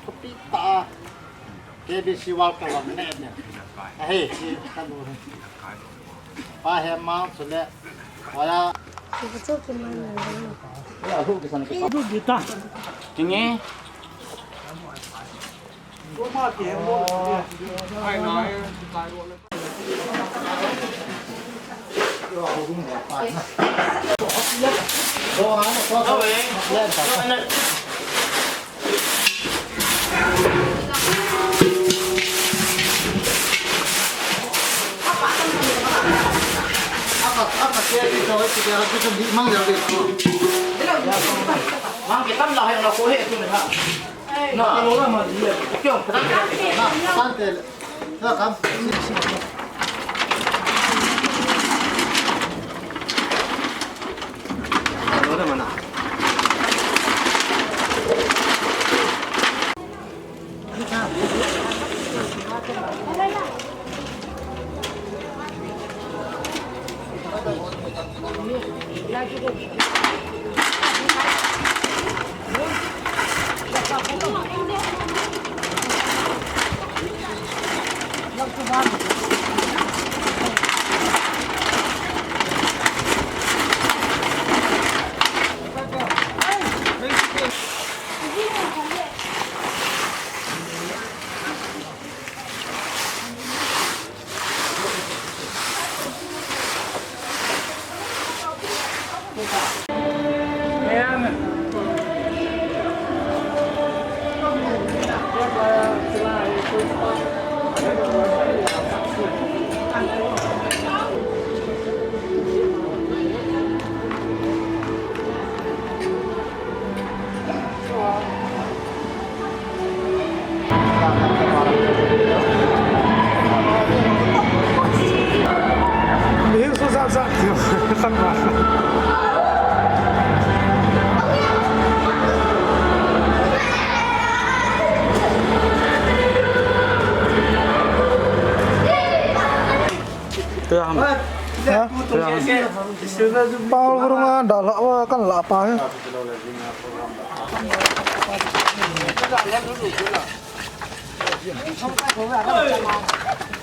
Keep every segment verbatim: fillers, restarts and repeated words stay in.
Thupi ta. K B C World Cup lam ne ne. Ahe, si ka lu. Pa he ma su le. Oya. Kinge. Mang ke tam la hai la ko he tu ne ha. Na, na, tante. Na, kam. Mihin su zat zat. Pao gurung a, dah lah, kan lah pa he.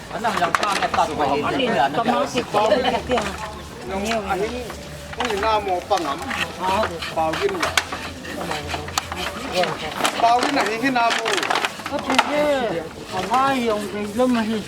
Anang yang ka na ta ko ni na. Ahin, ung ina mo pangam. Pao gin. Pao gin ahi ina mo. Ka pe je. Ka mai yong ke lo ma hi.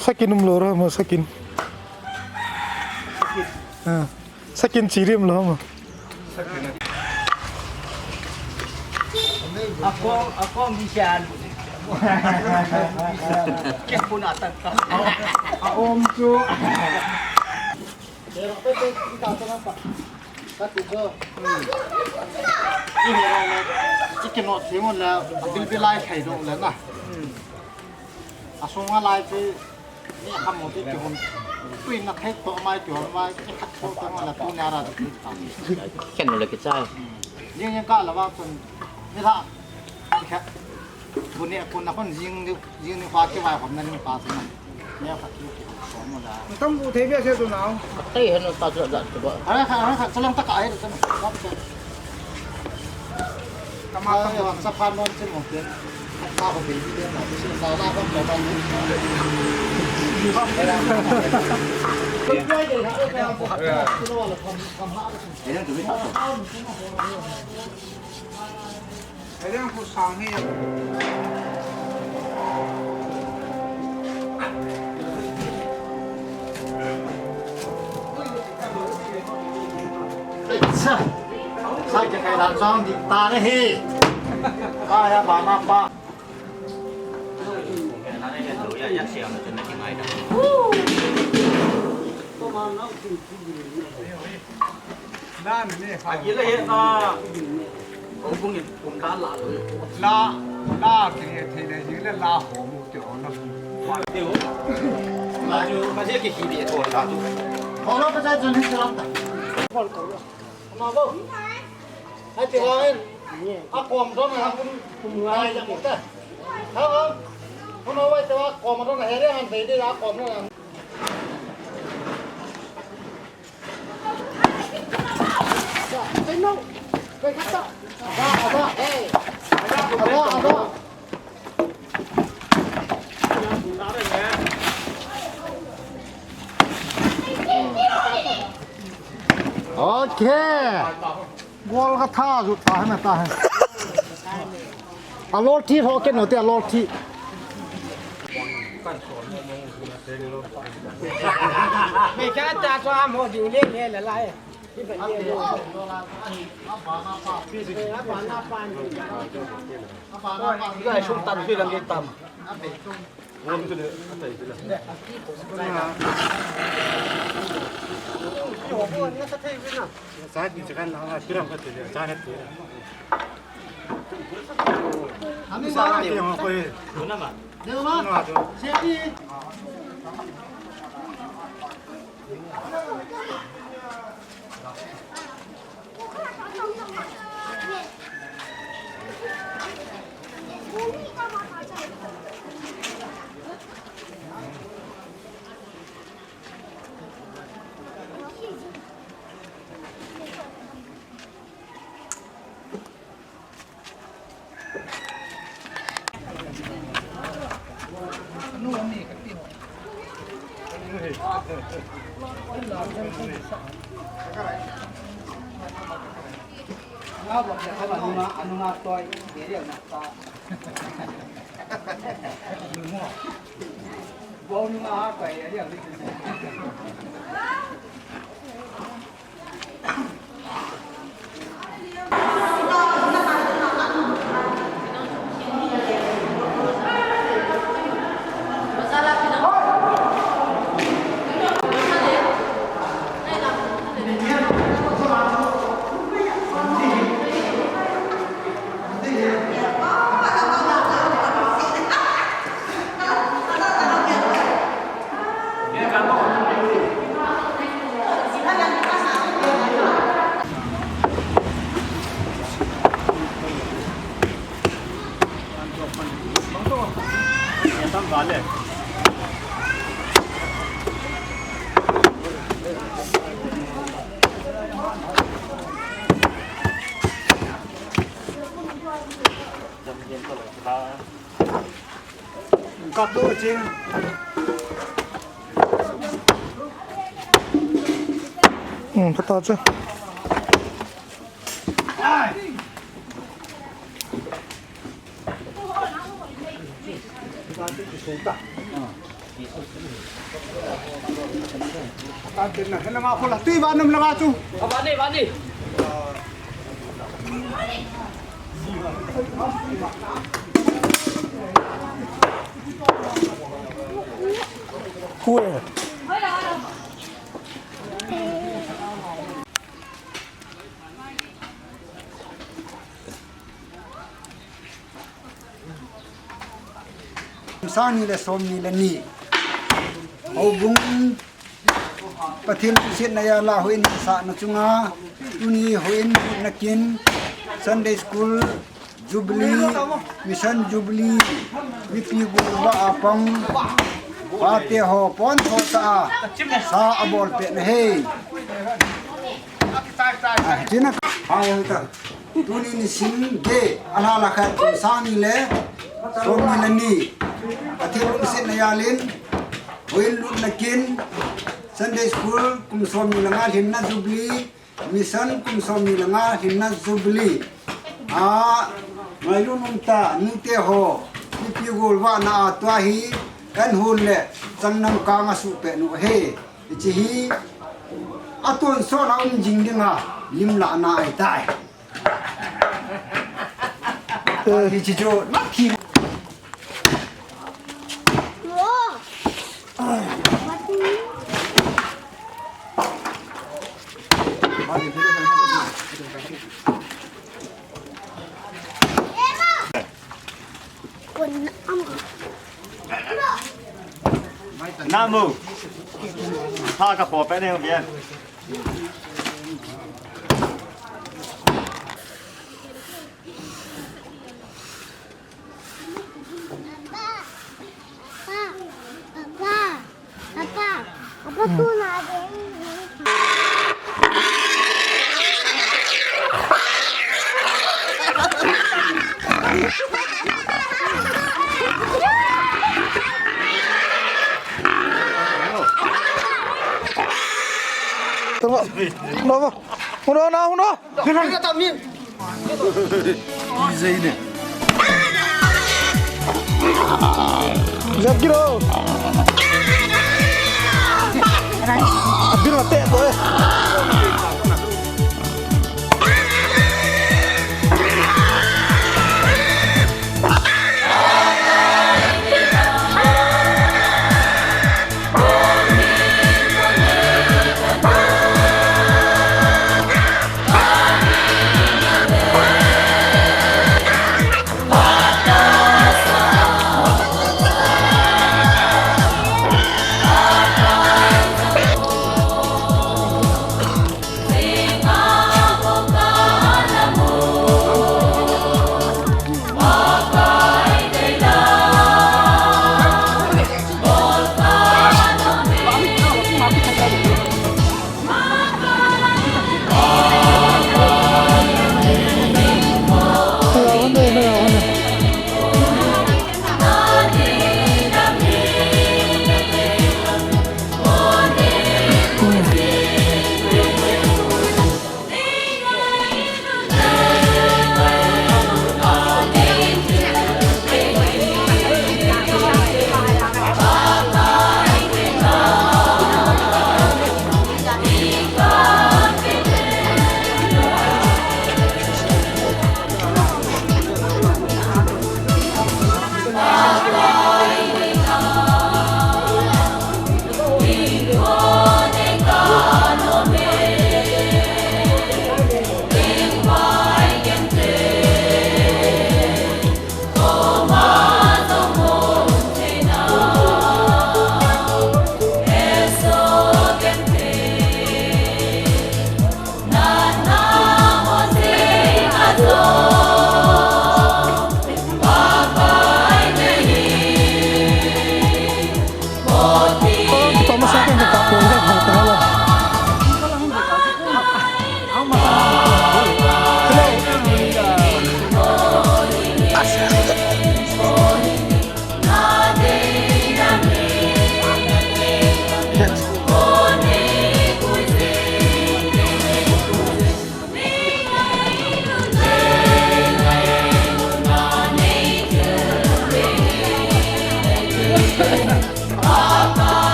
Sakin um lo ra ma sakin. Ah. Sakin chirim lo ma. Akong, akong bisan. Kepun atak ka. A om chu. Ikinot thei ngon la, bilbilai thei ngon la na. Asunga lai chu, ni khamu ti kihon. Tuina thei to mai kihon mai, ikhat to to ngon la tunia ra tu ta. Ken le kichai. Ni ni ka la wa chun, ni la. Ikhat. Buni a kun na kon jing ni, jing ni pa ki vai khom na ni pa sin na. Ni a pa ki ki khom mo da. Tam bu thei bia se tu nau. Ka tei hen ta chu da chu ba. Ara kha, ara kha, chalang ta ka ai ta na. Kap cha. Kama tam bu sa phan non che mo ke. Ka ko bi bi na bi sin da la ko ko ba ni. Ko ai de ha ko ko. Ni na tu bi ta. Kailangan ko sangin. Sa, sa ke kai dan chang di ta ne hi. Pa ya ba ma pa. Akila he na. Kong kong in, kong ka la lo. La, la, ke he thei le, hi le la ho mu te ho na. Te ho. La ju, ma je ke hi de ho la ju. Ho la pa ja ju ni se lam ta. Ho ko. Ma bo. Hai te ho en. A kom do na kun kun ngai la ko ta. Ha ha. Ko na wai te wa kom do na he re han be de la kom na. Okay. Gol ka tha ju ta na ta. A lol thi ho ke no te a lol thi. Me ka ta so a mo ding le le la la e. Ki ba ye lo. A ba na pa ni. Ga sum tan sui lam ge tam. Ngon tu le, a tai tu le. Yo ko ni sa thei wi na. Sa ni sa kan la, tu ram ka tu le, sa na tu le. Ani sa na ke ho ko ye. Tu na ma. Deu ma. Na tu. Seti. Kap do ching. Hmm, pha ta chu. Tui vannom langa chu. Vani, vani. Khu e. Kum sang ni le som ni le ni. Houbung Pathen lungsetna jal a houin sahna chunga tuni houin lutna kin Sunday School Jubilee, Mission Jubilee, mipi golvah a pang pate ho pon tho tah a sa abol pet na ahi. Ah, china. Tuni nisim ge, alha la khat, kum sang ni le som ni le ni. Pathen lungsetna jal in houin lutna kin Sunday School kum som ni le nga lhinna Jubilee, Mission kum som ni le nga lhinna Jubilee. Ah, ngailut um tah, nute ho, mipi golvahna a tua hi, kan hon le, changnam kang a suh pet nu ahi. Hiche hi, Atun so na um jing ding a, lim la na ai tai. Eh. Hichi chu, na ki. Namu. Tha ka po pe ne, bien. Tama. Tama. Huna, huna, huna. Huna, huna. Izay ne. Jab giro. Abdul mate ko eh.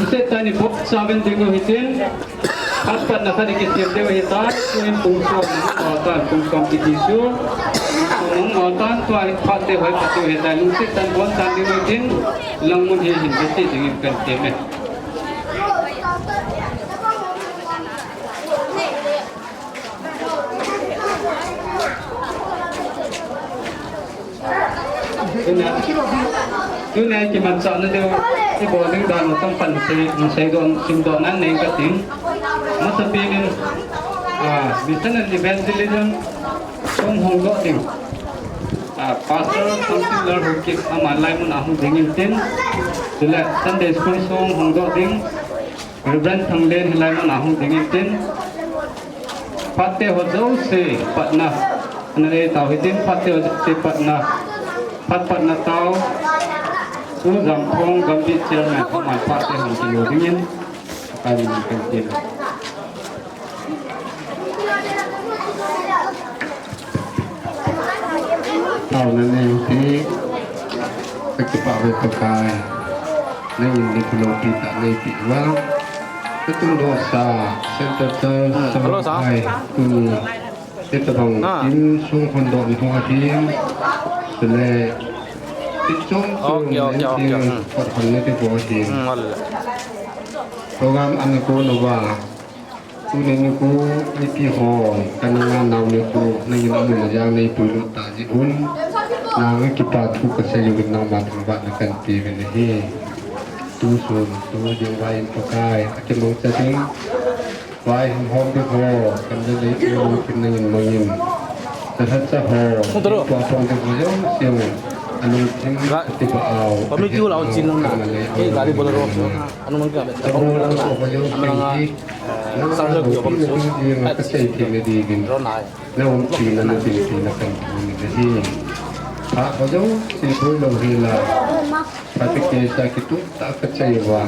Setan ni bok saben ding u hitin. Khat pat na khat kisem deu hitan. Tuin pung som na tan, pung som kiti su. Pung som na tan, tua hi phat te hoi phat te hitan. Lungset tan bon tan ding u hitin. Lang mun hi hin besi ding in kan teme. Tuna, tuna kimanchahna deu, ibol ding dan u tam pan sei, sei don, sim don nan nei ka ting. Masapen in, ah, Mission and Evangelism song hong doh ding. Ah, Pastor Thangtinlal Haokip ama lai mun a hung ding in tin. Chule Sunday School song hong doh ding. Reverend Thanglen hilai mun a hung ding in tin. Phat te ho jouse patna. Ana nei tau hitin phat te ho jouse patna. Phat patna tau. U Jamthong Gambih Chairman, aman phat te hung kilo ding in. Akai min kan tin. Taona nei u te, ka kipah uve Pakai. Nangin ni kulo pi ta nei pi uva. Ka tung doh sa, Center Church, ah, hello, sir. Ai, tuni, te tabang, ah, tin sung hon doh ni ho ahin. Chule, ti chom chom, okay, okay, okay, tin, hmm, kot hon ni te ho ahin. Hmm, wala. Program ana kon uva. Tuni nikho, mipi ho, ka nunga nao nikho, nangin amun ajang nei puilut ta jeh un. Nanga kipa thu ka sei uvin nangma thangvahna kan pe uvin ahi. Tu sun, tu ding vai in Pakai, akimangcha ding. Vai hung hom ding ho, kan le nei pu lungthim nangin mangin. Ka lhacha ho, tua phong ding ho jong siu. Alungthim, ka tipa au. Committee ho la un chin lang na. Ka le, eh, gari Bolero. Anu mang ka, anu mang ka, anu mang ka. Sir, lo kio bang chu. Ka sei thei na ding in. Ron ai. Na umpi na, na umpi na kan thei na hi. Ha, ko jo, si ko lo hi la. Pati ke sa kitu ta ka chai wa.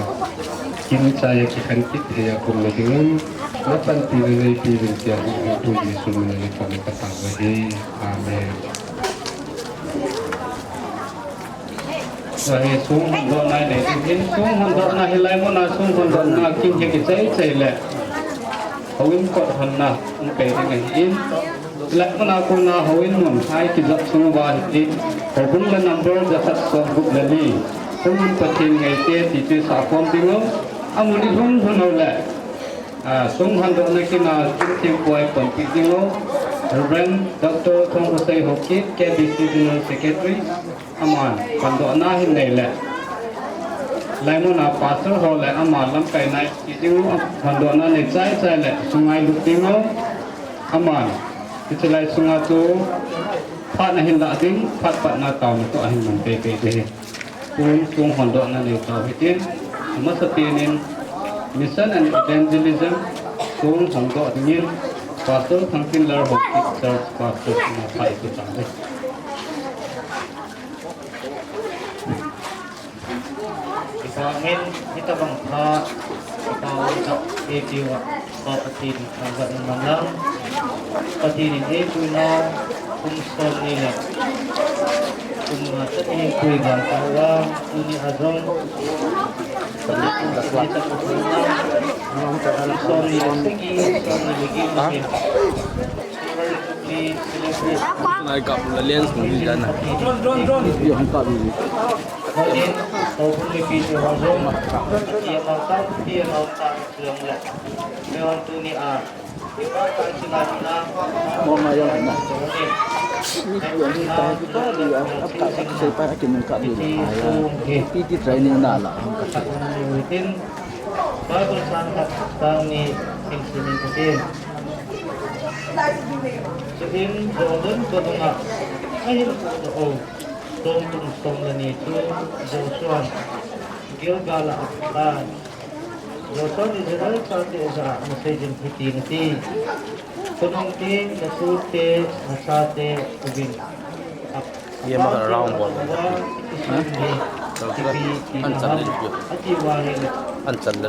Kin chai ki kan kit he ya kum na ding. Na pan pi na nei pi ding tia hu tu Jesu min na ka na ka ta wa hi. Amen. Ahi, sung hon dohna nei tin, sung hon dohna hilai muna, sung hon dohna kin hi kichai chai le. Houin kot honna, um pe ding ahi in. Hilai muna kona houin mun, hai kijop sung uva hi in. Houbung la number jakhat som gup le li. Sung hon Pathen ngaite ti chu sa khom ding u. Amun i lhung lhun u le. Ah, sung hon dohna kina, sung thim puai pon pi ding u. Reverend Doctor Thongkhosei Haokip, K B C General Secretary. Aman, pandohna hin nei le. Laimuna pastor ho le ama lamkai nai, ki ding u, pandohna nei chai chai le, sungai lut ding u. Aman, kichilai sunga chu, phat na hin la ding, phat pat na tau na to ahin man pe pe de. Kum sung hon dohna nei tau hitin, amasa penin, Mission and Evangelism, sung hon doh dingin, Pastor Thangtinlal Haokip Church Pastor na pai tu tau de. Ivangin hitabang pha, ivangin ka eipiu a, Pa Pathen thangvahna manlang. Pathen in eipuinau kum somni le kum nga chan eipui vang tauva, tuni a jong Pathen in eipuinau kum somni le sagi, somni le get, Nai kap la lens kong di dan na. Yo, hong kap di. Houbung mipi te ho jong, tia mau tan, tia mau tan, siang le. Meon tuni a. Mo ma yo na. Ni yo ni ta ki ba di a, ap ka, ap sei pa ki mun kap di. Pi ti training na la. Bible sang khat sang ni sing sing ni. Chuin Jordan vadung a ahin lut u, Jordan vadung a ahin lut u, Jordan vadung a ahin lut u, Joshua Gilgal a apha tan. Joshua in Israel chate jah a ana sei ding hitin ati. Khonung teng natute nachate uvin. Ye ma kana round ball. An chan le. An chan le.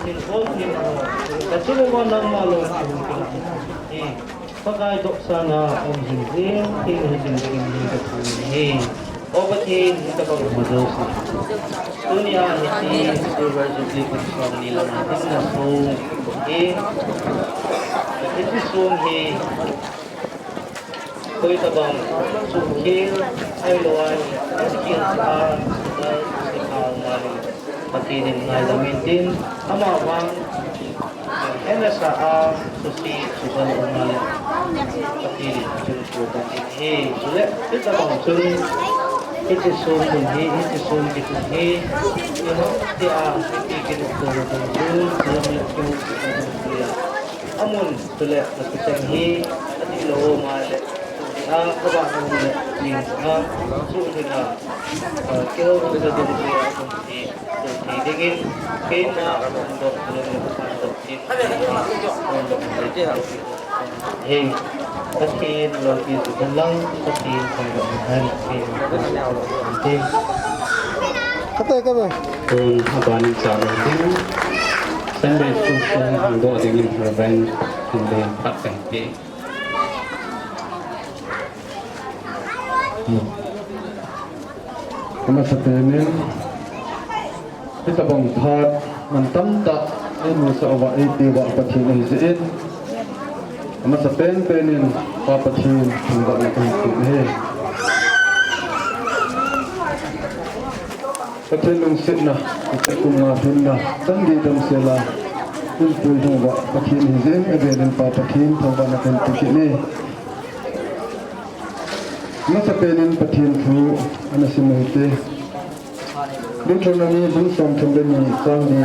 Pathen Paul hi ma ho. Ka chu ma nang ma lo ki hung ki na. Hi. Pakai dok sana um hin jing, hin hin jing jing hin ka chu hi. O Pathen, hi ka bang ma jo si. Tunia hi ti silver jubilee kun song ni la na hin na song. Hi. Hi ti song hi. Koi tabang suhkhel, ahilouleh, suhkhel sa, suhkhel sa, suhkhel sa. Pathen in ngaidam in tin, amavang, eh, N S R a susi suban umna le Pathen in chun pu kan in hi, chule, hitabang chun, hiche sum mun hi, hiche sum kitum hi, ihon tia, hiche kitum pu tum pu, lam le pu, pu, pu, pu, ya. Amun, chule, na kuchang hi, ati lo, ma le, tu hi a, kaba hung le, ling a, su le na, eh, kihou le, dum le, dum le. Pathen dingin, keima, Pathen dingin, Pathen dingin, Pathen dingin, Pathen dingin, Pathen dingin, Pathen dingin. Kata ka ba? Tun, abanin cha lo ding. Sunday school sung hangdoh dingin Reverend Hindin Pateng te. Amasapen in, hitabang phat, man tamtah, eimusah uva, eipeh uva Pathen ahi jeh in. Amasapen pen in, Pa Pathen, thangvahna kahin pe ahi. Pathen lungsetna, Pathen kum nga lhinna, chan gei damsel a, eipui lhung uva, Pathen ahi jeh in, avel in Pa Pathen, thangvahna kahin pe kit e. Amasapen in Pathen thu ana sim u hite. Deuteronomy bung somthum le ni chang ni.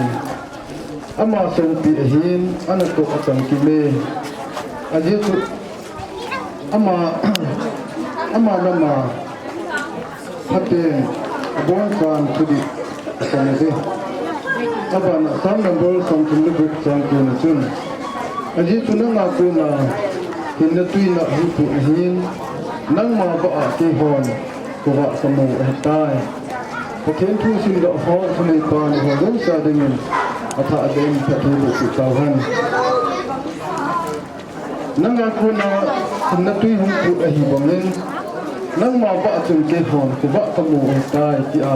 Ama songpi ahin, ana toh achamkim e. Ajeh chu ama, ama lama phaten aboncha'n thudih asang e. Abana Psalm number somthum le gup chang ko na chun, ajeh chu nanga kona hinna tuina hung pu ahin, nangma vah a keihon kavah kamu ahitai. Pathen thu simdoh ho thuneipa nahon jouse dingin athah beh in phatthei boh peh tauhen. Nanga kona hinna tui hung pu ahi bangin, nangma vah a chun keihon kavah kamu ahitai, tia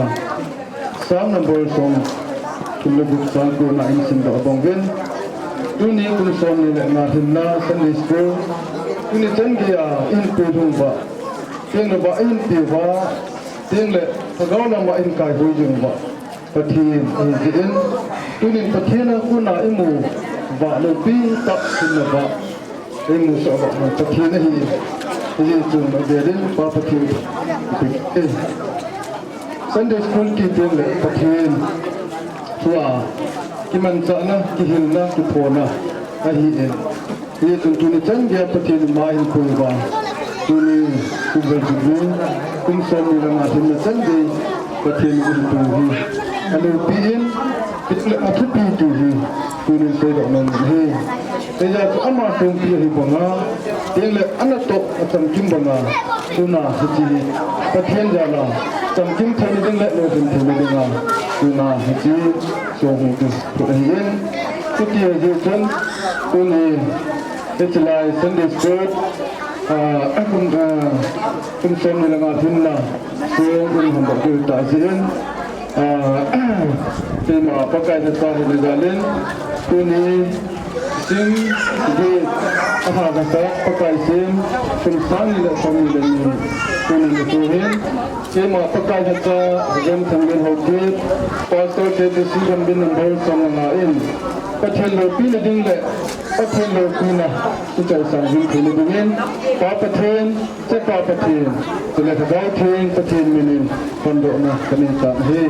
Psalm number somthum le gup chang ko na in simdoh abang uvin. Tuni kum somni le nga lhinna Sunday school, tuni chan gei a eipui lhung uva, teng le vah eipeh uva, teng le lhagao lama eikaihoi jing uva Pathen ahi jeh in, tunin Pathen a kona imu vah loupi tah hinna vah, eimusah vah Pathen ahi. Hijeh chun avel in Pa Pathen, Sunday school ti teng le Pathen thua kimanchahna, kihilna, kiphona ahi in. Hijeh chun tuni chan gei a Pathen in ama eipui uva, tuni Silver Jubilee kum somni le nga lhinna chan gei Pathen in eipui u hi aloupi in, athupi ti hi tunin seidoh nom in ahi. Hijeh chun ama songpi ahi banga, teng le ana toh achamkim banga, tuna hiche hi Pathen jal a chamkim theina ding le lolhin theina dinga, tuna hiche song hung kiphut ahi in. Chuti ahi jeh chun, tuni hiche lai Sunday school, ah, kum, ah, kum somni le nga lhinna song in hung kiphut tah jeh in, ah, keima Pakai lhacha hina jal in, tuni Sim, di, aha, kasa, Pakai sim, kum sang ni le som ni le ni, tuni le tu hin, keima Pakai lhacha, Reverend Thanglen Haokip, Pastor K B C Gambih number som le nga in, Pathen loupina ding le, Pathen loupina, ichai sang ding theina dingin, Pa Pathen, Chapa Pathen, chule Lhagao Theng Pathen minin, phondohna kanei tan ahi.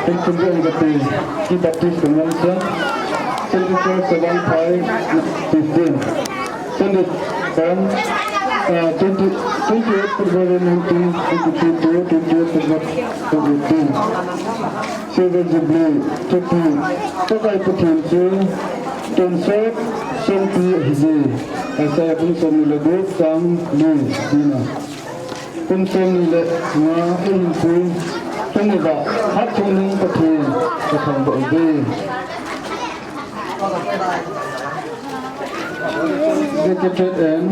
Thank you very much. Ki Baptist Convention, seventy-four seven five fifteen. Sunday, um, uh, twenty, twenty-eight February nineteen eighty-three to twenty-eight February twenty eighteen. Silver Jubilee, thupi, Pakai Pathen chu tonsot songpi ahi. Isaiah bung som ni le gup chang li, dina. Kum som ni le nga eihin pui, tuni va, hat thum nung Pathen, ka thangvah uve. Dedicated and,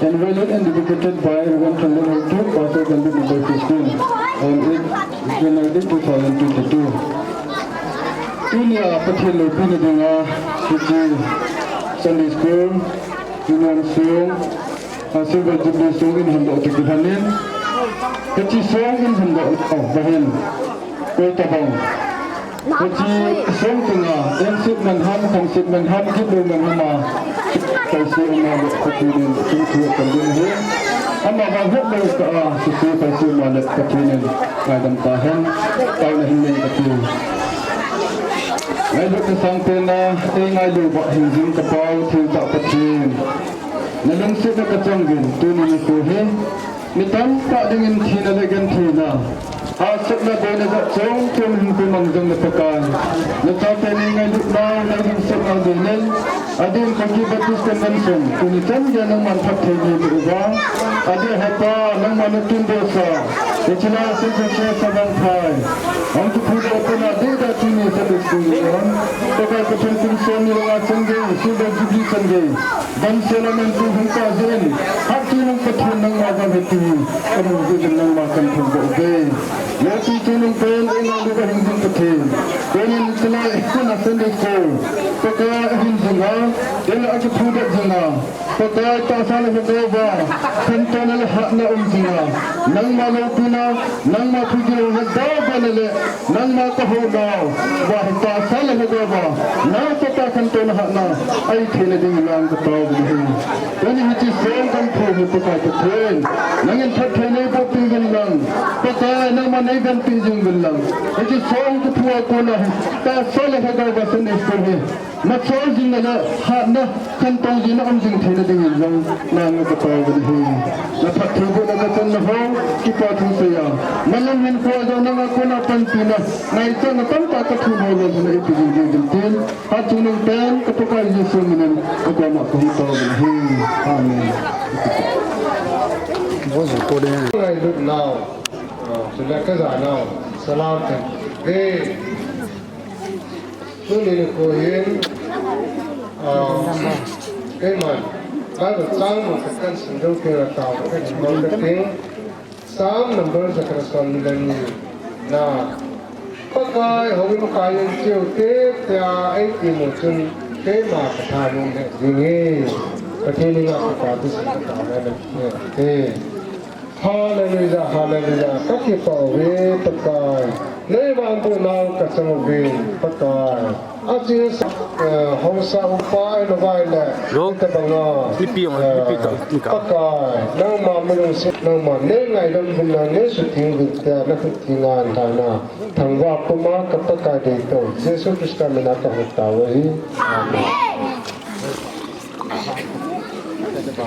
and valid and dedicated by Reverend Thanlon Haokip, Pastor Gambih number fifteen, on eight January two thousand twenty-two. Tunia Pathen loupina dinga, hiche Sunday School, Union Song, a Silver Jubilee Song in hondoh toh kilhonin, hiche song in hondoh nau, bahin, koi tabang. Hiche song tunga, engset man ham, khangset man ham, gitlou man ham a, kaise ama le Pathen in, chungthu kan ding ahi. Ama vang hetlou tah a, sese kaise ama le Pathen in, ngaidam tahen, taona hin nei kati. Ngailutna sangpen a, eingailu uva hingjing ka Pau thengtah Pathen. Nalungsetna kachang uvin, tuni nikho hi. Mi tamtah dingin thina le gentheina, hahsatna boina jat chom chom hin pumang jong na Pakai. Nachate neingailutnau, neilungsetnau dingin. Adin Kuki Baptist Convention, tuni chan geiya nangman phatthei neiboh uva. Adeh Hepa, nangman natun dohsa. Hiche lai Saint Joseph Savangphai. Hung kiphudoh pena ding a tuni Sunday School in. Pakai Pathen kum somni le nga chan gei, Silver Jubilee chan gei. Damsel a neitu hung tah jeh in. Hatchungnung Pathen nangma jong hiti. Kanung jeh in nangma kathangvah uve. Leti chungnung pen, eingailu uva hingjing Pathen. Tunin hiche lai, hiche na Sunday School. Pakai ahin jing a, eila akiphudoh jing a. Pakai tahsa le lhagao uva, khantouna le hatna um jing a. Nangma loupina, nangma thugil hung het dauva na le, nangma kahounau uva hi tahsa le lhagao uva, nang Pakai khantouna hatna, ahi theina dingin lang katao uvin ahi. Tuni hiche song kahin phu hi Pakai Pathen, nangin phatthei neiboh peh uvin lang, Pakai nangman neivenpi jing uvin lang. Hiche song kaphu a kona hi, tahsa le lhagao uva Sunday School hi. Machol jing le hatna, khantou jing le um jing theina dingin jong, nang katao uvin ahi. Naphattheibohna kachonna ho, kipa thu seiya. Malam hinkho jong nanga kona panpina, ngaichatna tamtah kathum ho jong neipe jing diuvin tin. Hatchungnung pen, ka Pakai Jesu minin, nakoma kahung tao uvin ahi. Amen. Bo jong ko de. Ngailut nau. Ah, chule kaja nau. Salam ten. Hey. Tuni nikho hin, ah, keiman, Bible chang mun khat kahin sim diu kei a tao, kahin bol ding. Psalm number jakhat le somni le ni na. Pakai, houin kai in cheu te, tia eiti mu chun, keima kathanom le jing e. Pathen in a kipathu sin katao le le te. Hallelujah, hallelujah. Kakipah uve Pakai. Neivangboh nau kachang uve Pakai. Achi, eh, hausa upa eina vai le. Lo. Tabanga. Nipi ong, eh, nipi to, nika. Pakai, nangma malungset, nangma neingaidam uvin lang, neisutheng uvin tia, nakhut thenga eina thangvah puma ka Pakai deitah u Jesu Christa mina kahung tao ahi. Amen. Amen.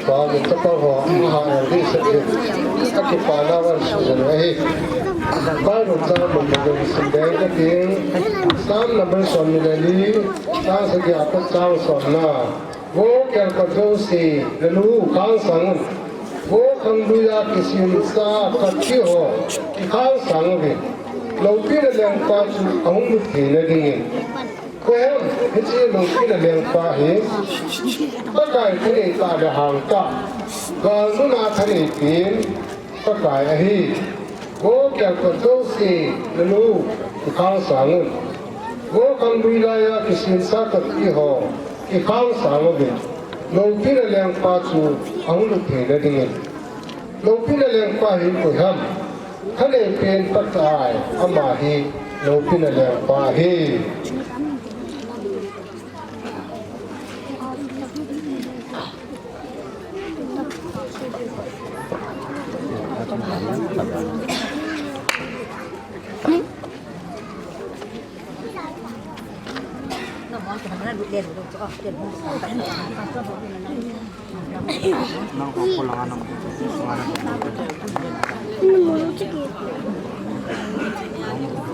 Chapang ho, aha, eh, di se, eh, akipana van sujan ahi. Bible chang mun mun sim ding kating. Psalm number somni le li, chang sagi a pat chang somna. Vo kelkot jouse, nalu u khangsang un. Vo khangluiya kisinsa kati ho, kikhang sang uvin. Loupina lengpa chu ahung lut theina dingin. Koiham, hiche loupina lengpa hi, Pakai thanei tah le hangtah, galmuna thanei pen Pakai ahi. Vo kelkot jouse, nalu u kikhang sang un. Vo khanglui laiya kisinsa kati ho, kikhang sang uvin. Loupina lengpa chu ahung lut theina dingin. Loupina lengpa hi koiham. Thanei pen Pakai, ama hi loupina lengpa ahi.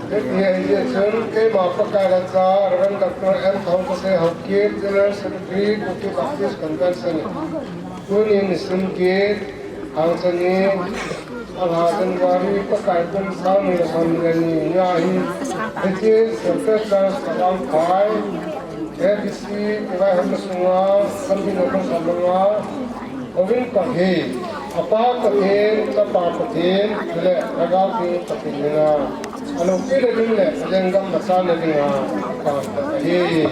Hiti hi ahijeh chun, keima Pakai lhacha, Reverend Doctor M Thangkose Haokip, General Secretary, Kuki Baptist Convention. Tuni nisim get, Hangsan ni, Alha January, Pakai kum sang ni le som ni le ni, nia hi, hiche Central Church Savangphai, A B C, kivaihomna sunga, sampi na kong samlanga, Ovin Pathen, Apa Pathen, Chapa Pathen, le Lhagao Theng Pathen mina. Alung pina ding le, lenggam masana ding a, pa, pa, eh.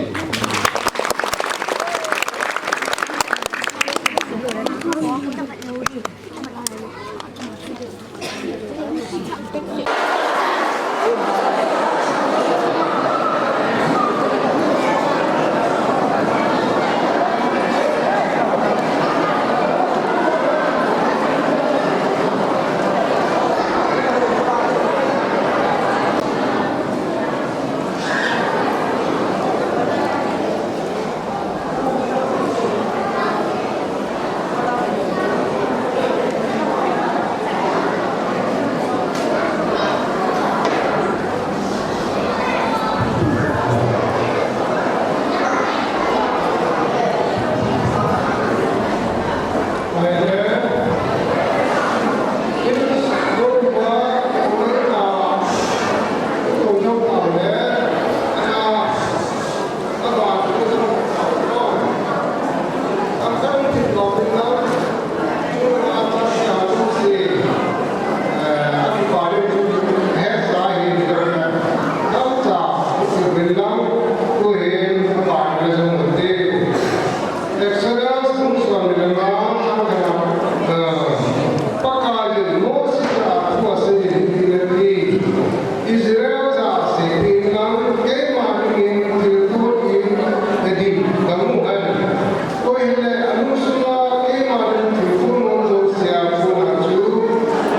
Exodus bung som le nga, a, Pakaiyin Moses a thu asei hi hitin ati, Israel chate in lang keima dingin thilthu in nadim kamu hen. Koi hile anung sunga keima dingin thilthu nom jousea kona chu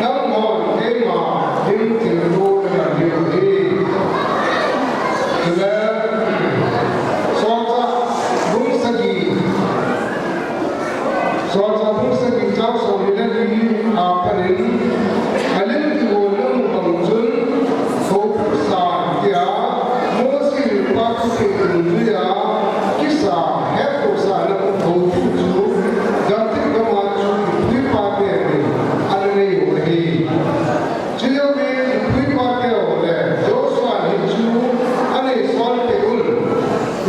nanghon keima dingin thilthu nanadiu ahi. Chule, Solchah bung sagi, Solchah bung sagi chang som le li a pat in, alim kigolna mun bang chun, thophusa tia, Mose in pa thupeh dungjui a kisa, hettohsahna thophu chu, gamthip gam a chu ipu ipa ten ana nei u ahi. Chujouvin ipu ipa teu le Joshua hi chu anei son peh un,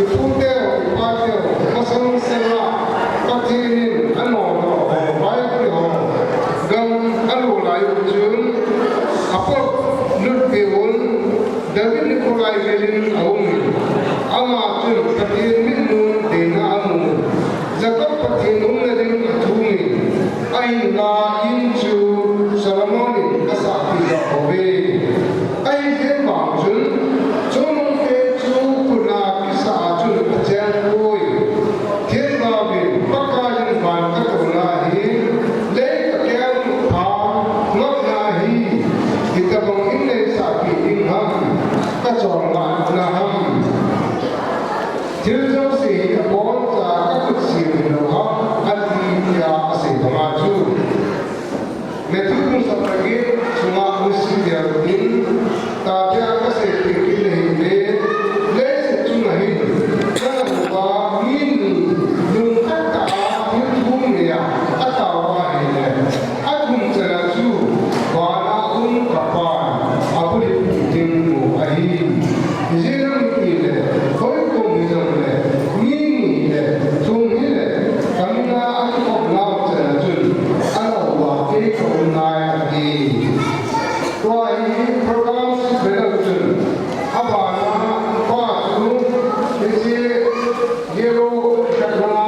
ipu teu ipa teu masang sanga Pathen in anodoh ho, Bible ho, gam alo lai u chun apot lut peh un, David nikolai velin aum in, ama chun Pathen mitmun deina amu. Jacob Pathen umna ding athum in, ahinla in chu Solomon in asahpeh doh bouve. Ahi jeh vang chun, chungnungpen chu khut a kisa a chun acheng poi. Themgao vin, Pakaiyin van katohna hi, lei kakeng pha, ngapna hi, hitobang in neisahpeh ding ham, kachol ngapna ham. Thil jouse hi aboncha kakhut sem hilou ham, ati tia asei banga chu. Matthew bung som le get sunga sim vel in, tahbeh a kaseipeh kit nahi uve, leiset chunga hin, nangma mi ni lungkhat tah a thil thum neiya atao ahile, athum channa chu vana um kapan abulhit ding mu ahi. Ijeh inem itile, hoikom hijongle, mi ni le thum hile, kamin a akikhop nau channa chun, anauva kei kaum nai ati. Tua hi program sut beh lou chun, abana pa chu, hiche yellow shirt langa,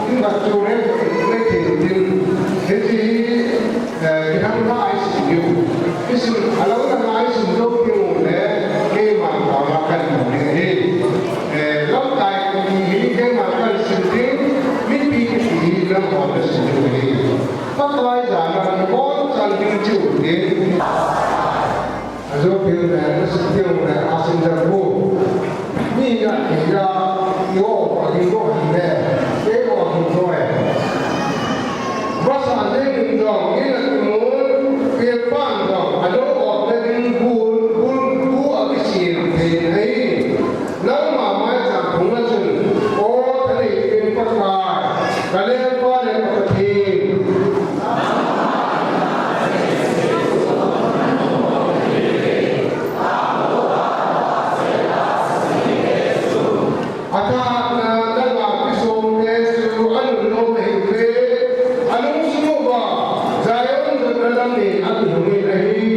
in bak chu red, red thei tin, hiche hi, eh, kidang langa isim diu. Isim, alou langa isim diu diu le, keiman taona kahin bol ding ahi. Eh, lamkai kiti hi, keiman kahin sim ding, mipi kiti hi, nangho nasim diu ahi. Pakai jana ibonchauvin ding chu ding. Ajo pil le, nasim pil le, asim le bu. Mi ya, ya, yo, ajo lo le, ye lo ajo lo e. Basa le ding dong, ina kimun, pil pan dong, ajo lo le ding bu, bu, bu akisim thei nai. Nangma maicham phung a chun, O thanei pen Pakai, ka lengpa le ka Pathen. Athatna langa kisom te chu anunnom ahiuve, anungsung uva Zion dotna lam in akihung in ahi.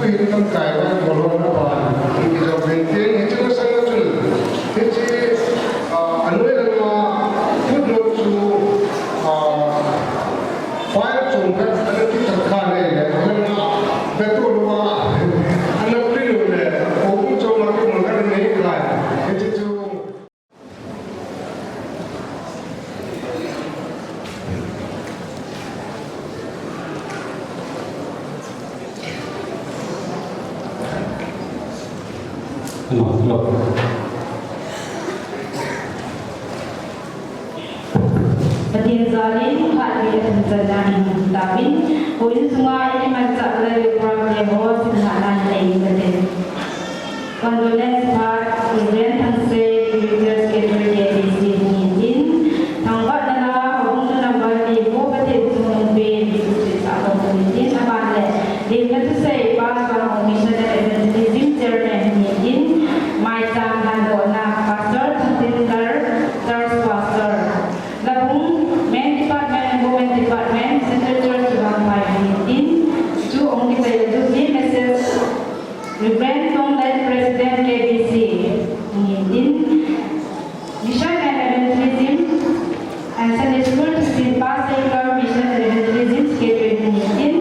Lamkai vai bolna ban kijom pen tin, hiche masang a chun, hiche, ah, anoi langa footnote chu, ah, file chom khat ana kithat kha le le, alanga veto louva, ana print lou le, houbung chom a kibol khat anei kha. Hiche chu Pathen jal in phat le thumchanna in tauvin, houin sunga i kimanchah le program le ho simlhahna in nei in kate. Condolence phat, Reverend Thangsei, Spiritual Secretary, K B C, hung in tin, thangvahna la, houbung number li, ho Pathen chungnung pen, Jesu Christa kong hung in tin, aban le, limna thusei, Pastor Mission and Evangelism Chairman, hung in tin, maicham handohna, Pastor Thangtinlal, Church Pastor. Labung, Men Department and Women Department, Central Church, Chivangphai, hung in tin, chu hung kichai le chu, ni message, Reverend Tonglal, President, K B C, hung in tin, Mission and Evangelism and Sunday School, Pastor Mission and Evangelism Secretary, hung in tin,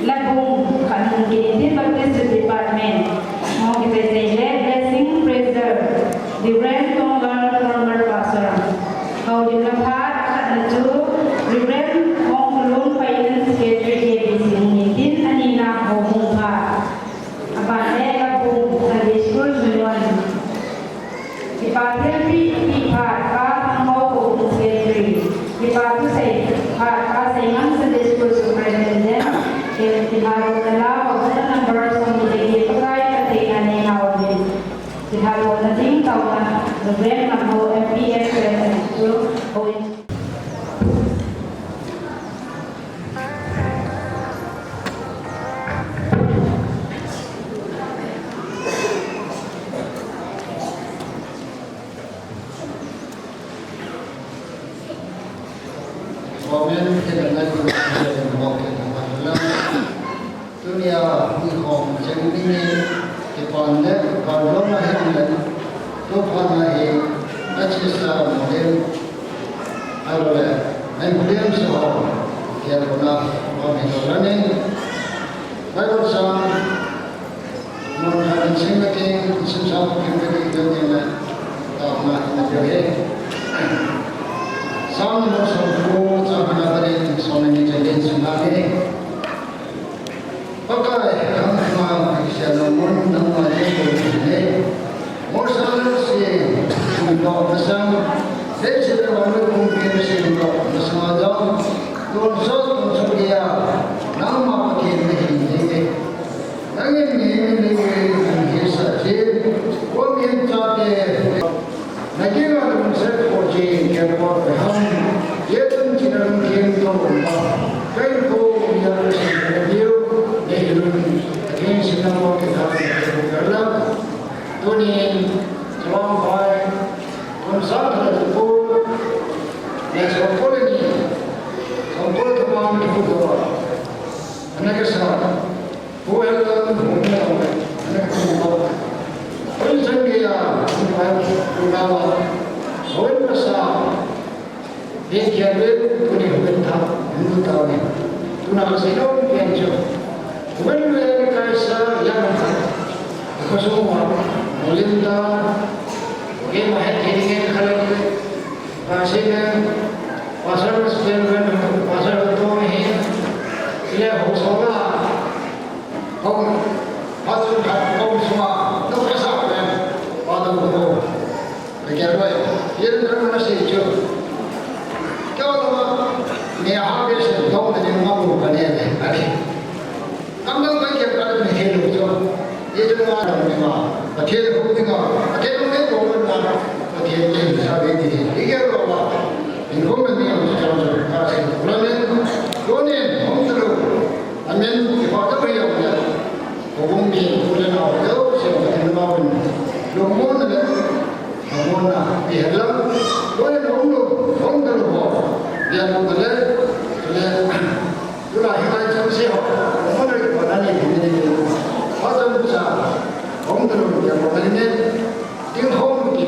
Labung, khat hung in tin, Baptist Department, hung kichai le, Blessing Praiser, Reverend Tonglal, former pastor. Houlimna phat, akhatna chu, Reverend Ongkulun, Finance Secretary, K B C, hung in tin, anina houbung phat. Aban le Labung Sunday School Union. Kipa thilpeh, peh phat, Pa Thangmao, houbung Secretary. Kipa thusei phat, Pa Seingam, Sunday School Superintendent. Kipah lona la, houbung number som le get, Pakai katheina nei nauvin. Kipah lona ding taona, Reverend Ngahho, M P S, President, chu houin. Amen. Tunia, mi khom cheng ding in, kipan le, kipan lom na hin le, tu phan na hi, a chi sa mo hin, a lo le, a hin pliam sa ho, kia lo na, mo hin lo la ni. Bible sa, mo na hin sing na king, sing sa mo king na king, king na, ta na hin na king. Sam mo sa mo, sa na ba ni, so na ni chen din sing na ni. Pakai, nangma kisialna mun, nangma jengkol kine. Mosa lungsi, kungto masang, dei sile wanu kungpi masi kungto masang ajong, tonsot tonsot kia, nangma Pathen nahi jenge. Nangin neimin neimin nanghi sa jin, komin chate. Naging a lungset kho jing kei kho pe ham, Jesun china lungkim to umpa, kahin ko uya kahin pe diu, nei lung, kahin sina mo ke tha ke ko karla. Tunin, Chivangphai, kum sang tha tu ko, ne so ko le ni, so ko le tu ma ni ko do. Ana ke sa. Pu Helen, Pu Helen, Pu Helen. Pu Helen, Pu Helen, Pu Helen. Pu Helen sa. He kian ve, Pu ni Pu Helen tha, Pu Helen tha ni. Tuna si no kian cho. Pu Helen ve kaisa yang tha. Ko so ma, Pu Helen ta. Ke ma he ke ni ke khala ni. Ka si ke. Pastor Sten ve, Pastor to he. Ile ho so la. Hong, pha chun khat hong sunga, nung kasa pen, pa dang ko. Ka kya roi, yen dang na sei chu. Kya lama, ne ha be se dong na ding ma bu ka ne le, a di. Kam dang ka kya ka ne he lu chu. Ye chu ma dang ne ma, ka the lu ding ma, ka the lu ne ko na, ka the te sa be di. Ye kya lo ma, in ko me ni ang chu chu, ka se la ne, ko ne, hong tu lu. Amen. Kipa tah a hijongle, houbung mi u le nao jouse Pathen in ama lungmonna le lungmonna peh hen lang. Koin hung lou, hung lou ho. Bia lou le, le, tulai hi lai chang se ho. Lungmonna le kipana nei peh in. Phat Hong tanu dia ko mani ne, ting hong ki.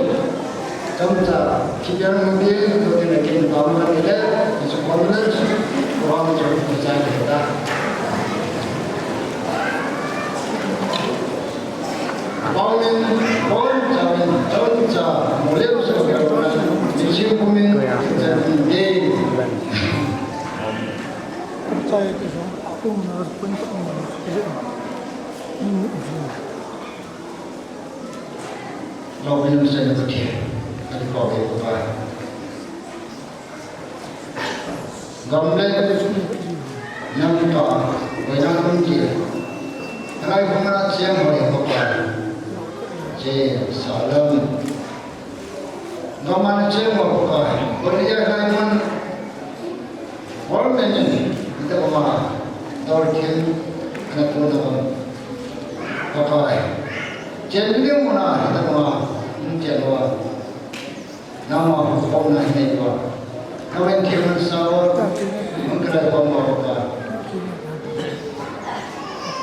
Chomcha, kipiang mo di, do di na kin pa mo ni le, isu ko mo le, ko hong jo ko cha ni da. Paumin, bon cha min, chomcha, mo le so ga ko na, ni sim ko min, cha min de. Chai ko so, ko na ko ni ko ni. Lawm le lungsetna Pathen, a di pau ve Pakai. Gam le nam ka, boina kum ki. Alai khum na cheng ho e Pakai. Je, salam. Gam na cheng ho Pakai. Boina lai man. Hol men in, hita koma, dol thim, ana tuna kong. Pakai. Chen ding muna, hita koma, mun chen wa. Nangma hu kong na hinei wa. Kawen thim mun sa wa, mun kala kong wa Pakai.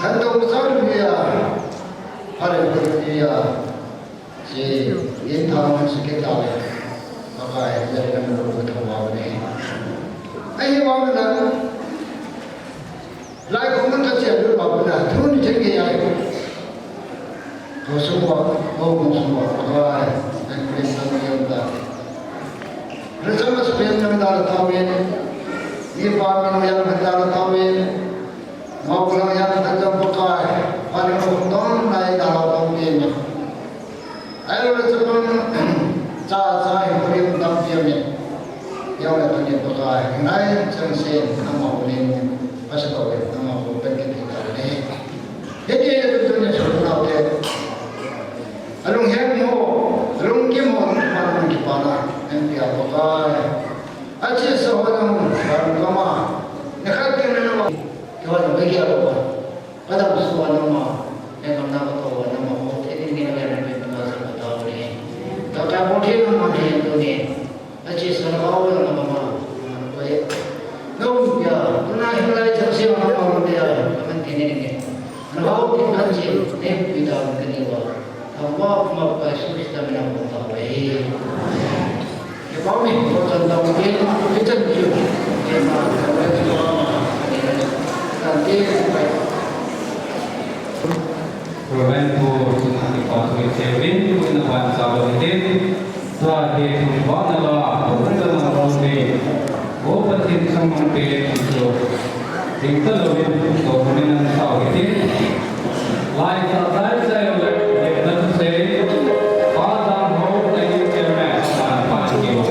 Kan tong sa lu ya, hale lu ya. Che, yin thang man si ke ta le. Pakai, ya le na lo ko thong wa ne. Ai, wa na. Lai ko man ka che lo ba na. Thu ni che ke ya. Ko su wa, ko ko su wa. Pakai, ai ko ni ta ni ta. Re sa ma su pe na ta ta we. Ni pa mi no ya ta ta we. Mau lang ya ta ta Pakai. Pa ni ko ton na ya ta ta we. Ai lo le chapang cha cha hi ko lim tam piam e. Yau le tuni Pakai, ngai chang se, nangma ko lim, pasa ko le, nangma ko pen ke thei ta le. He ke le tuni chapang na ke. Alung hem mo, alung kim mo, ma nang ki pa na, em pia Pakai. Achi sa ho nang, ka ma. Ne khat ke ne na ma. Ke ho nang ke ya Pakai. Kadam sua nangma, eh, nangma kato nangma ho, thei ni ni nangma pe nangma sa kato ni. Kaka ho thei nangma ni tu ni. Achi sa nangma ho nangma ma, ko e. Nung ya, tuna hin lai chang si nangma ho ya, kaman thei ni ni. Nangma ho thei kan si, ne pi da ni wa. Thangvah Pakai Jesu Christa min a kong thangvah e. Kipah e, kichan tah in, kichan tah in. Reverend pu, chuna kipa thu i seuvin, pu in a ban sa lo hitin. Tua hi thum ba na la, pu in a la lo ni. O Pathen chang mang pe, chu. Ding ta louvin, to kumin an sao hitin. Lai sa tai sai le, ding ta tu sei. Pa dang ho, thank you, chairman. San pan ki ho.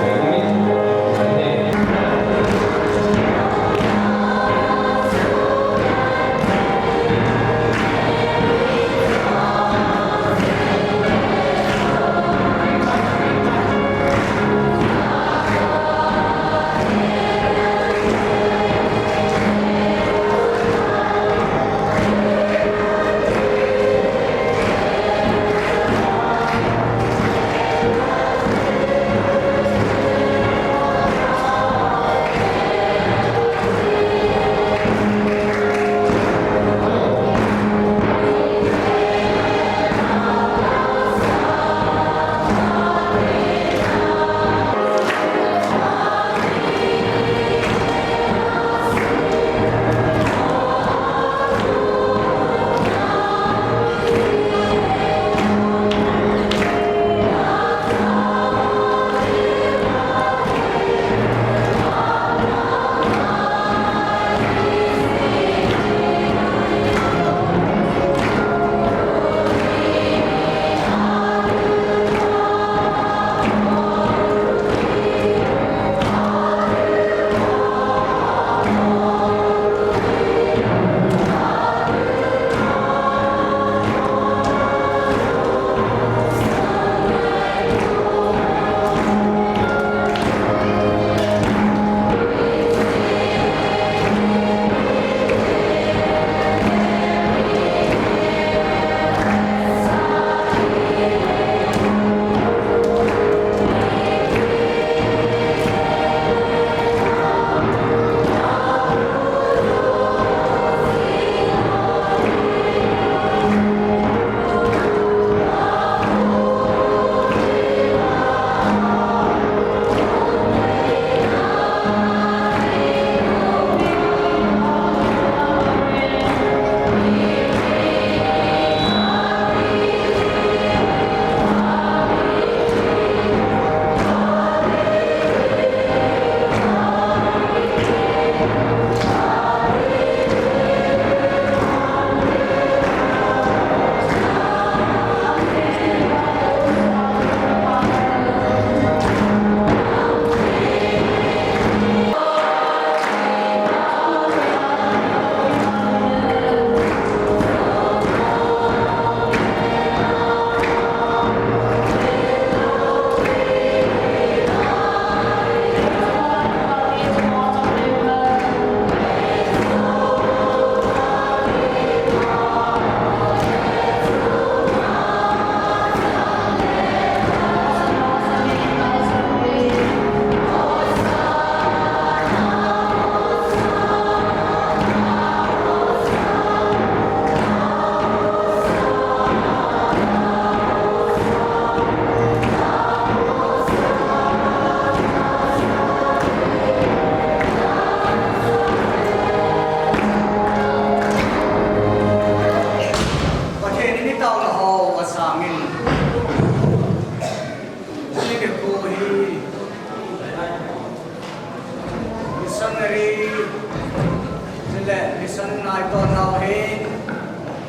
Ngai to nau hin,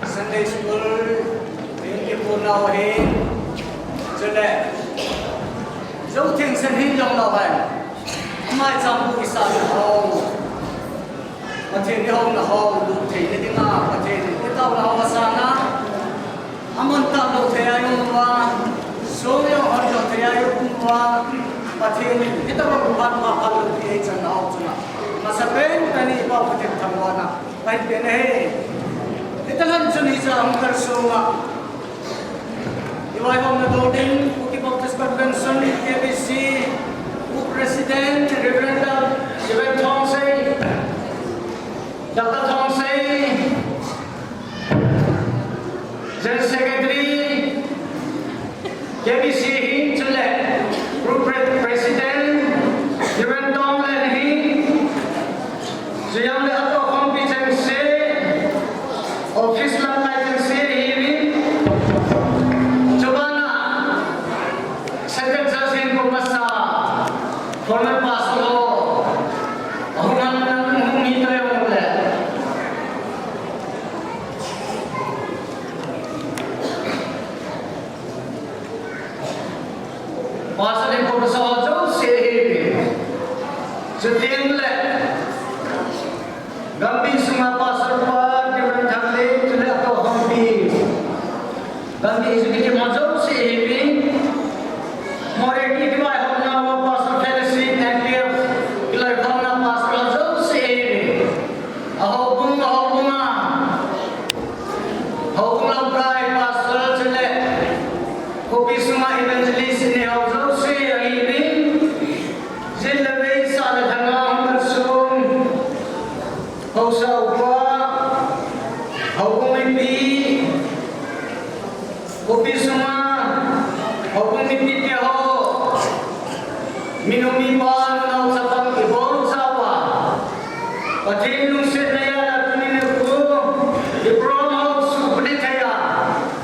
Sunday school, hin kipu nau hin, chule, Zotheng Sen hin jong nau hin, maicham pu isa nau. Pathen in houna ho, lut theina dinga, Pathen in taona ho asanga. Aman tah lou thei a i um uva, sum jong hon lou thei a i um uva, Pathen in hitobang phat ma phat lou thei chan a um chunga. Masapen teni pau Pathen thangvahna, Pathen ahi. Hitalhan chun hiche a hung kalsong a. I vaihomna dol ding, Kuki Baptist Convention, K B C, U President, Reverend Doctor Thongsei, Doctor Thongsei, General Secretary, K B C hin chule, Group Pre-, President, Reverend Tonglen hin, chujong le atoh khompi chengse, office lamkai chengse hiuvin, chubana, Central Church hin kum masa, former pastor ho, ahung hang hung hi to jong le. Pastor in kum masa ho jouse hi. Chuteng le, Gambih sunga pastor pa, Reverend Thanglin, chule atoh khompi. Gambih executive ho jouse hiuvin. Moreh kivaihomna uva pastor fellowship, N P F, kiloikhomna pastor ho jouse hiuvin. Ahoubung, ahoubung a. Houbung lamkai pastor chule. Khopi sunga evangelist inei ho jouse ahiuvin. Jin le vei, sah le lhanga hung kalsong. Haosa upa, houbung mipi, khopi sunga, houbung mipi teho, minu mipa, nunao chapang ibonchauva, Pathen lungsetna jal a tuni nikho, i program ho suhbulhit thei a,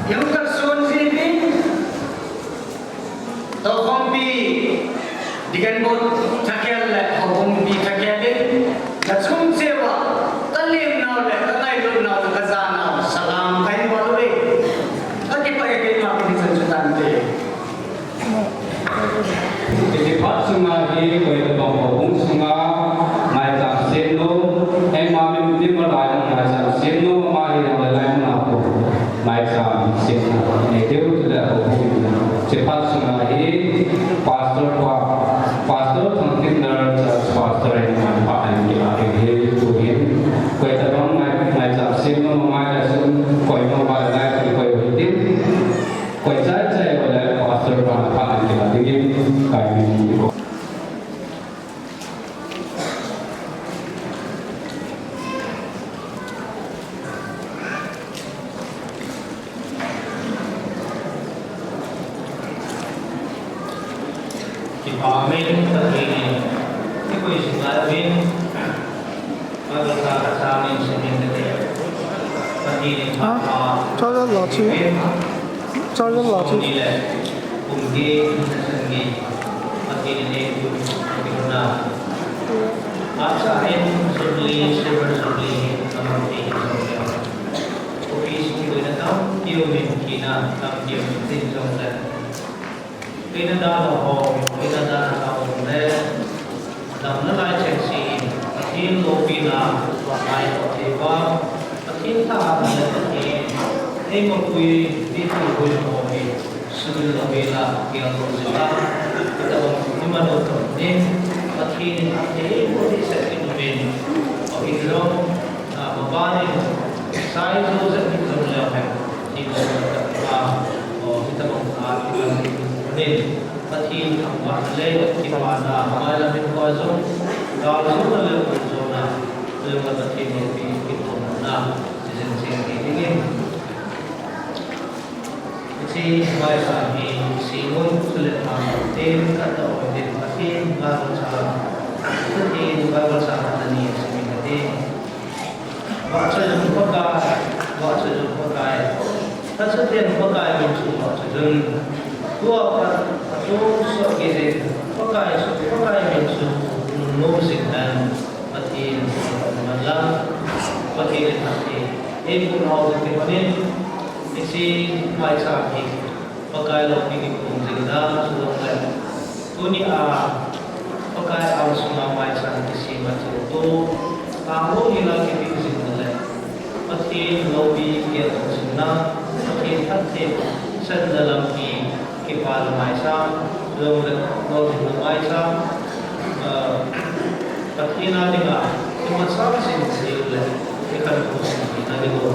i hung kalson ji ding. Tokhompi, Deacon Board thakhel le houbung mipi thakhel in, kachung cheh uva, kalemnau le, kangailutnau le, kajanau, salam kahin bol uve. Kakipah e, keima kin chan chu tante. Hiche phat sunga hi, koi tobang houbung sunga, maicham semnu, eima min dim a lai maicham semnu, ama hi jong le lai mun a ko. Maicham semna nei diu chule houbung in. Hiche phat sunga hi pastor pa, Pastor Thangtinlar Church Pastor in maicham ahin kilah ding ahi. Tuhin koi tobang mai, maicham semna mama le sun koi mama le nai koi koi u hitin. Koi chai chai u le pastor pa maicham ahin kilah dingin kahin Kipah amen, Pathen in. Nikoi sung lai uvin. Bible chang khat chang in simin kate. Pathen in. Ha? Pha, pha. Charger la chu. Amen. Charger la chu. Kum ni le, kum ni, kum ni le, Pathen in eipuipi na. Achain Jubilee, Silver Jubilee, amang te hi jong le. Office kiboina tampi umin, thina tampi umin, tin jong le. Kei na dan ho, kei na dan ho le. Damna lai chengse in, Pathen loupina, Pathen loupina, Pathen thahatna le Pathen eimapui, eipui ho hi, sumil louvin la, kiang lou jing a, hitobang iman u tah in, Pathen in athei bou ding sah in umin, ahin jong, a, maban in, sai jou jep in jong leu hen, Pathen loupina tah a, o, hitobang a, iman in, Pathen thangvahna le kipana, mailam in koi jong, gal jong le ul jong na, le Pathen in pi kipana, jing jing ding in. Hiche maicham hi, singun chule thang, tin khat tah oi din, Pathen Bible chang, Pathen Bible chang, ani simin kate. Vahchoijun Pakai, vahchoijun Pakai. Thachutin Pakai min chu vahchoijun. Tua pat, achung soh kit in, Pakai chu, Pakai min chu nunnom jing hen, Pathen, Pathen man lang. Pathen in phatthei eiboh nau jong kipah in, hiche maicham hi Pakai loupi kikhom jing dan, chuleh tuni a Pakai angsunga maicham kisem a chu tu, angsunga kipeh jing le Pathen loupi kikhom jing na, Pathen phatthei sanna lampi, kipana maicham, lolhinna maicham, ah, Pathen a dinga imacha jing diu le ikhankho jing theina diu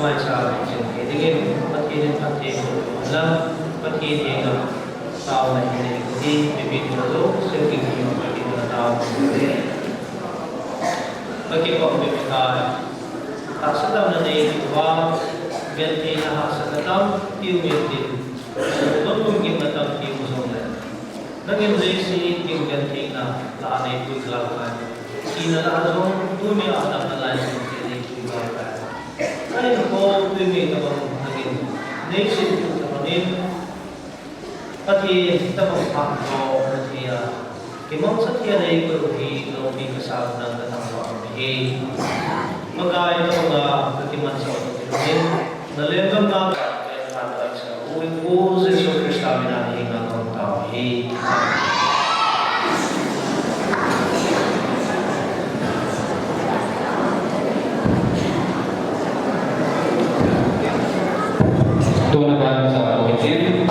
maicham jing thei dingin Pathen in phatthei boh hen lang, Pathen henga taona hin nei kit u, mipi jouse, Pathen henga taona hin nei kit u. Kakipah uve, Pakai. Tahsa damna nei diuva, gentheina hahsatna tampi um intin, lungmong gimna tampi um jongle, nangin leiset ding gentheina lah a neipui Pakai. Thina lah a jong, tuni a damna lai jong neipui Pakai. Kahinkho twi ngei tabang nangin neisetpeh tabang in, Pathen tabang phat lou nathei a, kimangcha thei a neikoi u hi loupi kasah nang kathangvah u ahi. Pakai, nanga kakimansah u toh kilhon in, nalenggam na kahinkho Jesu Christa mina nahenga kahung tao u ahi. Tuna ban sa ko hitin.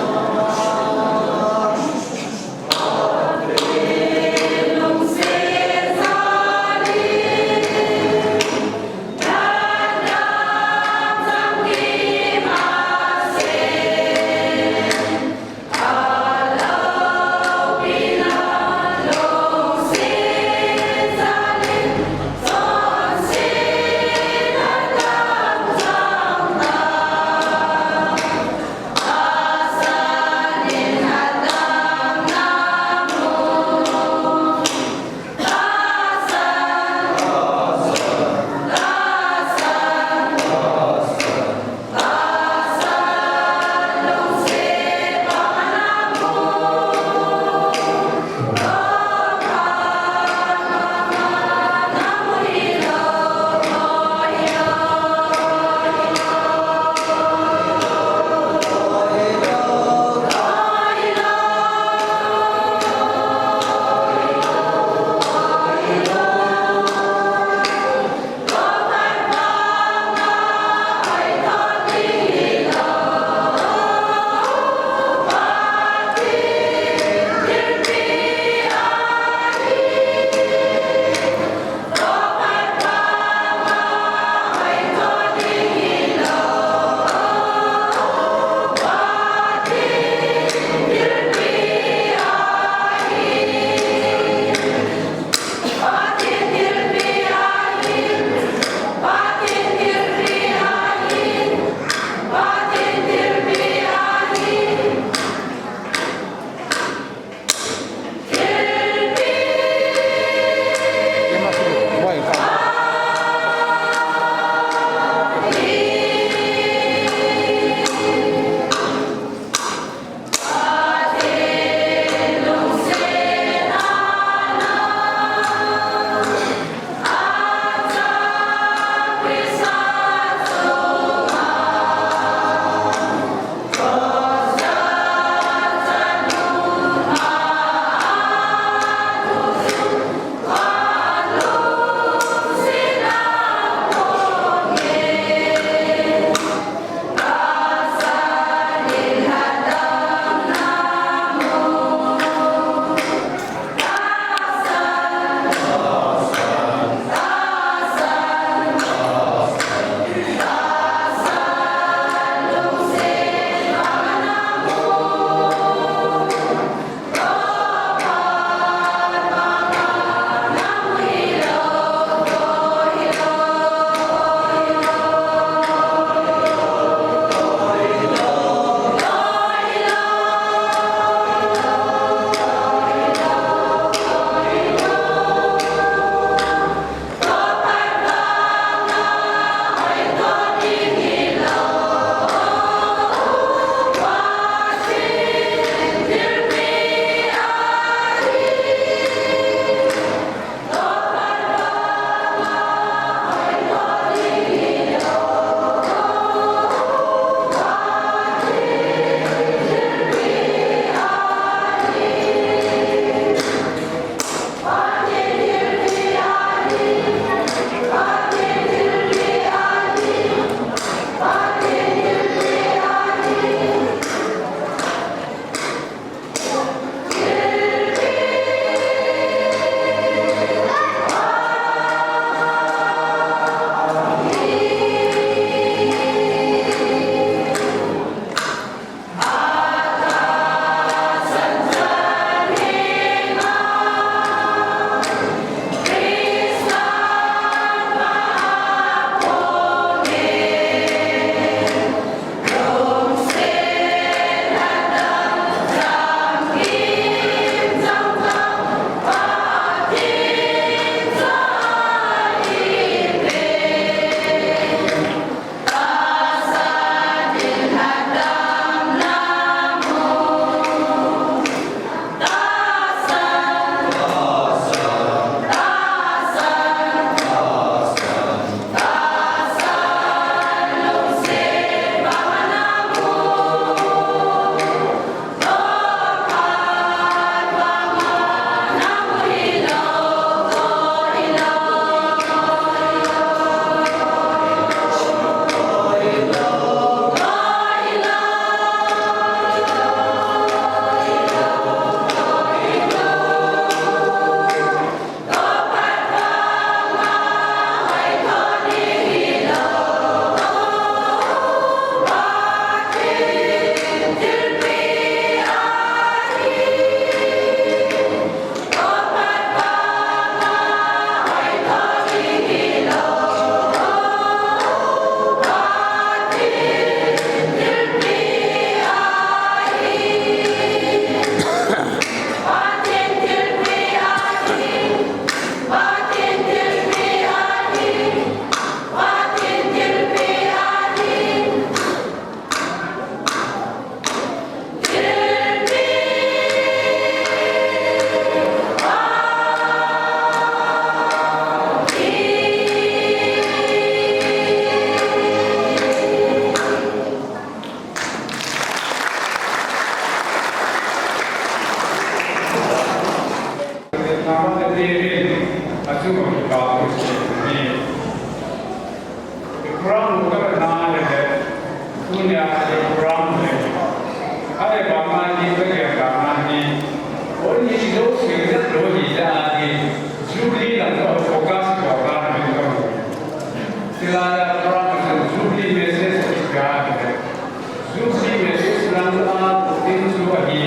Hi,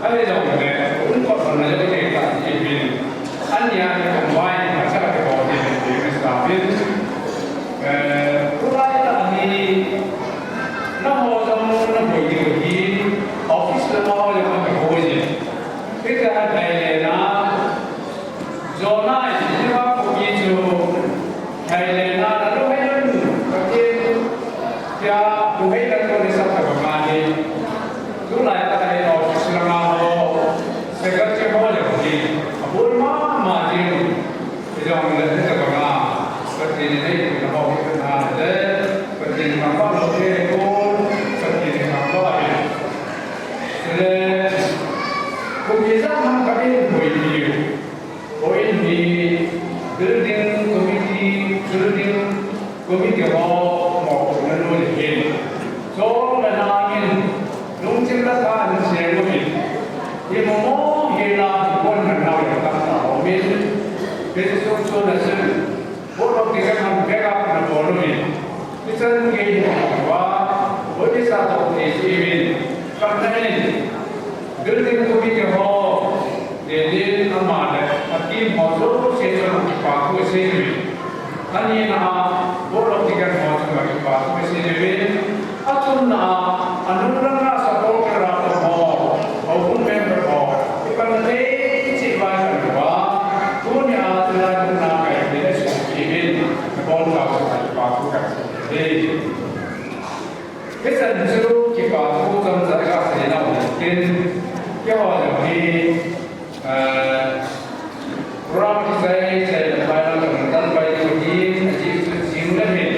ahi jongle, um kot hon na jong hi ka ti bin. Ania hi combine, a cha ki bol ti bin, ti bin sa bin. Eh, tulai ta hi, na ho jong na boi di hi, office la ma ho jong na boi di. Hita ha thai le na, Jonah in Nineveh khopi chu thai le na, na lunghei un, Pathen, tia lunghei na ko ni sa ta ba ma ni. Tulai ta ka ni office la ma ho, secretary ho le ni. Abul ma ma ni. Jong le ni ta ba ma. Pathen ni ni na ho ni na le. Pathen ni ma ba lo ni ko. Pathen ni ma ba ni. Le, khopi ja ma ka ni boi ni. Point hi building committee, building committee ho mopohna nu le hin. Chom le nangin lungthim le tha in seng uvin. Hi momo hi la hi kon na nau le tam ta ho min. Building sung sung na sung. Board of Deacon hon backup na bol uvin. Hichan gei hi uva, Buddhist a toh thei si uvin. Khatna in, building committee ho, David ama le a team ho jouse chunga kipa thu asei uvin. Anina a, Board of Deacon ho chunga kipa thu asei uvin. Athumna a, anung langa supporter a ho, houbung member ho, ipan na thei cheh uva ipan uva, tunia chulai mun a kahin seiyin, nabonchauva kipa thu kasei e. Hichan chu kipa thu chomcha kasei nau hitin, keiho jong hi, Eh, program kisai, sai le pai lang kan tan pai diu ahi, ajeh chu jing le hin.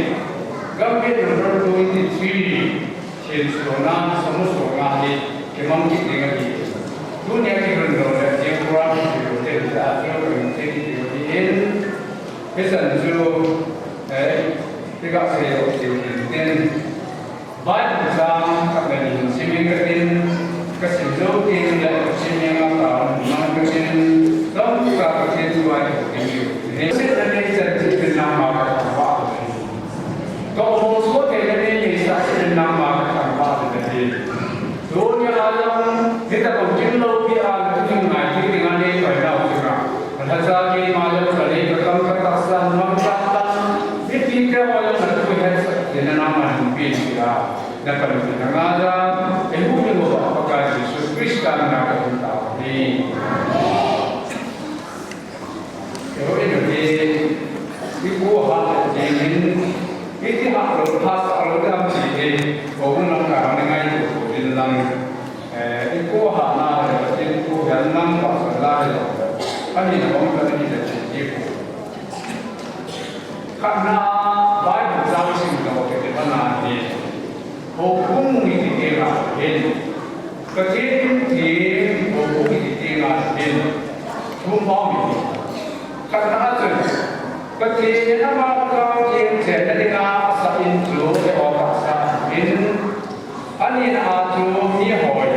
Gambih number twenty-three, Thensuana, Samusuana hi, kimang kit ding ahi. Tunia kilhun lou le, jing program kisai lou te, ta chu kan sei diu ahi in. Hichan chu, eh, tika sei lou diu ahi tin. Bible chang khat le ni sim inge katin, kasim jou teng le kasim inge, ka nung inge katin, chomkhat Pathen thu a kihou ding ahi. Seiset nanei chan chu Pathen nangma kathangvah ahi. Tohgon soh theina nei neisah chu Pathen nangma kathangvah ahi. Tunia jong, hitobang gimloupi a, lungthim ngai thei dinga nei koi nau chu ka. Lhacha keima jong kanei kakam katahsan, mangcha tan, mipite ho jong natoh hetsah theina nangman hinpe tia. Napanpi nanga jong, eihuhhing uva Pakai Jesu Christa mina kathum tauve. Eiho in hi, ipu hat le jeng in, iti hat lou, hat sah lou ding ham ti hi, houbung lamkai hon ngaito uvin lang. Eh, ipu hatna le, Pathen thu hi lang pastor la hi lou. Ani na bang ka ni le ti ti pu. Khatna, Bible chang sim lou te te bana ni. Houbung iti teng ahin. Pathen in theng, houbung iti teng ahin. Thum bang ni. Khatna chun, Pathen in ama Lhagao Theng chenna dinga asah in chu eiho tahsa ahin. Anina a chu miho in,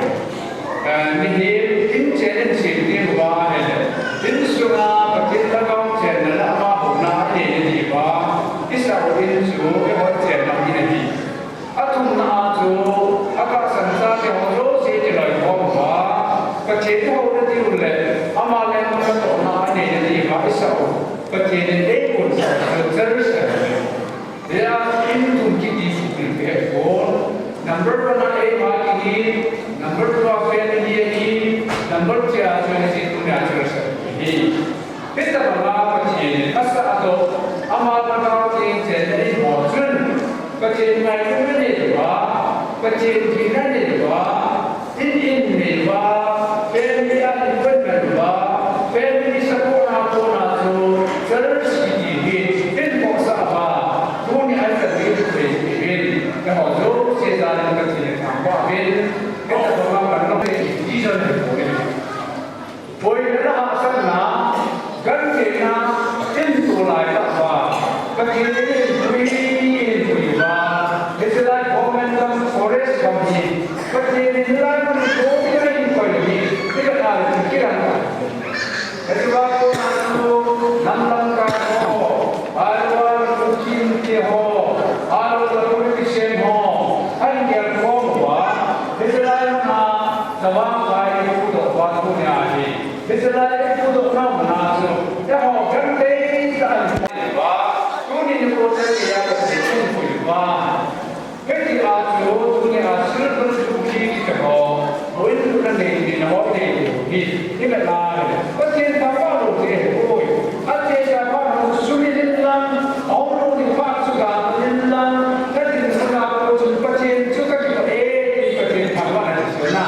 eh, mihem in chen in sem teng uva ahile, insunga Pathen Lhagao chenna le ama houna anei na diuva, isah u in chu eiho chenna in ahi. Athumna a chu, atahsan chate ho jouse kiloikhom uva, Pathen ihouna diu le, ama lenggam tohna anei na diuva isah u, Pathen in eikonsah u chu Jerusalem. Hia in thum kiti chu kin pe pon. Number one a eima kihi, number two a family ahi, number three a chu hiche tunia church ahi. Hitabanga Pathen in asah a toh, ama Lhagao Theng chenna in ho chun, Pathen ngailutna nei uva, Pathen hina nei uva, in in nei uva, family a hin panman uva, family support a kona chu church kiti hi in khohsah uva, tuni a chan hi thei uvin, eiho jouse jal in Pathen in thangvah uvin, hitabanga panna hi ti jon hi poi. Boina le hahsatna, gentheina, in tulai tah uva, Pathen in pui, in pui uva, hiche lai government gam forest gam hi, Pathen in lai mun ko in koi hi, ila na le kilang. Hiche lai ko na chu, nam lamkai ho, ahilou le Kuki te ho, ahilou le politician ho, ahin gelkhom uva, hiche lai mun a, Tavang vai i pudoh uva tunia hi. Hiche lai i pudoh nau na chu. Eiho gam tei tah in vai uva. Tuni nikho chate a kasei chung pui uva. Hitia chu tunia silver jubilee kiti ho. Houin lutna nei ni na ho nei ni. Hi na lai. Pathen thangvah lou te hi. Ache cha pa na sumil in lang, aum lou ni pa chu ga in lang, ka dinmun a kon chun Pathen chu ka kipah e, Pathen thangvahna ti chu na.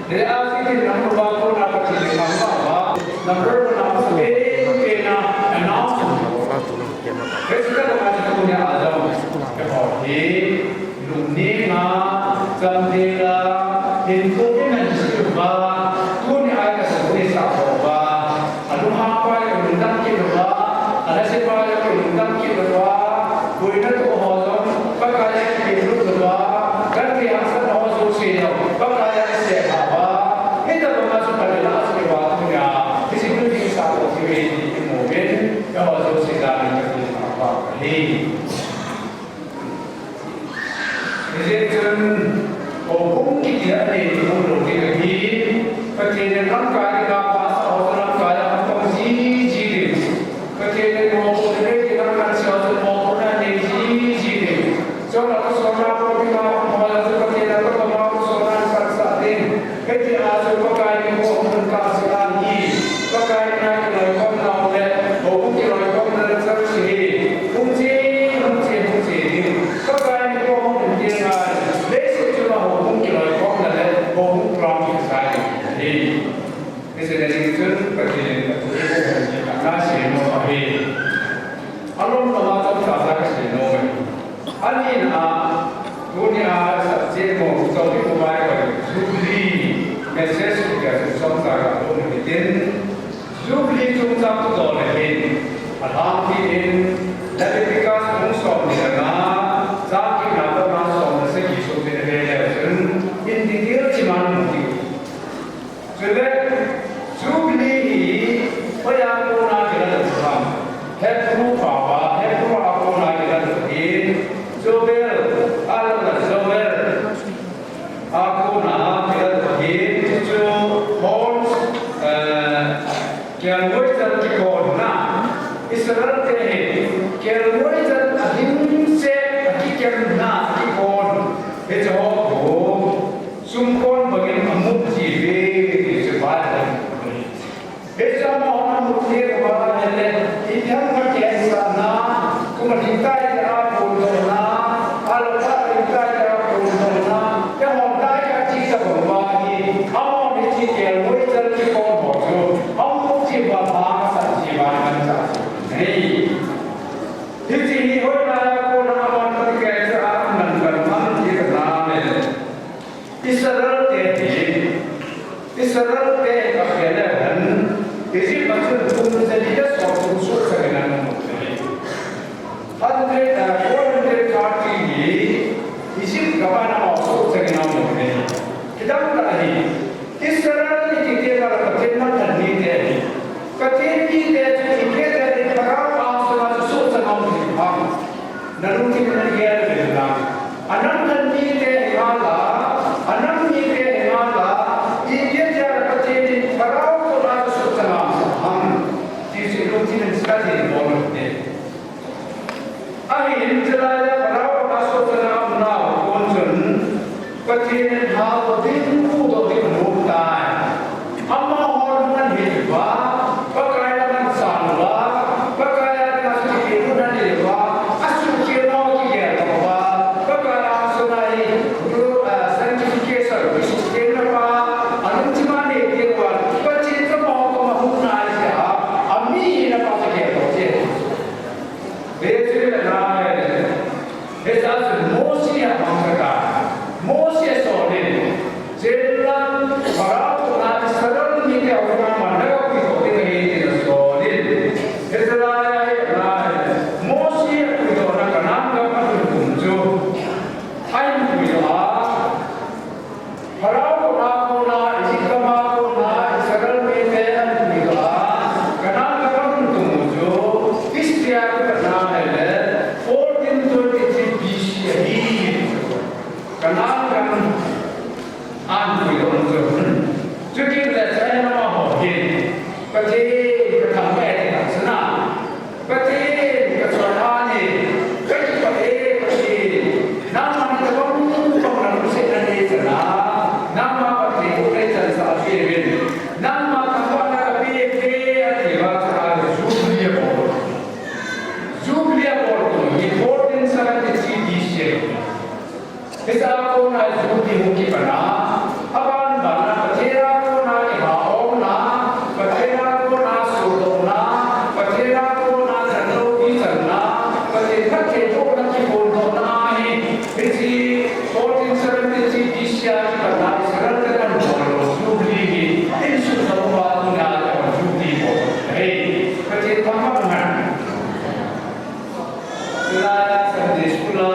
Hile a si tin nang lou a kon a Pathen thangvah uva. Number one a sa pe, pe na, announcement. President of Macedonia Adam, ka ho hi. Lungninga, chamdela, hinkho in ahin seiyu va, tunia kasei sah ho va, alunghang pa jong lungdam kit uva, alhase pa jong lungdam kit uva, boina toh ho jong, Pakai a kipelut uva, kan kihahsat ho jouse jong, Pakai a kisei uva, hitabang a chu Pakai la asei uva tunia, hiche building sah ho hi ve ti imu uvin, eiho jouse dan in ka kipah uva ahi. Hijeh chun, houbung kiti anei hung lou ding ahi, Pathen in lamkai dinga pastor ho chu lamkai a hung pang jiji ding. Pathen in mopohna nei dinga kansei ho chu mopohna nei jiji ding. Chule kusona po dinga hung ho chu Pathen in kusona kansah ding. Hitia chu Pakai nikho hung kahse ahi. Pakai na kiloikhomna le, houbung kiloikhomna le church hi hung che, hung che, hung che ding. Pakai nikho hung um ding ahi. Leiset chunga houbung kiloikhomna le, houbung program kisai ding ahi. Hiche na ding chun Pathen in athu ana seinom ahi. Alom lama chomcha cha kaseinom ahi. Anina, tunia subject mo, topic mo vai ko Jubilee message ko kya sum som ta ka ko ni tin. Jubilee chungchang tu dol le hin. Alhangpi in Leviticus bung som ni le nga, chang kit na toh nga som le sagi sung tin ve le chun, in detail chi man mu ti. Chule, Jubilee hi, hoiya kona kilah u ham? Hebrew pao a, Hebrew a kona kilah u ahin, Jobel, ahilouleh Jobel a kona kilah u ahin, chuchu horns, eh, kelngoi jal kikonna, Israel te hi, kelngoi jal ahing set, akikemna, akikon, hiche ho khu, sumkon bangin amut ji uve, ti chu Bible in ahin. Hiche amahon amut ji uva ahile, itiham khat kensahna, kum alhing tai tia kon dohna, alhing tai tia kon dohna, keiho tai kati tabang uva hi, amahon hiche kelngoi jal kikon ho chu, amut ji uva pha asah ji uva ahin cha ji. Nei. Hiche hi hoilai a kona amahon kati kensah a aman ban ham ti kana le. Israel te hi, Israel te hi akhel le hen, Egypt a chun kum jali le somthum suhchangin ana um u ahi. Hundred, eh, four hundred thirty hi Egypt gam a ana um suhchangin ana um u ahi. Kidang tah ahi, Israel iti te hi Pathen namkhat mite ahi. Pathen mite chu ipi jeh a Pharaoh angsunga chu suhchang a um u ahi. Nalungthim in nagel uvin lang. Anam khat mite hinga la, anam mite hinga la, ipi jeh a Pathen in Pharaoh koma chu suhchang a um sah ham, ti chu lungthim in study bol u hite. Ahin, chulai a Pharaoh koma suhchang a umnau kon chun, Pathen in hal ding, pudoh ding anom tai. Amahon aman het uva, Pakai lam asan uva, Pakai a dinga chu kipehna anei uva, asuhkhel nau akigel uva, Pakai angsunga hi, ah, sanctification, kisuhkhel nau pa, alungthim a anei uva, Pathen chu amaho koma hung nai jeh a, ami hina pa chu kigel uva. Hiche chu le nai. Hiche chu Mose a mang kha ta. Mose a sot in. Pathen, ka thangvah e, ka thangvah e. Pathen, ka choi ani, ka kipah e, Pathen. Nangman ka bang bang na lungset na nei chana. Nangma Pathen, ka chansah a pe uvin. Nangma thangvahna ka pe e, ati uva chu a Jubilee abol. Jubilee abol tu hi fourteen seventy-three B C a. Hiche a kona Jubilee hung kipan a, aban ban a Pathen a kona kiha omna, Pathen a kona sodohna, Pathen a kona jan loupi channa, Pathen phattheibohna kiphondohna ahi. Hiche fourteen seventy-three B C a kipan a Israel ten abol lou Jubilee hi, insung sung uva tunia Jubilee bol ahi. Pathen thangvah hen. Hilai a Sunday school a,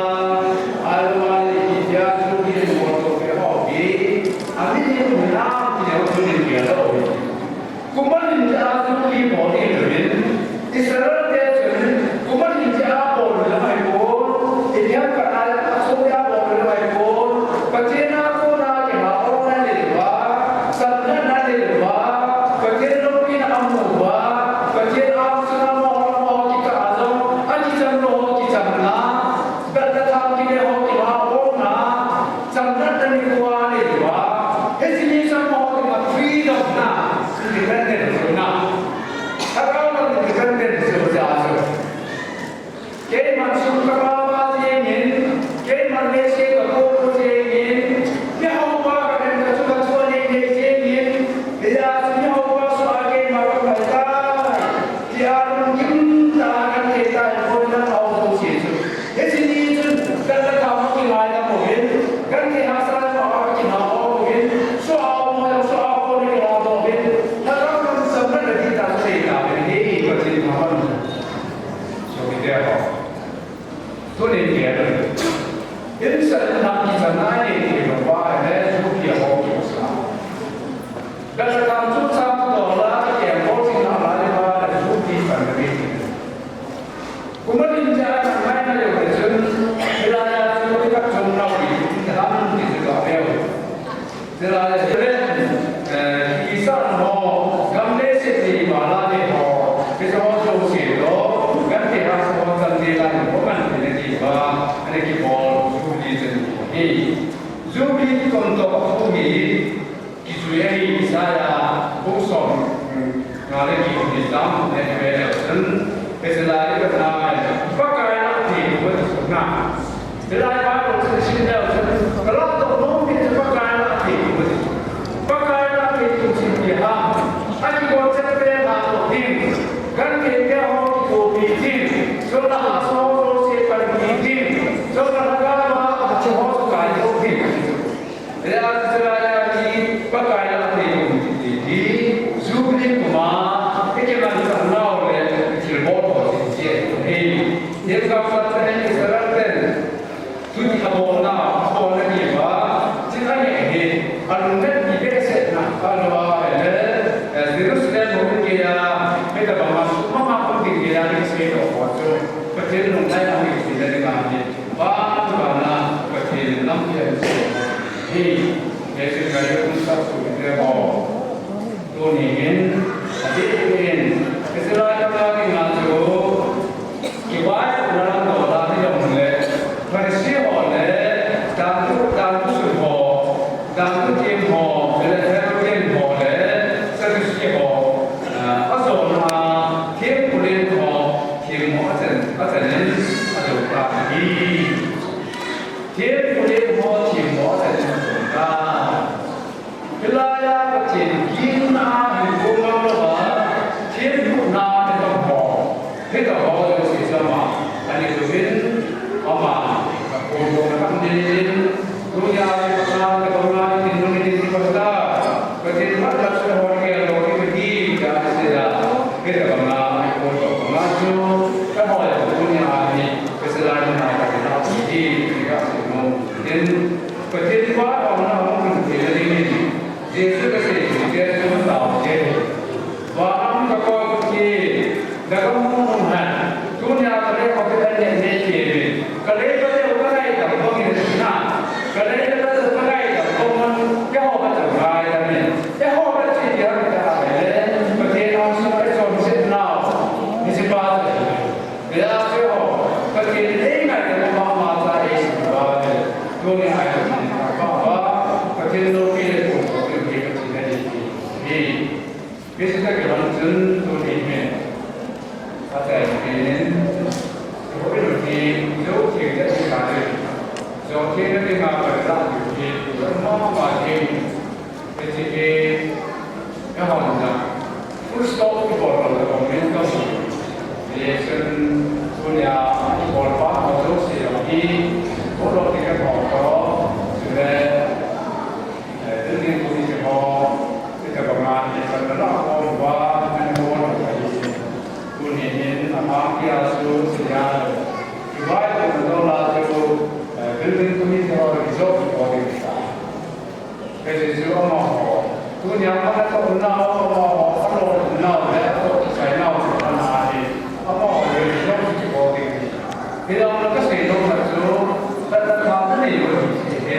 alma le India chu hi bol to pe ho hi. Ami ni mu na ti ho chu ni pia lo. Kuman in ja chu hi bol ni lo in. Israel te chun kuman in ja bol ni lo mai ko. India ka ai a chu ja bol ni lo mai ko. Pathen a kona kiha omna le uva, chamna le uva, Pathen loupina amu uva, Pathen a sunga mo ho mo kikah a jong, akicham lou ho kichamna, gal le tham kile ho kiha omna, chamna le ni uva le uva, hiche ni cham ho dinga freedom na, independence na. Thakao na independence jo ja jo. Keiman sum ka pa pa jengin, keiman leiset ka po po jengin, miho pa ka len ka chu ka chu nei nei jengin, hijeh a chu miho pa soh a keima ka pai tai, tia lungkim tah a kan thei tai, boina hao jouse chu. Hiche ni chun, kan la thao ma kingai na mo hin, kan thei hahsa na mo a ka kingai mo hin, soh a mo, soh a mo ni kingai mo hin, na ka kan sam na di ta sei ta, hi, Pathen ma man. Sopite ho. Tunin gel. Insung a kichamna nei thei lou va le, Jubilee ho kisa. Gal le tham chu chang to la, ke ho ching na la le va le, Jubilee pan le. Kuman in ja na ngai na yo le chun, hilai a chu ka chom na wi, ham ti chu ka veu. Chulai a, eh, isan ho, gam le set ni ma la ni ho, kisa ho jouse to, gam te ha sa ho gam te la ni ho man ni ni ba, ani kibol, Jubilee chen ni. Jubilee kon to ko ni, kijui ahi Isaiah, bung som, mm, Nga le ki ni sam ne ve le sun, Israel ka na, Pakai na ti ko ti na. Israel ba ko ti sin le sun, ka la to no mi ti Pakai na ti ko ti. Pakai na ti ko ti ti ha. A ki ko ti pe na to ti. Kan ke ke ho ki ko ti ti. So na ha so so se pa ti ti. So na ga ma a ti ho so ka ko ti. Hijeh a chu Israel hi Pakai na thei kum ti hi, Jubilee kum a, i kimanchah nau le, i thilbol ho ti hi. Hei, Israel ten, Israel ten, tuti abolna, abolna hi ba, chun ange hi, alungnet ni behseh na, alua le, eh, Jerusalem ho ke a, me ta ba ma, ma ma kum ti ke a, ni se to ho chu, Pathen lungnet a ni ti le ni ma ni. Ban bana Pathen lampi a insung hi, Jesu Christ a um sah suh te ho. Tuni hin, adeh in, Israel ka dinga chu, kivaipohna lam dola hi jong le, Pharisee ho le, dan thu, dan thu sut ho, dan thu them ho, le Herodian ho le, Sadducee ho, ah, ajona, thempu len ho, themmo achan, achanin ajou tan ahi. Thempu len ho themmo achanin ajou tan. Hilai a Pathen ginna a hinkho ngam louva, thempuina a hinkho, hinkho jouse chu ama ahi uvin, ama aphondohna khat nei in, Tunia hi Pathen ka banga i tin nung i tin Pathen. Pathen mat mat seh hon ke lo ki ti ka se la. Ke ka banga ai ko to banga chu. Ka ho ya tunia hi ke se la ni na ka na ti ti ka se no. Tin Pathen ba ka na hon ke ni. Jesu ka se ke su ta ke. Ba am ka ko ki. Daga mu mu han. Tunia ka le ko ke ne ne ke. Ka le ka le ka ngai ka ko ni na. Ka le ka le ka ngai ka ko Hiche hi, ka hon na, full stop kibol lou le, comment ka hon. Reaction tunia kibol pa ho jouse hi, bol lou ti ka hon to, chule, eh, building committee ho, ti ka banga, eh, kan na la ko ba, kan ko na ka hi. Tuni hin, ama kia su, sia, kivai ko na la chu, eh, building committee ho, result ko ding ta. Hiche chu amaho. Tunia ama natoh nau, amaho, alo nau le, atoh kisai nau chu ana hi. Amaho le, result chu kibol ding ahi. Hilai a kasei nom na chu, tata kha kanei u ahi.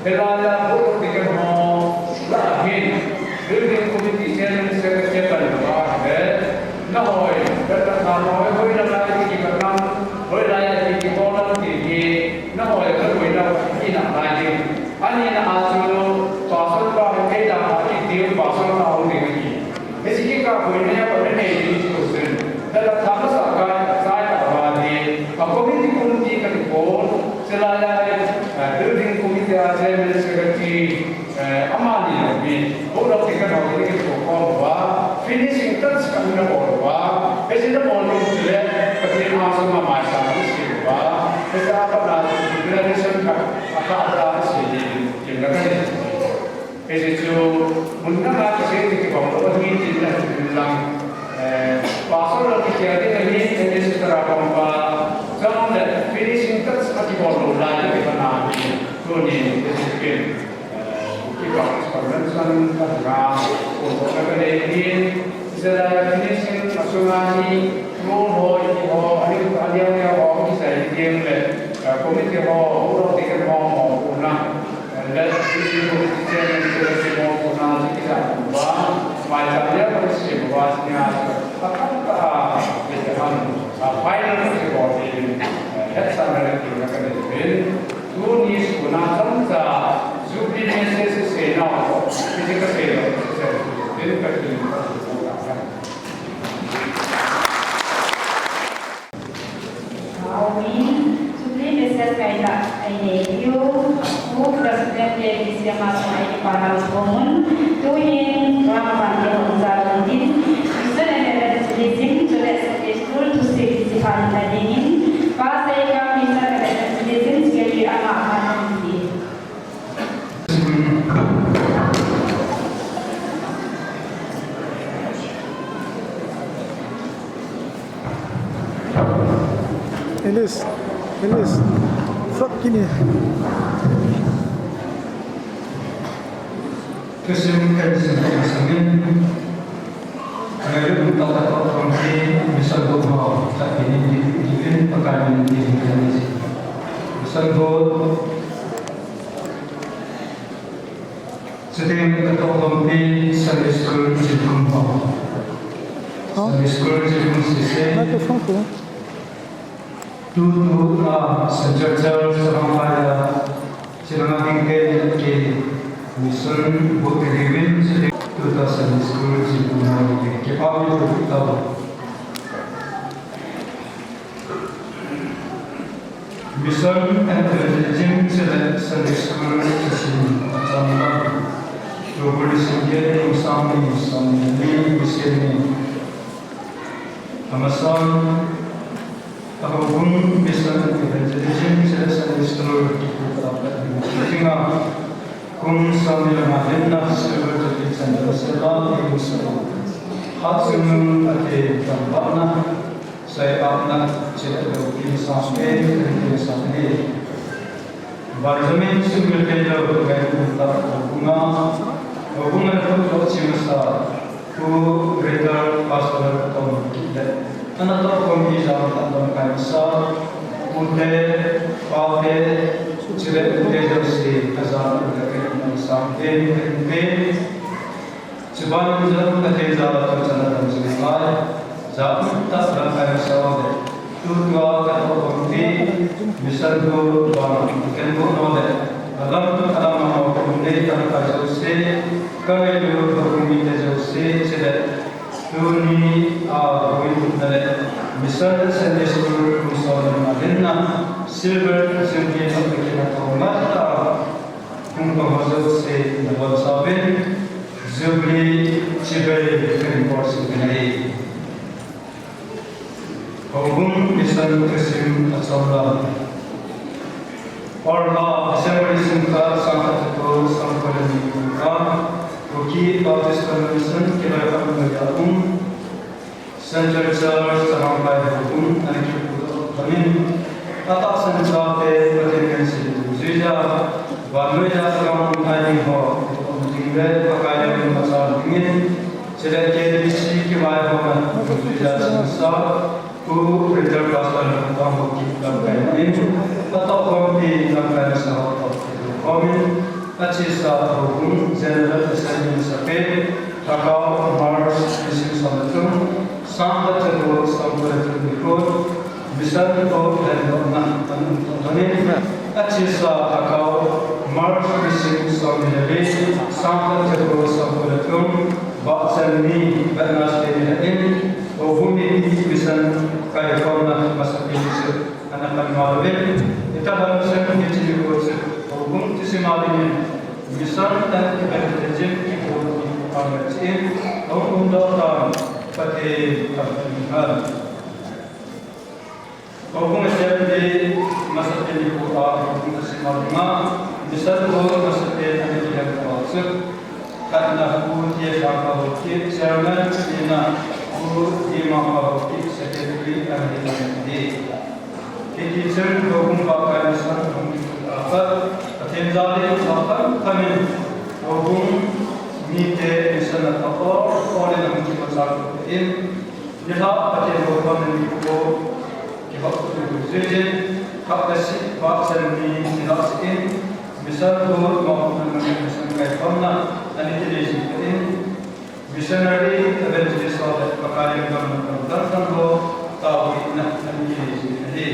Hilai a bol ding ho, la hin. Building committee chairman, secretary, ban ba le. Nahoi, tata kha nahoi, hoilai a kikibat nam, hoilai a kikibol nam ti hi. Nahoi, hoilai a kikibat nam ti hi. Ani na a chu, pastor pa, thei da, a ti ti, pastor pa, hung ding ahi. Hiche kikah a koi na ya, koi na nei ding chu sin. Da la tha masa ka, sai ka ba ni. A committee kum ti ka ti pon, sila ya, eh, building committee a chairman secretary, eh, amani ya mi. Board of Deacon ho ni ki ko ko ba, finishing touch ka na ko ba. Hiche na bol ni chu le, ka ti ma so ma mai sa ni si ba. Hiche a pa na declaration ka, a ka da si ni. Kin la ka ni. Hiche chu, mun na ka se ti ki bang lo ni ti na ti lang. Eh, pastor lo ki ti a ti ni ni se ta ra bang ba. Chang le finishing touch a ki bol lo lai ti ba na ni. Tu ni ti ti ki. Eh, ki ba convention ka na ko ko ka ni ni. Israel finishing a sunga ni. Mo ho, ho, ani, ani, ani, ho, ki sai ni le. Eh, committee ho, ho, ti ka ho, ho, na. Let the people teach and the people who know the Kitab ba, mai cham ya ko si ba ni a, a kan ta, a, le han, a, final ni ko ni, eh, het sa na le ki na ka ni bin, tu ni su na cham cha, jubilee message se na ko, ki ka se lo, se, din ka ki ka. Amen. Jubilee message kaina, ai nei diu. U President le V C M a sung ai pa na komun. Tu hin, rama ni hung sa lung din. Mission and Evangelism, chule Sunday School, tu si si pa na dingin. Pa sai ka Mission and Evangelism, si ki ama pa na dingin. Elis, Elis, fuck ini. Kesim, kesim, kesim. Ngayon, tatakot kami, misal ko mo, sa pinili, ilin, pagkain, ilin, ilin. Misal ko, Chuteng katoh khompi Sunday School chingkhum ho. Sunday School chingkhum sese. Tutu a Saint George Church Chavang Phai a chilanga ding te ke mission book agreement chuteng tutu a Sunday School chingkhum ho ke. Kipa mi tu tau. Mission and Evangelism chule Sunday School session achang lam. Tubuli singke ni, sang ni, sang ni, ni, ni, ni. Amasan, ahubung Mission and Evangelism chule Sunday School kipu ta pa ni. Kum sang ni lama hinna silver jubilee chan da sela ni sela. Hatsung ate tambana. Sai apna cheh lo kin sa, eh, kin sa ni. Benjamin sumil pe lo, kai ta bunga, bunga lo lo chima sa, ku retired pastor Tom Kile. Ana to kom hi jam ta dom kai sa, u te, pa te, chule u te jouse, ka jam u te kai sa, eh, eh. Chuban jong ka thei jal a tuchan a dam jing ngai. Jam tah lamkai sa le. Tutua ka to committee, mission ko ban ken ko no le. Alam alam a mo ko nei tah ka jouse. Ka ngailut ko mite jouse chule. Tuni a ko in na le. Mission Sunday School ko so na hinna. Silver jubilee no ke na ko ma ta. Hung pang ho jouse nabonchauvin Jubilee chibai kahin bolsah uvin ahi. Houbung Mission Thusim Achom Lam. Orla, December nisim khat, sangkhat chatu somko le ni a, Kuki Baptist Convention kiloikhomna noiya um Central Church Chavang Kai Houbung ana kipuidoh lhonin, atahsan chate Pathen kahin seijuija, vannoiya Chagam Kai ding ho, um ding le Pakai lemna machal dingin, chule K B C kivaihomna dungjuija chingsa, Pu Retired Pastor Lhangthang Haokip lamkaina in, atohkhompi lamkaina sahao toh kithomin, achesa Houbung General Assembly masapen, Lhakao March nisim som le thum, sangkhat chatu somko le thum nikho, Mission Board lhendohna ana umtoh lhonin, achesa Lhakao March nisim somni le li, sangkhat chatu somko le thum, Vahchan ni, Wednesday ni hin, Houbung mipi mission kaikhomna masapen chu ana pan ngal uvin, hitalhang chun hiche nikho chu Houbung thusim a dingin mission and evangelism kibol nikho ahi tin, ahung umdoh tan, Pathen thangvah in umhen. Houbung Assembly masapen nikho a Houbung thusim a dinga Mission Board masapen ana kilhengpa chu, khatna Pu T. Lhangthang Haokip, Chairman, nina Pu D. Mangpha Haokip, Secretary ana hi lhonin ahi. Hitichun Houbung Pakai Mission ahung kikhuh a pat, Pathen jalin, lhakhat khamin Houbung mite mission a tah olin ahung kimachal in, nilhah Pathen houkhomna nikho kibol tutu jeh in, khatvei seh Vahchan ni nilhah seh in, Mission Board mangpha nunga mission kaikhomna ana kinei jing in, missionary, evangelist ho le Pakai lemna kamdang dang ho taona ana kinei jing ahi.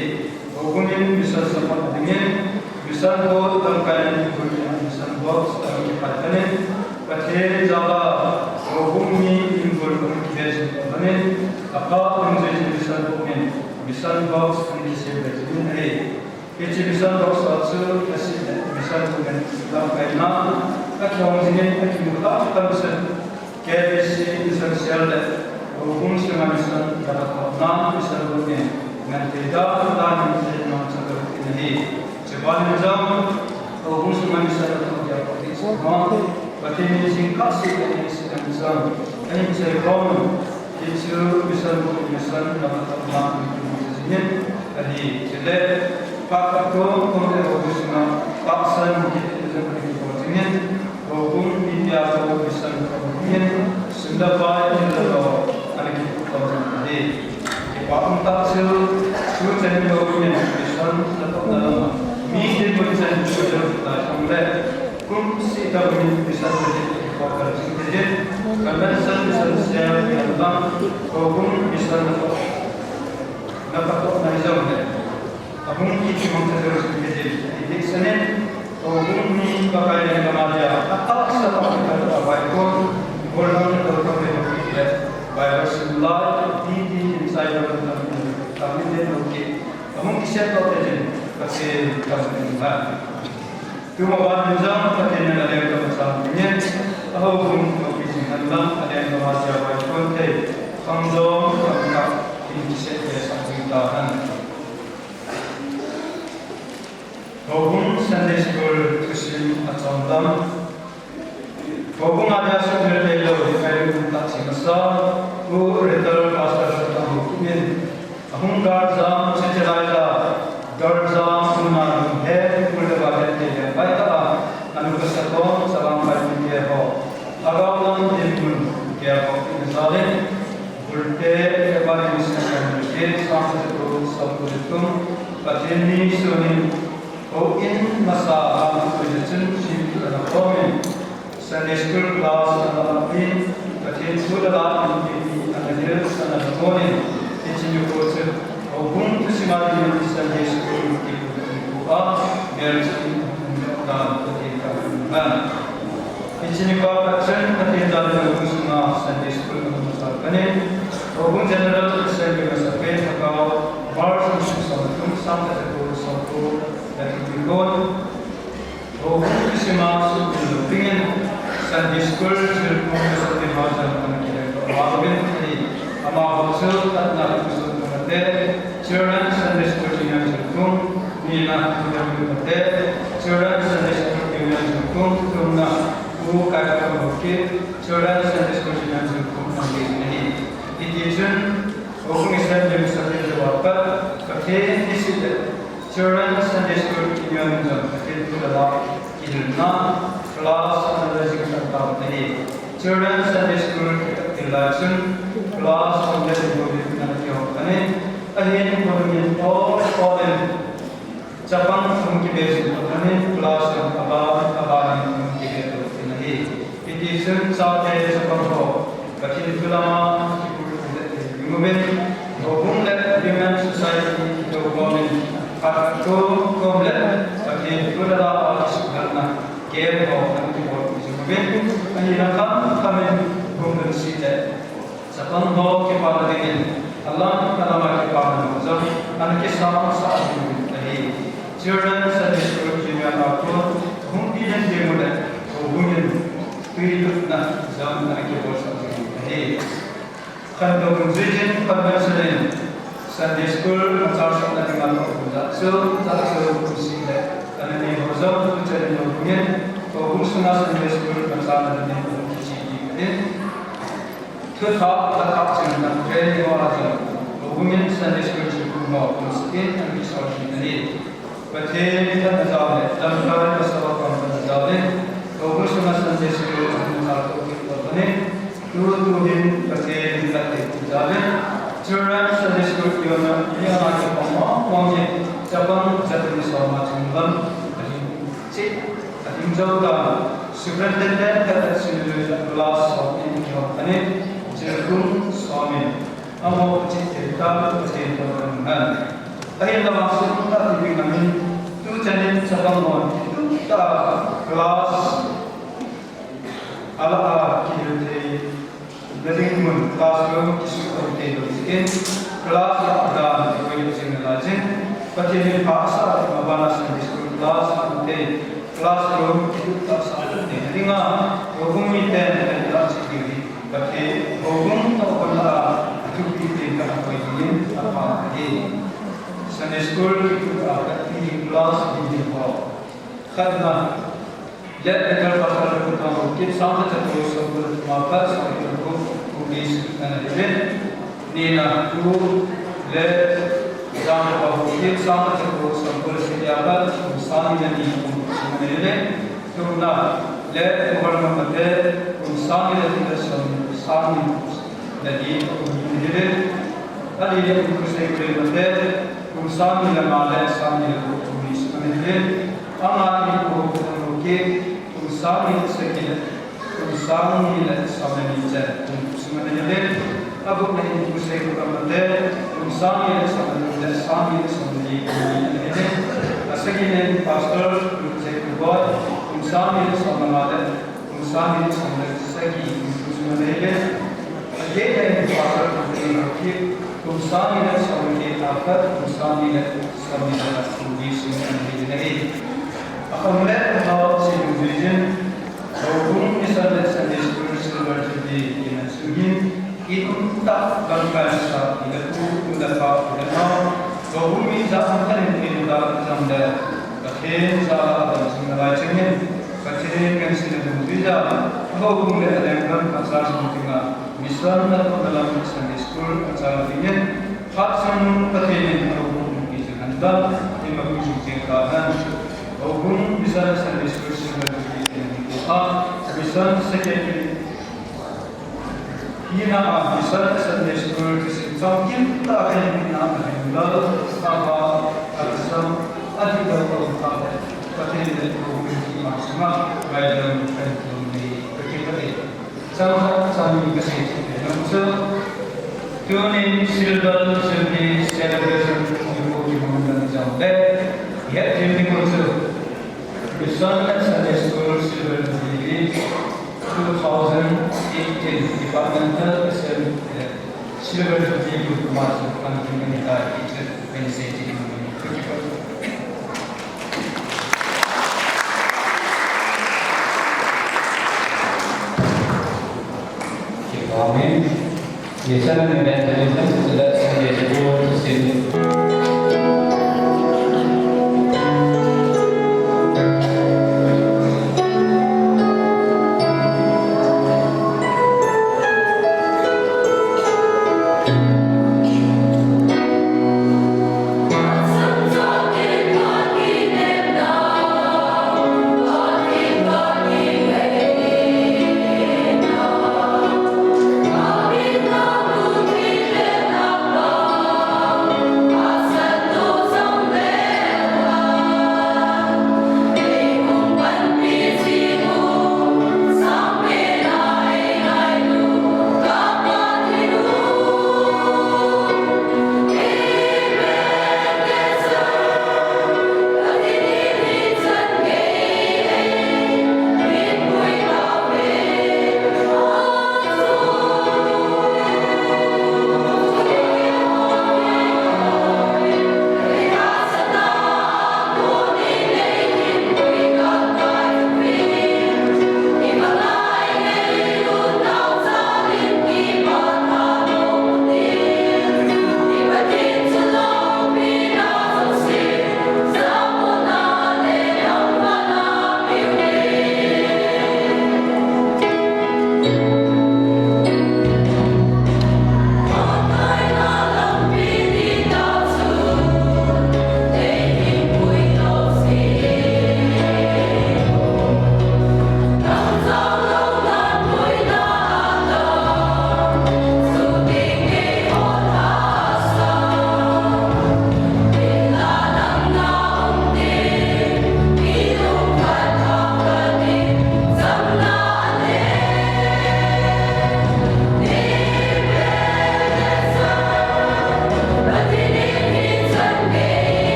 Houbung in mission support dingin, Mission Board lamkaina in Houbung a Mission Box ana kiphai lhonin, Pathen jal a Houbung mi involve ana kihe jing lhonin, aphat dungjuiyin Mission Board in Mission Box ana kisem lhonin ahi. Hiche Mission Box a chu lhaset le Mission Board in lamkaina akihong jingin akimu kha kha mission K B C Mission Cell le Houbung sunga mission lakatohna Mission Board in nganthei dan dan in thei mangcha lou in ahi. Chuban in jong Houbung sunga mission lakatoh dia Pathen in jingkah seh le mission jong ahin seikhom, hichu Mission Board in mission lakatohna in kimu jingin ahi. Chule phat khat kong kong le Houbung sunga tahsan kiti jong ahin bol jingin, Houbung mipi a jong mission khat dingin, sum le pai in le lo ana kipuidoh jing ahi. Kipa umtah chu, tuchan Houbung in mission latohna lama mi dinmun chan chu jong lai jong le, kum seh tobangin mission le kipah kal jing thei in, convention mission sia kihen lang, Houbung mission latoh, lakatohna jong le ahung kikimang cha jong jing thei in, election in, Houbung mi Pakai lenggam a dia atahsa tah in khat a vaikon, gollhang le tolkhang le, Bible sim lai, D D in chai lo, tam in le lo kit, ahung kisem toh thei in, Pathen thangvah in umhen. Tuma ban in jong Pathen in alenggam a chang dingin, a Houbung toh pi jing hen lang, alenggam a dia vaikon thei, khangdong, khangthah in kisem le sah jing tahen. Houbung Sunday School thusim achom lam. Houbung a dia suhmil theilou, hinkho um tah chengse, Pu Retired Pastor Lhangthang Haokip in, ahung gal jam, hiche lai a gal jam muna lunghet, pu le pa le te le pai tah a, anu kasa kon, Chavang Kai mite ho, lhagao lam dinmun gel ho in jal in, Bulte Evangelist Assembly, sangkhat chatu somko le thum, Pathen ni sunin, houin masa lam koi le chun thempu ana khom in, Sunday school class ana lam in, Pathen thu le la in thempu ana hil, ana la kon in, hiche nikho chu Houbung thusim a dingin Sunday school kipu nikho a, melchih in dan Pathen thangvah in umhen. Hiche nikho a pat chun Pathen jal in Houbung sunga Sunday school ana machal lhonin, Houbung General Assembly masapen Lhakao March nisim som le thum, sangkhat chatu somko le thum nikho, Houbung kisima suhmil dingin Sunday School chilpung kisam ni ho jong ana kidem doh uvin ahi. Amaho chu khatna Pu Sotnunga te, Children Sunday School Union chilpung, nina Pu Damlunga te, Children Sunday School Union chilpung, thumna Pu Kaithombokit, Children Sunday School Union chilpung, ana kidem ahi. Hiti chun, houbung isemlim sapeh jou a pat, Pathen kisih le Children Sunday School Union in jong Pathen thu le la kihilna class ana la jing tan tauvin ahi. Children Sunday School kipat til lai chun class hung le hung le ana kihong tan ahi. Ahin hung in all, all in chapang hung kibe jing tan ahi, class jong aban, aban in hung kibe tan ahi. Hiti chun chate chapang ho Pathen thu lama kipui le ding uvin, houbung le Women Society kitou komin, khat kom kom le Pathen thu le la a kisuhgalna camp ho ana kibol jing uvin, ahina khamkham in hung ding sih le chapang ho kipana dingin alam alam a kipana ho jong ana kisang sah jing uvin ahi. Children Sunday School Union a kon hung ding ding ule houbung in tui lutna jong ana kibolsah jing ahi. Khantou dungjui in convention in Sunday School a church na dinga houbung jat chom jat chom kum sih le ana nei ho jong tuchan in houbung in houbung sunga Sunday School a church na dinga hung kichih ding in, thuthah, thuthah chun na training ho a jong houbung in Sunday School chilpung ho kum sih in ana kisol ding ahi. Pathen in phatna jal le lamkai pasal pam phatna jal in, houbung sunga Sunday School a hung chal to kit to phat in, tu tu hin Pathen in phatthei pi jal in, Children Sunday School Union a, Union a kipang mong mong in, chapang jatin som a chung lam, ahin cheh, ahin jou tan, Superintendent khat a sin lui la class som in kihong tan in, chilpung som in, amaho chih thei tan, Pathen thangvah in umhen. Ahinla vang sum tah ti ding amin, tuchan in chapang hon kitup tah a class a la a kihil thei na ding mun, classroom kisuhthei thei lou jeh in, class a dan kikoi jing nalai jin, Pathen in pha asah le maban a Sunday School class a um thei, classroom kitup tah sah thei na dinga, houbung miten ahin lah cheh diu hi. Pathen, houbung toh hon a, athupi pen kana koi dingin apha ahi. Sunday School kitup a kati ding class ding ding ho. Khatna, Lead Local Pastor Pu Damlunga, sangkhat jako somko le thum a pat somko le ko, kum ni sung ana hiuvin. Nina Pu Letjangkhopa Haokip, sangkhat jako somko le sagi a pat kum sang ni le ni, kum sung ana hiuvin. Thumna, Letpu Hoilhama te, kum sang ni le ni le som, sang ni le ni, kum ni ana hiuvin. Alina Pu Seikulei Mate, kum sang ni le nga le sang ni le ko, kum ni sung ana hiuvin. Angana Pu Haokip, kum sang ni le sagi le, kum sang ni le som le ni chen, kum sung ana hiuvin. Agupna in Pu Seikulbam Mate, kum sang ni le som le ni le sang ni le som le ni, kum ni ana hiuvin. Asagina in Pastor Pu Seikulboi, kum sang ni le som le nga le, kum sang ni le som le sagi, kum sung ana hiuvin. Agena in Pastor Pu Haokip, kum sang ni le som le get a pat kum sang ni le som ni le khat, kum ni sung ana hiuvin ahi. Akham le ahao cheh dungjui in, houbung mission le Sunday School Silver Jubilee kiman sung hin, i um tah lamkai masa, i le pu, u le pa, u le nao, houbung mi jat ham khat in i um tah jong le, Pathen jal a adam jing nalai chengin, Pathen ngansena dungjui a, houbung le alenggam a chal jing dinga, mission natohna lam Sunday School a chal dingin, phat chang Pathen in houbung umpi jing hen lang, ima pi jing jing tahen. Houbung Mission Sunday School Silver Jubilee in ko a, Mission Secretary hina a Mission Sunday School kisim chom kim tah a kahin hina a hin lal, ava, alsam, adih lou lou tah le, Pathen le houbung ki ma sunga, ngaidam kahin tum ni, kakipah e. Chang khat chang ni kasei thei nom chu, tunin Silver Jubilee Celebration kimu kimu dan jong le, het thei ding u chu, Mission and Sunday School Silver Jubilee two thousand eighteen Departmental Assembly, eh, Silver Jubilee kum a chu pang ding ahi tai ti chu kahin sei thei nom e. Kakipah. Amen. Mission and evangelism, so that's Sunday school, sin.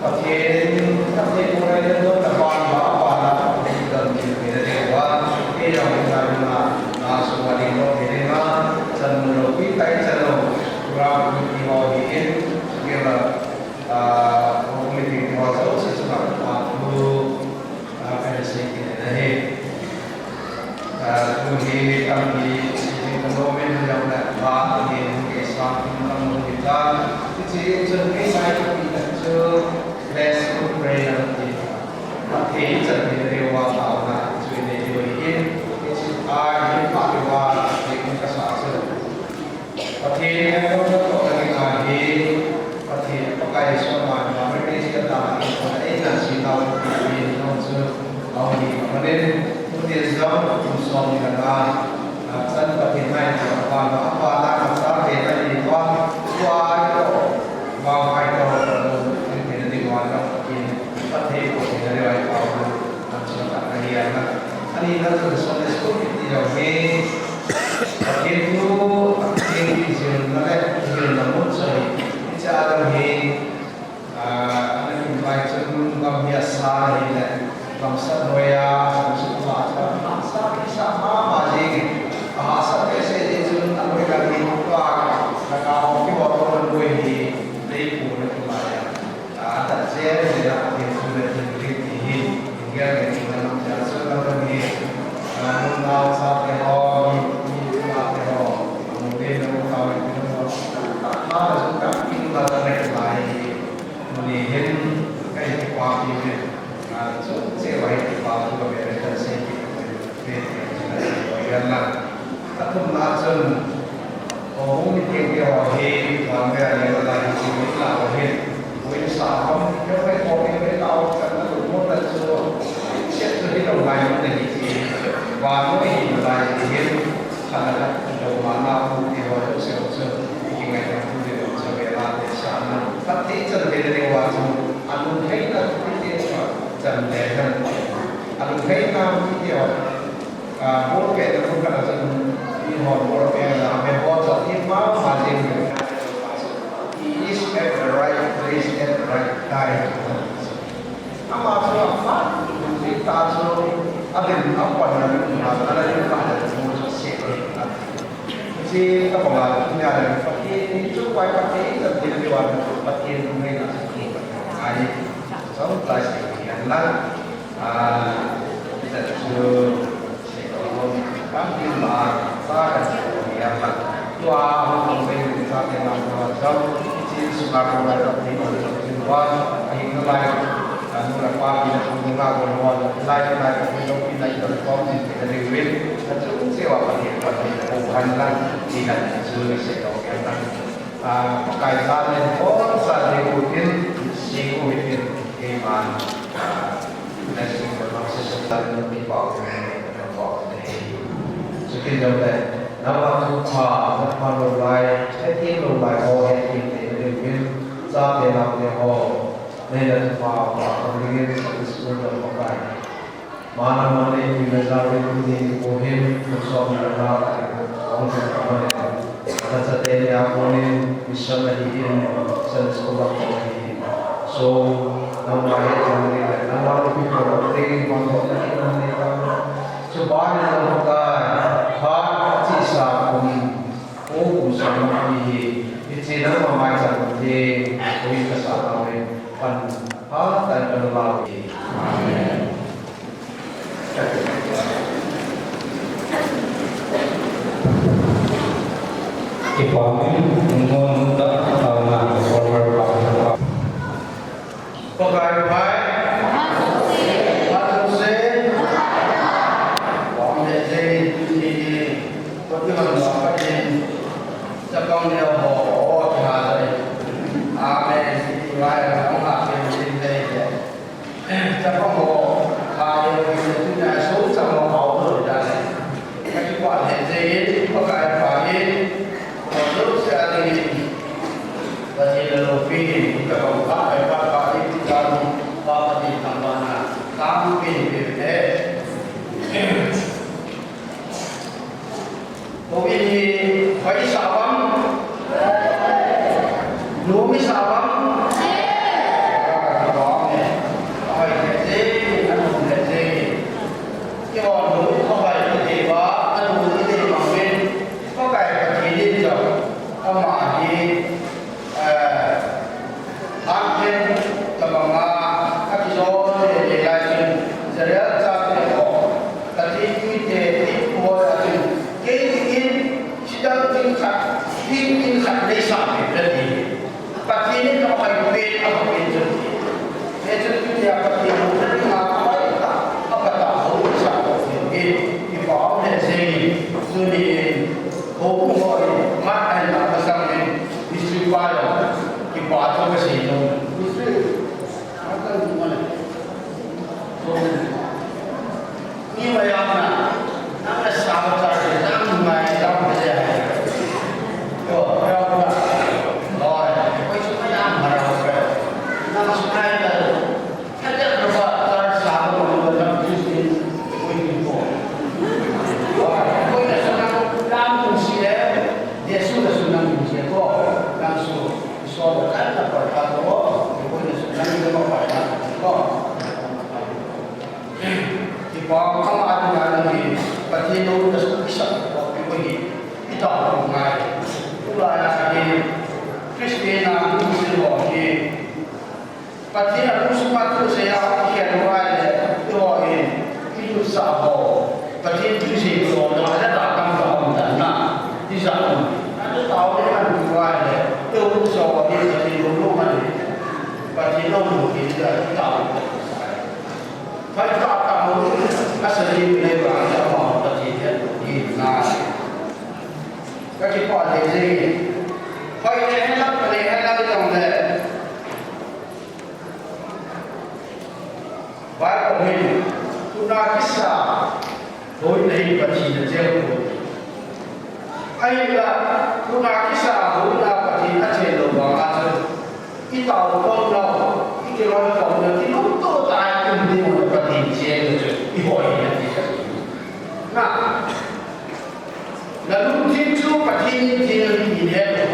Pathen, Pathen pura ina don na ban ba ba na, Pathen don ki pina de wa, e ya na na na su wa ding lo pina na, chan lo pi tai chan lo, ra ku ki ho hi in, ki la, a, ko mi ki ho so si su na, a, ku, a, ka se ki na he. Tuni tampi, sini kanomin yang na ba ni ke sa kin kanu kita. Iti chun ke sai ko kita chu blessing prayer ti. Ati chan ni de wa ta na chu ni de in. Iti ai ni pa de wa ni ka sa chu. Pathen in nang natoh nading ahi, Pathen Pakai Jesu aman, Mother Teresa ta ahi, Pathen in nang sinau ahi, nang chu, ahi, amanin, tunin jong, kum som ni na, a, chan Pathen hai ta, apa, apa, na, na, sa, te, na, ni, pa, tua, ito, ba, hai, to, to, ni, ni, ni, wa, na, Pathen, Pathen, Pathen, ni, wa, pa, na, na, sa, ta, na, ni, na, ani, na, Sunday school, ni, ni, ni, Pathen thu, Pathen thu jilna le, jilna mun chu hi, hiche a dang hi, ah, ana kin vai chun gam hi asa hi le, gam sat noi a, gam sat ma cha, hahsa hi sa mama jing, hahsa behseh jeh chun anoi gam hi tua, laka hung kiho to anoi hi, lei pu na ki mai a. A, ta chen le la, tin su le tin ri ti hi, in gel le tin lam cha su la la ni. A, nunao chate ho, mi, mi chate ho, mu te nu ka mi ti nu ho. Ta, ta, ta, su ka, ti nu la ta le lai hi. Mu ni hin, ka hi pa ki ve. A, chu che wa hi pa tu ka ve le ta se ki ve. Ve, ve, ve, ve, ve, ve, Athumna chun, o, hung ni teng te ho hi, van ve a leng la hi, chi min la ho hi, buin sa hom, keu ve ko, keu ve la ho, chan na lu mo na chu, set chu hi lo ngai mo na hi chi, van mo hi lo lai hi hin, khan na ka lo ma na hu ti ho lo se ho chu, ki ngai na hu le lo chu ve la te sa na. Phat thei chan ve le wa chu, anu thei na ti te sa, chan le han. Anu thei na ti te ho. Ah, ball pet na ball pet na chun, mi hon ball pet na, mi hon sa team ma, ma jing. He is at the right place at the right time. Ama chu a phat, mi ta chu, a din a pon na mi na, a na din pa na chu se. Chi ta ko la, ni a le, pa ti, ni chu pai pa ti, ta ti ni wa, pa ti ni na, ai, so, ta se, ni na. Ah, ta chu, Ah, Pakai sa len, oh, sa len, utin, si, utin, iman, ah, blessing for us, sa len, ipa, ipa, Chuti jong le, nangma thupha, nangma lou lai, hethem lou lai ho, hethem te, hethem te, chate naote ho, neina thupha, pa, pa, ringin, Sunday school jong Pakai. Mana mane, pi na ja, ri, ri, ri, ko hin, ko som, na, na, ko, ko, ko, ko, ko, ko, Kachate nia konin mission ahin, Sunday school a kon ahin. So, nangma hethem le, nangma loupi ho le, bang ho le, nang le, nang. Chuban in nang Pakai, phat chesa kum, o kum som ahi, hiche nangma maichang te, ko in kasa nau in, pan, phat tan kan lau. Amen. Kipa min, ngon ta, tauna, former pastor. Pakai pai. Pastor se. Pom de se, ni, ni. Poti man ma pa ni. Chapang ni ho, o, ha, dai. Amen. Lai, ha, ha, ni, ni, ni. Chapang ho, ha, ye, ye, tu na so chang ho, ha, lo, da, le. Ka kipah le, je, ye, Pakai pa, ye. Ko, lo, se, a, ni. Pathen loupi, ka, ka, ka, ka, ka, ka, ka, ka, Pathen thangvahna, tampi, pe, pe. Houin hi, hoi sa uvam? Nom i sa uvam? Tabanga, akijol le le lai chun, Israel chate ho, Pathen mite, Pathen ho a chun, kei dingin, sidang ding khat, ding ding khat nei sa pe la ti. Pathen in ka hoi pen, a hoi pen chun. He chun tunia Pathen ho na dinga, a hoi ta, a pata ho sa ko pen. Kipa um le jeng in, tunin, ho ku ho in, mat ai na ka sang in, history pa yo, kipa to ka sei lo. History. Ni maya na, nang na sa ba sa se, nang mai sa ba se. Yo, yo, yo. Oi, oi, su maya ma ra ba. Nang su mai ta. Kaya na ba, sa sa ba, nang su ni, oi, ni ko. Oi, oi, na su nang, nang su si le, Jesu na su nang su si ko, nang su. Isol kan na pal ta ko, ko na su na ni ma pal ta ko. Kipa ka ma ni na ni, Pathen lo na su kisa ko ko hi. Ita ko ngai. Kula ya ni, Christian na ni si ko ni. Pathen a kusuma tu se ya ki ya ko ai le, ko hi. Ilu sa ho. Pathen thu se ko na la ta kam ta um ta na. Ti sa um. Na tu ta o le kan tu wa le. Te u so wa ni sa ti lu lu ma ni. Pathen lo mu ti sa ta u. Pai ta ta mu. Ka sa ni le ba ta ma Pathen ya ni na. Ka kipa le je. Pai le na le na le. Bible hin, tuna kisa, hoina hin Pathen a cheu ko. Ahinla, tuna kisa, hoina Pathen a cheu lou vang a chu, i taokhomna, i kiloi khomna, i lungto tah a i um ding u Pathen cheu chu, i hoina ti chu. Na, Na lungthim chu Pathen in thil ahi ti hetlo.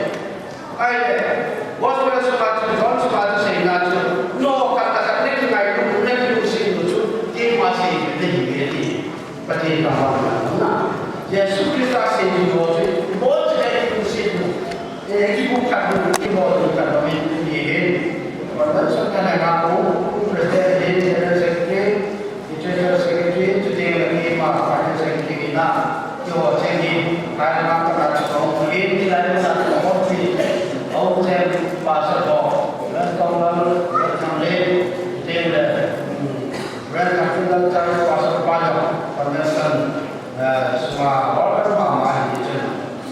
Ahile, Gospel sunga chu, John sunga chu seina chu, no khat le khat na kingailut, na kilungset u chu, keima seina hi ahi ti. Pathen thangvahna. Jesu Christa seina chu, ibon chule kilungset u. Eh, kibukhat u, kibol u khat u ahi ti ahi. Convention thana nga u, President, General Secretary, Treasurer Secretary, chuteng le keima Finance Secretary kiti na, keiho cheng hi, kaina ka na chong hi, hilai na chong hi, Pastor ho, Reverend Tonglam, Reverend Thangle, chuteng le, um, Reverend Thangle, Pastor pa jong, convention, eh, sunga, welcome mama hi chun.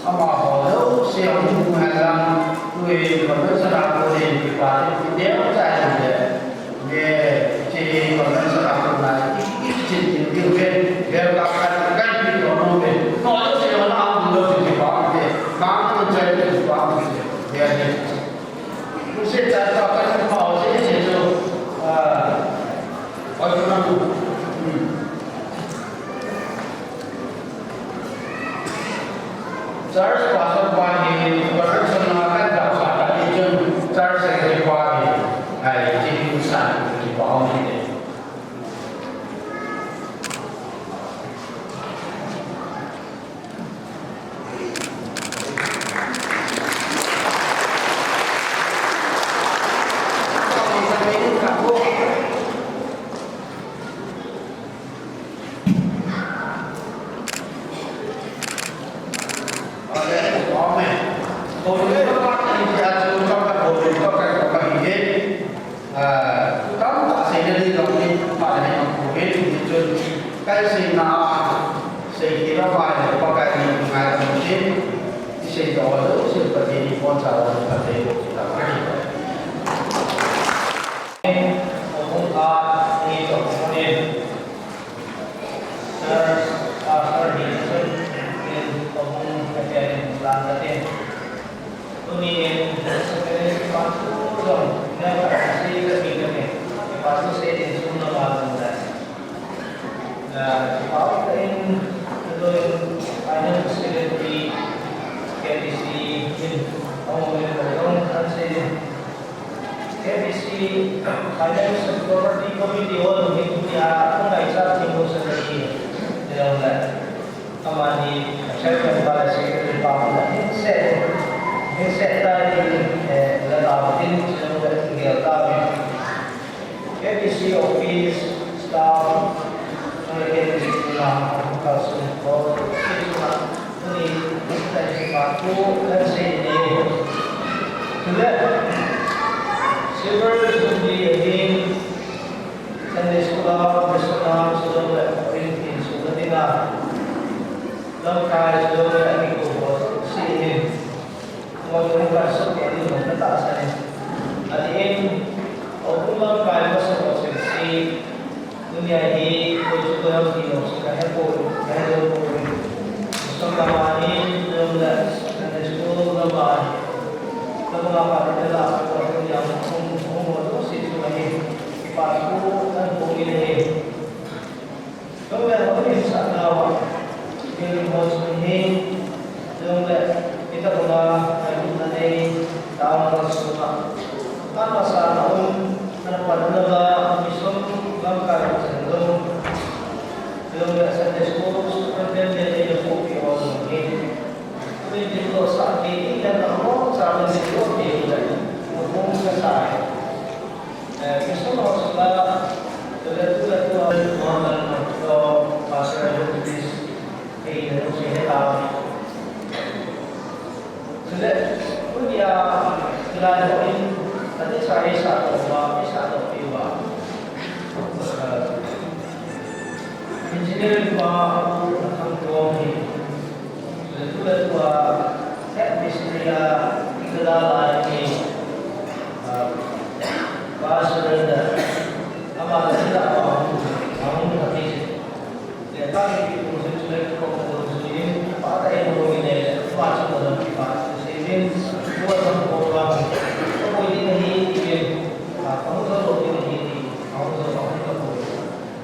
Amaho jouse ahung hen lang, tuin convention a konin kipa tin, kidel chai le. Nge, hiche hi convention a kona, i, i, i, chin, chin, chin, chin, vel ka kan, kan, chin, chin, chin, chin, no, no, chin, no, no, no, chin, kipa, chin, ka, chin, chin, chin, kipa, chin, chin, chin, chin. Chin, chin, chin, chin, chin, chin, chin, ah, oi, chin, chin, chin. Church pastor pa hi, correction na kan dau sa ta ni chun, church secretary pa hi, ai, chi hu san, chi pa hong ni de. Church pastor hi chun in pahung a pen in plan ka tin. Tuni in secretary pa chu jong neo ka si ka ti ka tin. Pa chu se in sum na ma jong da. Na pa ka in, tu in finance secretary K B C in pahung in ka jong kan se in. K B C Finance and Property Committee ho hi tunia kong ngaichat thei u chu ahi, ti jong le. Amani chairman pa le secretary pa ho le hin se, hin se ta hi, eh, la ta hin ti jong le. K B C office staff, K B C na, Council Board, K B C na, tuni, tuni, pa tu, kan sei ni. Tule, Silver Jubilee ahin, Sunday School a, Mission a, Sodom le Corinth in, Sodom dina, lamkai, Sodom le, ani ko, si hin. Tua chu kan sot kei ding ka tahsan in. Ahin, houbung lamkai masa ho seh seh. Tunia hi, koi chu koi ham ti lou seh ka hepoi, ka helou poi. Sot ka ma hi, lom le, Sunday school lama hi. Lama pa te la, ko tunia hung, hung ho tu si chu ma hi. Pa chu kan hung in hi. Jong le, houin sah nau a, building ho chu hi, jong le, itabanga, ngailutna nei, town hall sunga. Amasa na um, ana pan na ba, mission lamkai ho chen jong. Jong le, Sunday school, superintendent nei na pu pi ho jong hi. Building ho sah kei, i kan na ho, sa building ho kei le, ho sa. Eh, mission ho sunga, tule tule tua, Pastor Evangelist, eh, mission he ta. Tule, tunia, tule ho in, tadi sa, sa to ma, sa to pi ba. Eh, engineering pa, ang kong hi, Tule tua, head mistri a, i ka da lai ni, ah, pa surrender. Ama la sila pa hung, hung ka ti si. Le ka ni ki kung si tule ko ko ko si ni, pa ta e mo ni le, pa chu ko na pa si ni, ko ta ko pa. Ko ko ni ni ni, ah, ko ko ni ni, ko ko ko ko.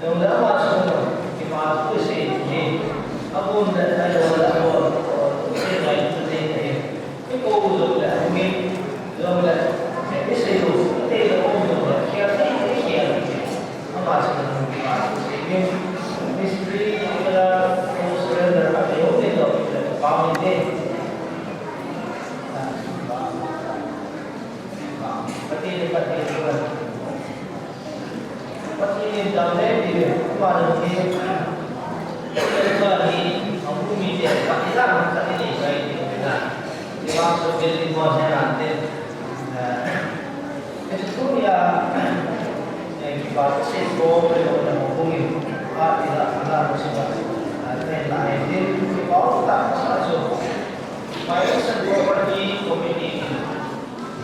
Jong le ama chunga, kipa thu isei hi, abon le, alo le, alo, isei ngai thu isei hi. Ikou jong le, amin, jong le, isei lu, ate le, um jong le, khel thei, khel thei. Ama chunga kipa thu isei hi. Mistri, kila, surrender, ate, um le, jong le, pa min te. Pati, pati, pati. Pathen in dam le ti le, ama lo ni, ama ni, amu mi te, pati la, pati ni sai ni na. Ni ma so be ni mo se na te. Eh, eh, tu ya, eh, kipa se ko, pe lo na mo ni. A ti la, la mo se ba. Ah, te la, eh, ni, kipa ta, sa so. Finance and Property Committee.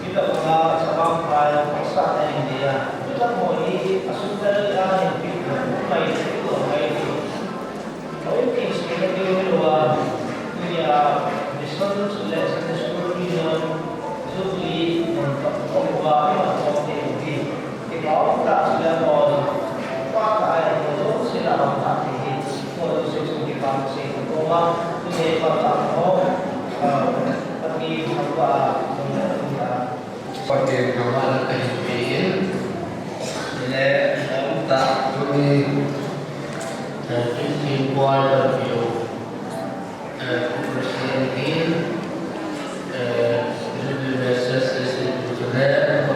Hitabanga chavang pai, pastor in dia. Hitabang ho hi, asung tah a hin pi, mai, mai. Houin kin sila tiu hilou a, tunia, mission chule, Sunday school union, Jubilee, non pa, pa, pa, pa, pa, pa, pa, pa, Kipah um tah chule mo, pa ta ai mo jong sila um tah ti hi. Mo jong sila chung kipah sei ko ma, tu nei pa ta mo, ah, Pathen thangvah a, Pathen thangvah a kahin pe in, le um tah tuni, eh, fifteen boy ka pe u. Eh, President hin, eh, Jubilee Message Session chule, eh,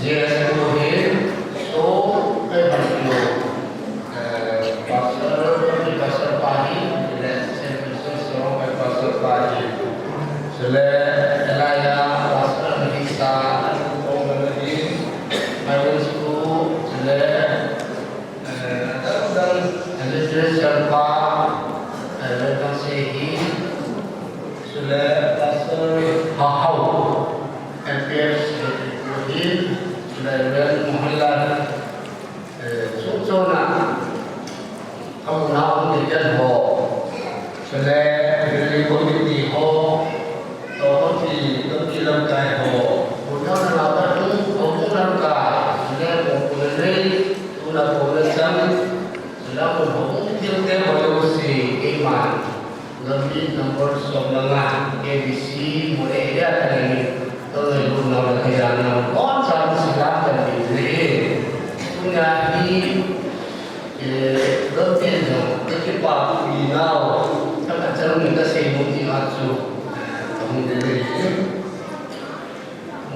J S O hin, so, eh, Pastor, Pastor pa hin, le, Saint Vincent so, eh, Pastor pa hin. Chule, Elijah, Pastor hin sa, Pastor hin, Bible School, chule, Eh, adang dang, eh, literature pa, eh, Reverend Sehi, chule Pastor Hahau, M P F Secretary, chule Reverend Mohanlal, eh, chungchona, kamu na um ni jan ho, chule building committee ho, to committee, committee lamkai ho, bu na na pa tu, ko mu lamkai, chule ko ko le, Tuna ko na chang, sila ko hong thil te ho jouse, keiman, Gambih number som le nga, K B C, mo area ka ni, to le lu na le ka ya na, kon sa sila ka ni le. Tuna hi, eh, Gambih no, ka kipa ku ni nau, ka ka chang ni ka sei mo ti a chu, ka hong le le.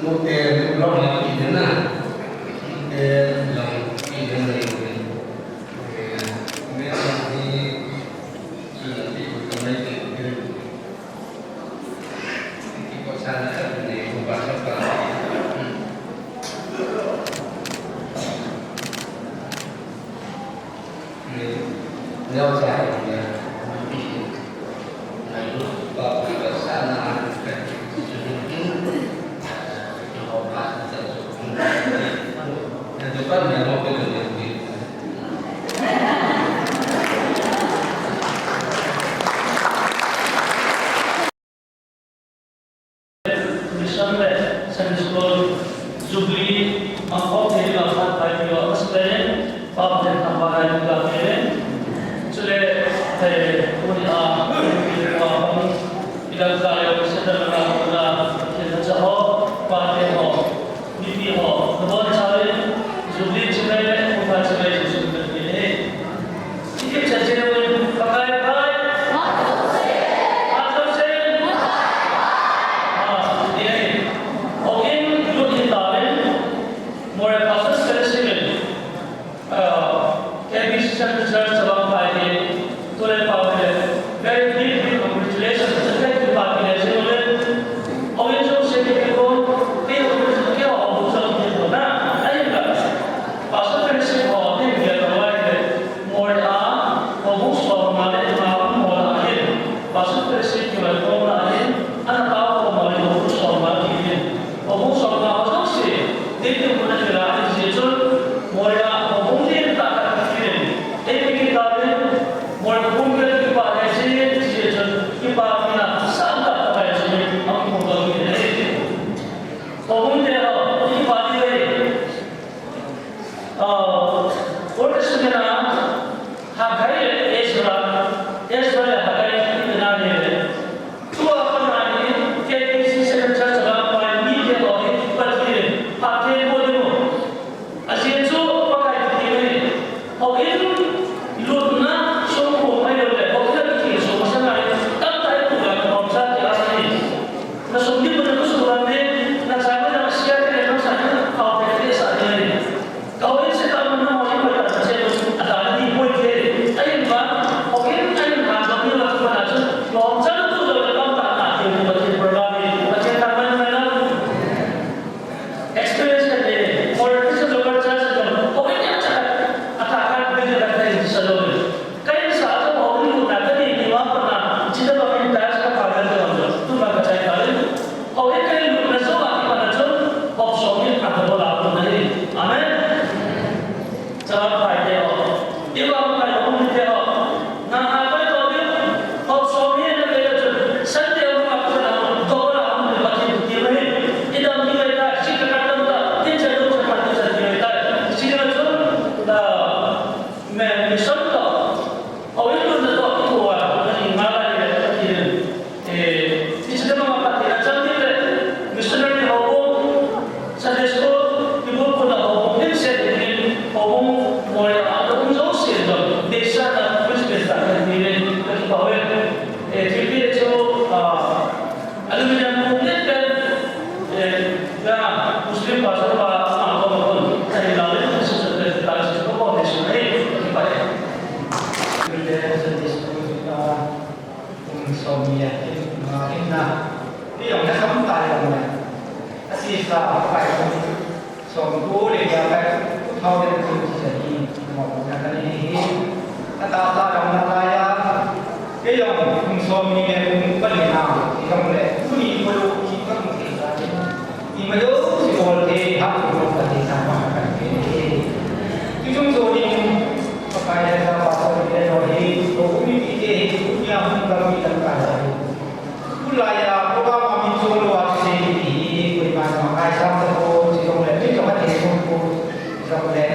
Nute, nute, nute, Mission le Sunday School Jubilee mangkok thei ding a phat pai peh u amasapen in Pa Pathen thangvah in ga peh in. Chule, eh, tuni a, eh, pa pang, i dang ka le, Satan la, la, Pathen la cha ho, pa te ho. Mipi ho, nabonchauvin, Jubilee chibai le, Kufa chibai Jesu Christa min in. Ikipchet cheh uvin, Pakai phat. Phat jouse in. Ah, ni ahi. Ogin youth hitauvin, Moreh Pastors Fellowship in. Ah, K B C Central Church Chavang Phai hi, tule pa hi, very big, big congratulations, thank you pa hi, Ni a, ni a, ni a, ni jong na sam ta jong na. A si sa, a pai jong. Som ko le ya pai, ko thao le ko si sa ni, mo na ka ni hi. A ta sa jong na la ya. Ke jong, kum som ni le kum pa ni na, si jong le, ku ni ko lo, si jong si sa ni. Ima jouse bol thei, hah bol thei, sa ma ka ti. Ti chung so ni, Pakai le sa pa so ni le lo hi, ko umi ti te hi, umi a hung ka mi tan ka hi. Kulai a, ko ba ma mi chung lo a se ni hi, ko ima ma kai sa ko, si jong le, mi jong ka te ko, si jong le.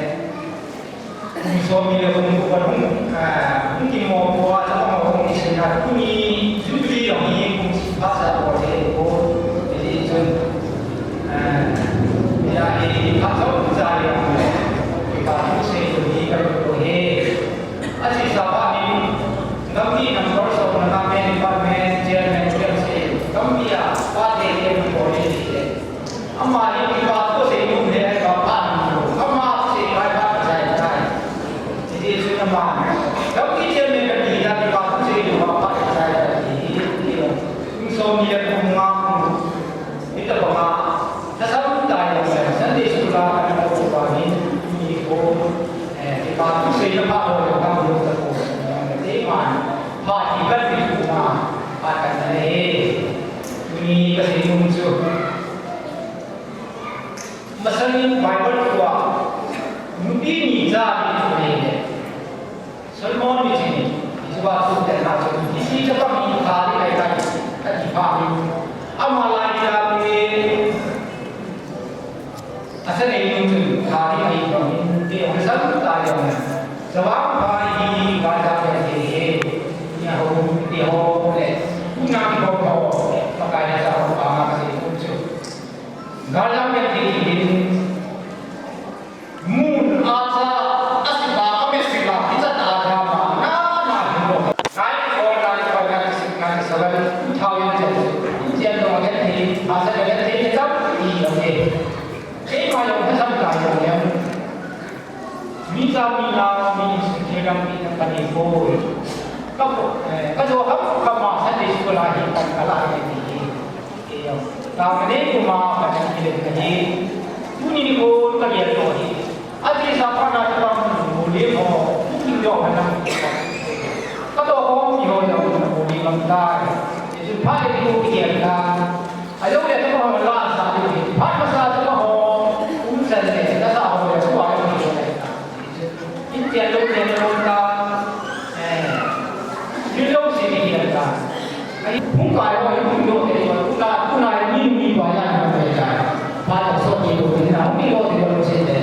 Kum som ni le kum ko hung, ah, hung kimo ko a, sa ko hung ni se na, kum ni Jubilee jong hi kum si pha sa ko le ko, ni chun, ah, ni a hi pha sa ko sa le ko, ni pa ko se ko ni ka ko he. A si sa pa ni, ngam ni nam ko so na ka me ni pa me, chairman, chairman se, ngam ni a, pa te ke ko ni se. Ama hi kipa thusei um le ai pa pha ni lo. Ama thusei lai pa kichai tai. Ti ti su na ma. Gam kichai me ka ti na kipa thusei lo pa pha kichai tai ti hi ti lo. Kum som ni le kum nga kum. Ita pa ma. Ta sam ta ya Sunday school a ka na ko pa ni ni ko. Eh, kipa thusei na pa lo ka lo ta ko. Te ma. Pa ti ka ti ku ma. Pa ka na le. Ni ka sei um chu. Masangin Bible tua, nupi ni cha ni chu nei le. Solomon ni chu ni, ni chu ba tu te na chu, ni si cha pa ni kha ni kai kai, ka ni kha ni. Ama lai ni la ni. Asa nei ni chu kha ni kai ko ni, ni hong sa ta yo na. Sa wa pa ni ba ta ke he. Ni ho, ni ho le. Ku na ni ho ho. Pa kai na sa ho pa ma ka si ku chu. Galjam kiti hin mun acha asiba amesila hicha ta acha ma na na hin lo. Nine four nine four nine six nine seven two thousand ten. Indian lo ngen thi, asa ngen thi ni tam ni lo ni. Kei ma lo ni sam ta lo ni. Mi cha mi nao mi sukhe lam mi na pani ko. Ka ko, eh, ka jo ka, ka ma Sunday school a hi pan ka la ni ni. Eh, ta ma ne ko ma ka ni le ka ni. Tu ni ko ka ni to ni. A ji sa pa na ta ma mo le mo. Tu ni yo ka na. Ka to ko ni ho yo mo ni lam ta. Ji pa ni ko ki ya ta. Ajo le tama ho la sa ni, phat masa tama ho, um san le, la sa ho le, suwa le, ni le. In tia lo, tia lo ta, eh, ni lo si ni le ta. Ai, hung kai ho, hung lo te, tu na, tu na, ni, ni ba ya, ni le ta. Phat so ni lo, ni na, ni lo te lo si le.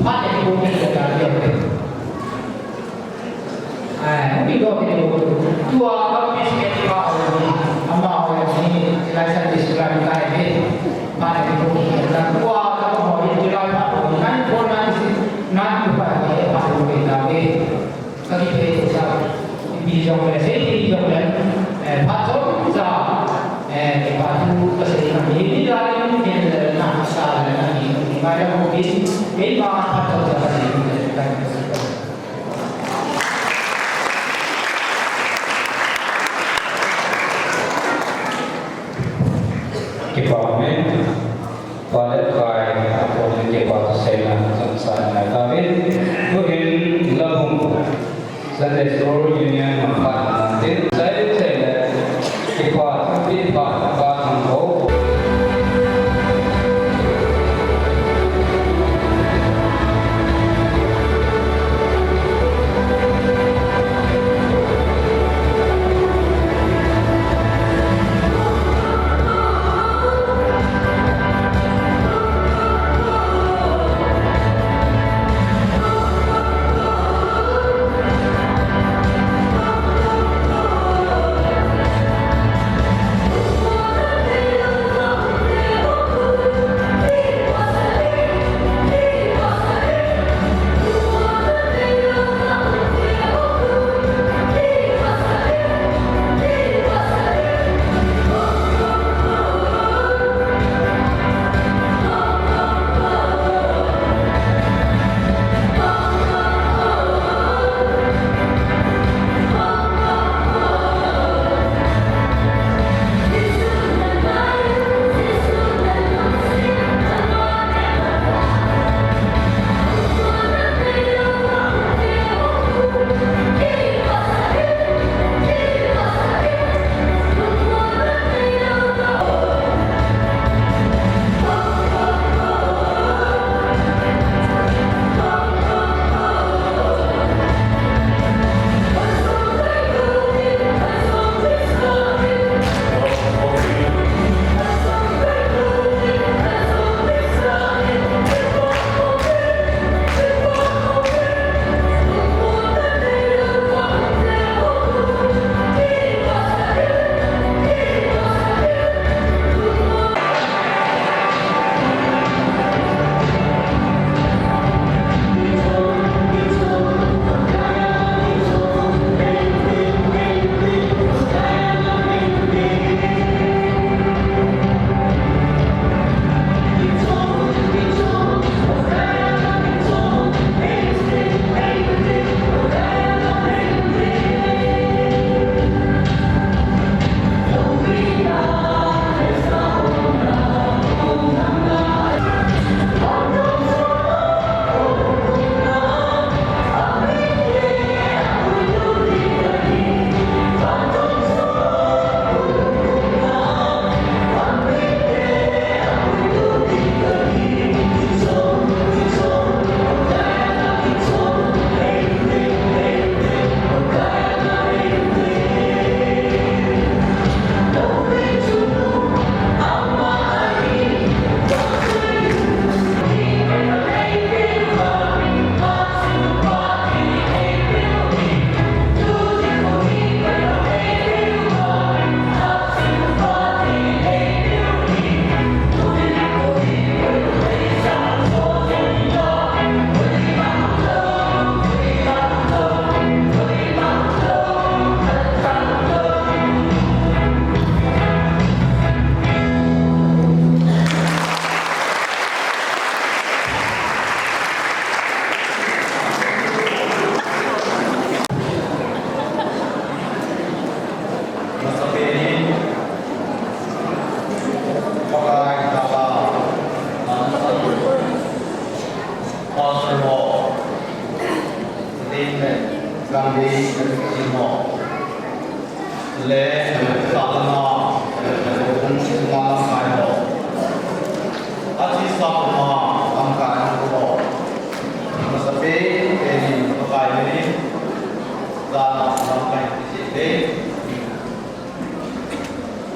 Phat ni ko ni le ta, ni le. Ai, mi do ke do. Tua ka peace ke ti ba o ni. Ama o ni. Lai sa ti sura ni kai ke. Ba ni ko ni. Tua ka ko ni lai ba o ni. Nine four nine six nine two five ke ba ni ke ta ke. Ka ki pe sa. Bi jong le, se bi jong le. Eh, phat chom cha. Eh, phat tu ka se na ni. Ni la ni ni le na sa le na ni. Ni ma ya ko bi. Ni ma phat chom cha ka se ni. Kipa amen. Pale kai, apon kipa seina, samsana David. Tuhin labung. Sunday School Union maphat natin. Sai sai le. Kipa, kipa, kipa, kipa.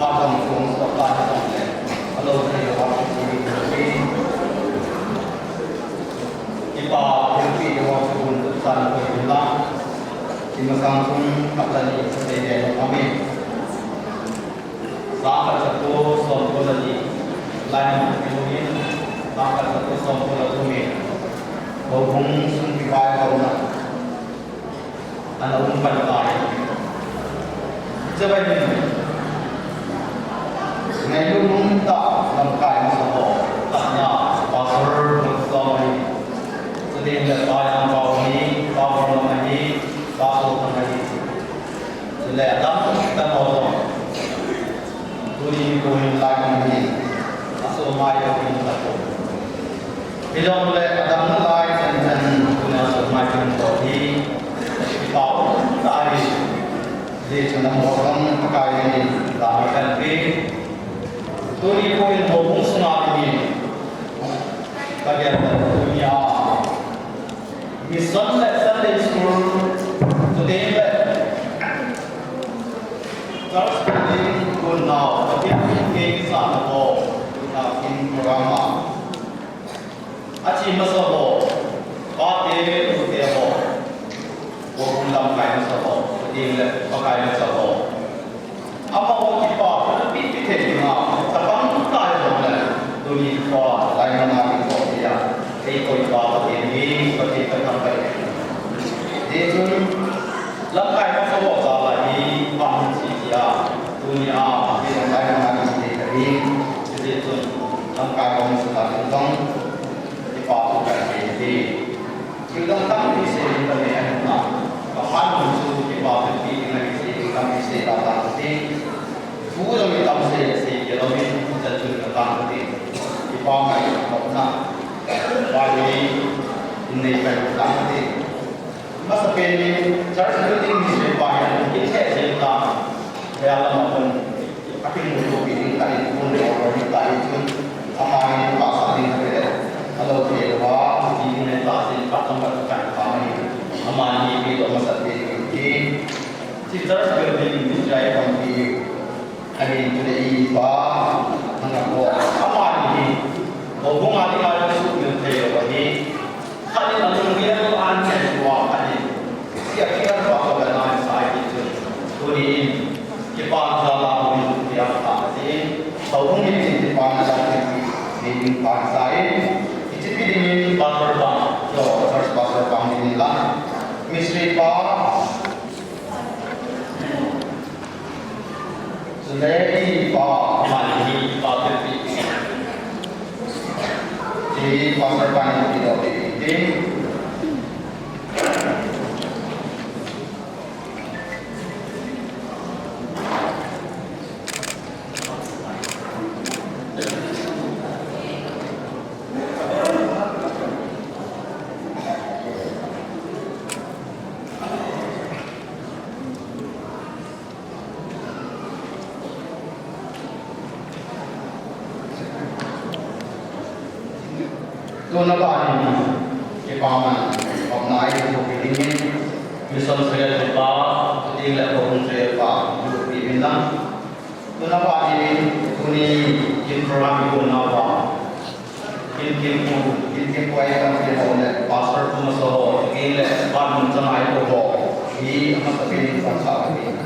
Adang sung sa ta sa le. Alo sa yo wa ki ki. Kipa ki yo wa ki bun sa na ko la. Ima sang sung ka ta ni sa te ne. Amen. Sangkhat chatu somko le ni, lai mun kimu in, sangkhat chatu somko le thum in, houbung sung kivaipohna ana um pan tai. Hiche vai in, ngailut umtah lamkai masa ho, khatna, Pastor Mutsom ahi, chuteng le Pa Jangpao ahi, Pa Bornam ahi, Pa Sothang ahi. Chule adang dang ho jong. Tuni nikho hin lai mun hi. Aso mai ho hin la ko. Hijongle adang na lai chan chan tuni aso mai hin ko hi. Kipa um tah ahi. Hijeh chun amaho jong Pakai min in dam kan pe. Tuni nikho hin houbung sunga dingin. Ka gel tuni a. Mission le Sunday School, chuteng le church building, tun nau, Pathen in kei kisahna ho, tun nau in program a. Ache masa ho, pate, pute ho, houbung lamkai masa ho, chuteng le Pakai masa ho. Amaho kipa pumpi pi thei dinga, chapang tai jong le, tuni pa, lai mana ki ko tia, ei koi pa Pathen hi, Pathen ka thangvah e. Hijeh chun, lamkai masa ho jal a hi, pa hung chi tia, tuni a, Pathen lai mana ki thei ka hi, hijeh chun, lamkai ho masa la ki jong, kipa thu ka thei hi. Thil dang tampi sei ding kati ahin na. Ka phat mun chu kipa thilpi ding ahi sei ding tampi sei la tang kati. Thu jong i tam sei le sei kei louvin, chan chun ka tang kati. Kipa ngai ka na. Pai ni in nei pai tang kati. Masa pen ni church building ni sei pa hin kin he sei ta. He ala ma pun. Athingmutopi ding khat in phone call bol ding kati chun, amani pastor ding kati le, alo thei louva, ji ding le tahsan khat tang khat kan kha mani, amani ipi toh masat thei ding ti. Church building ministry a tampi, ahin chule ipa, nanga ko, amani hi, houbung a dinga suhmil thei lou ahi. Khat in alunggel a anei tua khat in, sia kikan pa ko bel anei sa ahi ti chun. Tuni in, kipa jal a hung in tia kha atin, houbung in kipa na la ti, ni ding pa sa in, hiche pi ding in pastor pa, jo, first pastor pa ding in la. Misri pa, Sunday pa, mani pa te pi. Ti pastor pa ni ti do ti ti. Tuna bani, kipa man, pamna i tu pi dingin, mission secretary pa, ti le ko hung se pa, tu pi min lang. Tuna bani, tuni kin program i ko na pa. Kin, kin pu, kin, kin pu ai kan kin ho le, pastor pu masa ho, kin le, ban mun chang ai pu ho, hi, masa kin kan sa kin.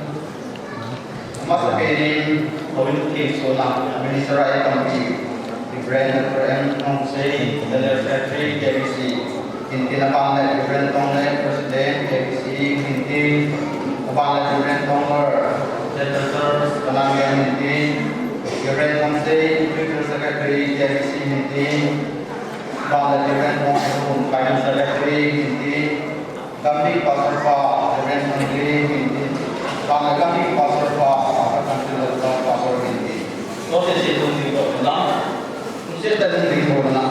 Masa kin, ho in kin so na, minister ai kan pi, Reverend Doctor M Thongse, General Secretary, K B C, kin kin aban le, Reverend Thong le, President, K B C, kin kin, aban le, Reverend Thongler, General Church, Kanang Kin kin, Reverend Thongse, Future Secretary, K B C meeting. Bang le Reverend Thongse, Finance Secretary meeting. Gambih Pastor pa, Reverend Thongse meeting. Bang le Gambih Pastor pa, Pastor Thongse, Pastor meeting. Thongse si Thongse ko na. Thongse ta ni ko na.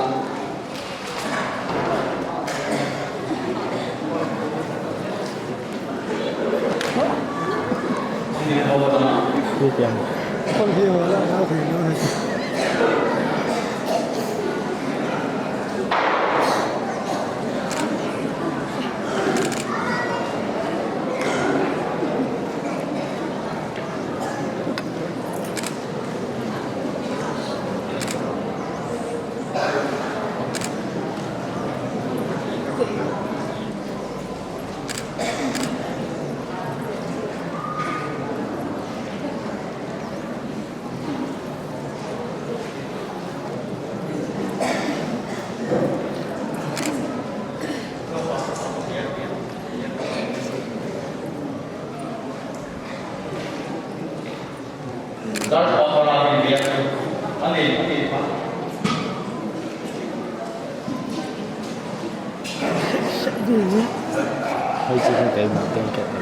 Hei, chu hung kai ma teng ket na.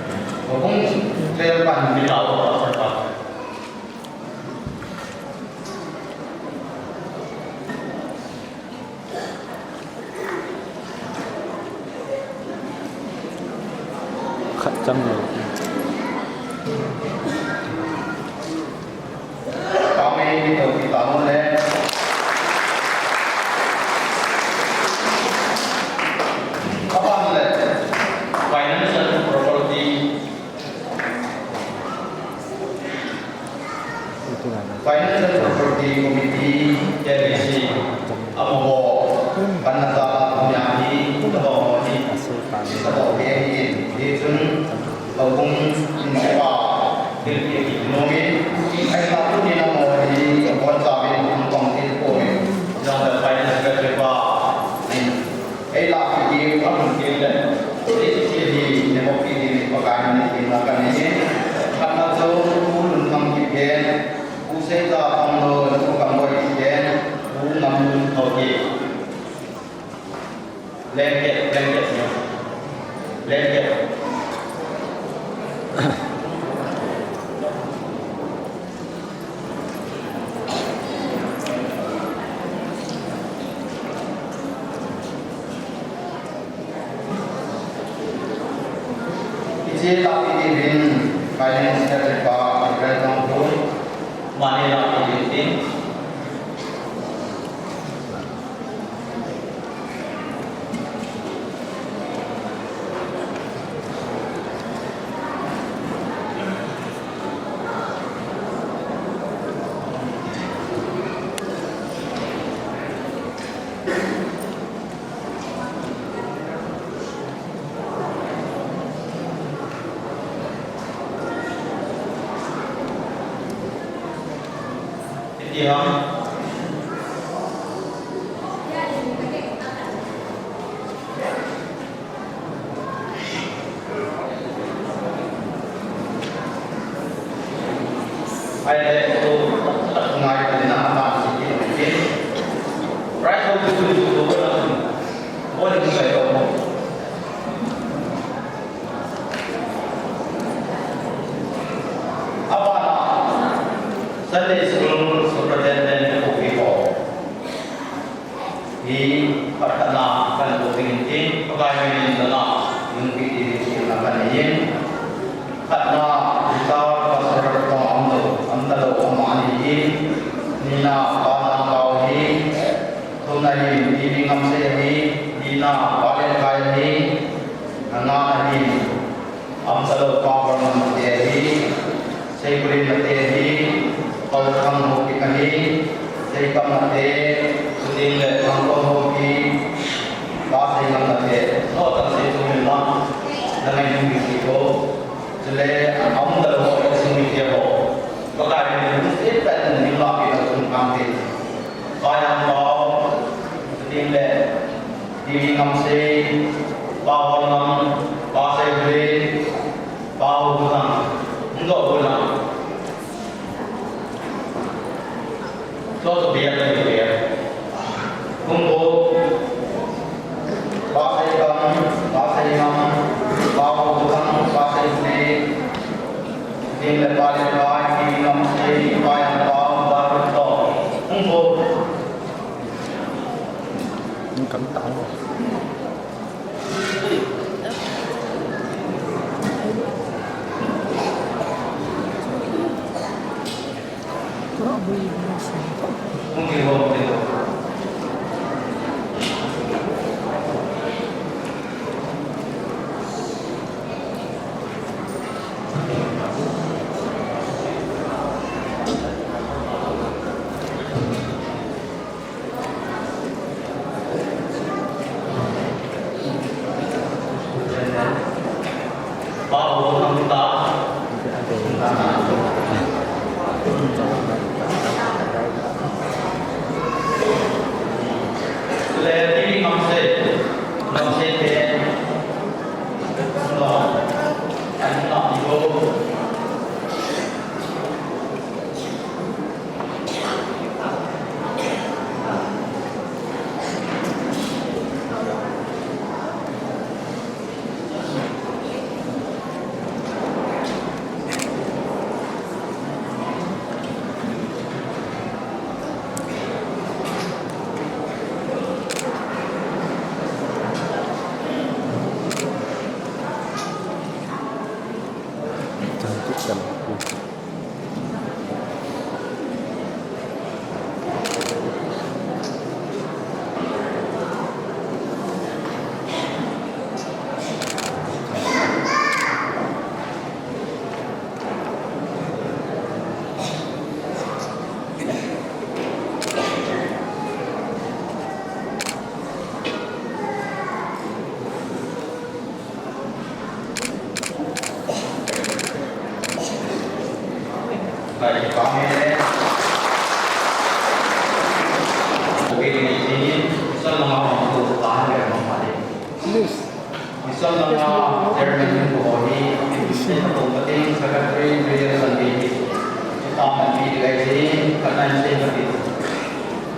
Khat chang lou. Kami ni to kita mo le. Apa le? Financial property. Financial Property Committee, N A C, amaho, kan na ta, nya hi, amaho hi, sa ho hi, hi chun, houbung, in pa, thil ki ki nom in, ai la tu ni na mo hi, bon sa bin, hung kong tin ko in, jong the Finance Secretary pa, in, Ei lah peh diu, amun ding le. Ei chi hi, nehop peh ding, Pakai min in thum a kanei in. Khatna chu, Pu Lunthang Kipgen, Pu Seija Thangnoh, Pu Kamboi Kipgen, Pu Ngamlun Haokip. Blanket, blanket, blanket. Hiche lah peh diuvin, Finance Secretary pa, Reverend Tongkhul, mani lah peh diu tin. Iti ham. Ai le tu, ngai tu na ta si ti ti. Prize tu tu tu tu tu. Mo ni ngai tu mo. Abana, Sunday School Superintendent Pu Vivo. Hi khatna kan tu ding in tin, Pakai min in na, yung piti ding in na kan in. Khatna, kita pastor tong amdo, amdo amani in, nina pa na kau hi, thumna hi, ni mi ngam se hi, nina pa le kai hi, nana hi, Amtalou pa Barnam te hi, Seikulin na te hi, Pau Thang Haokip ahi, Seikam na te, Suting le Thangkon Haokip, Pa Seingam na te, no tan sei tu min la, na ngai ni mi ti ko, chule, Amtalou ho, Singmi te ho, Pakai ni mi se pen ni la pi na tum kan te. Pa Yang Pau, Suting le, Ti Ngam Sei, Pa Hon Ngam, Pa Sei Hui, Pa Hu Thang, Ndo Hu Thang. So, so, bia, bia, bia. Kum Bo, Pa Sei Kam, Pa Sei Ngam, Pa Hu Thang, Pa Sei Hui, Suting le Pa le Pa, Ti Ngam Sei, Pa Yang Pau, Da Hu Thang. Kum Bo. Kan tao.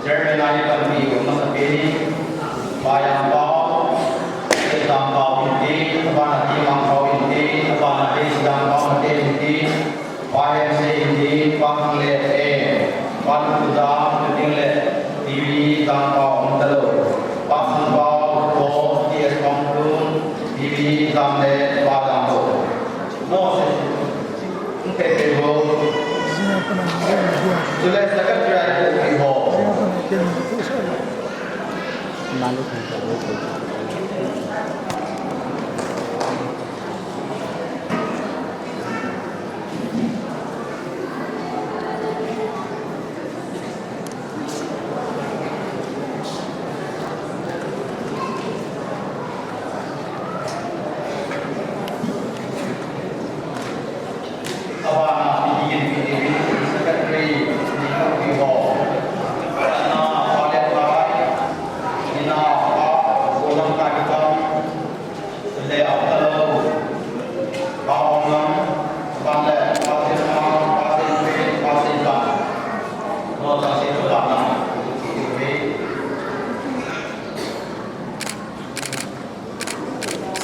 Chairman a hi panpi u masa pen in, Pa Jangpao, Jangpao in tin, abana Timangpao in tin, abana Jangpao Mate in tin, Pa Hemse in tin, Pa Khanglep e, Pa Lutpujam, Tuting le, T V Jangpao um talou, Pa Sangpao, Ko, T S Pangtun, T V Jam le, Pa Jangpao. No, se, se.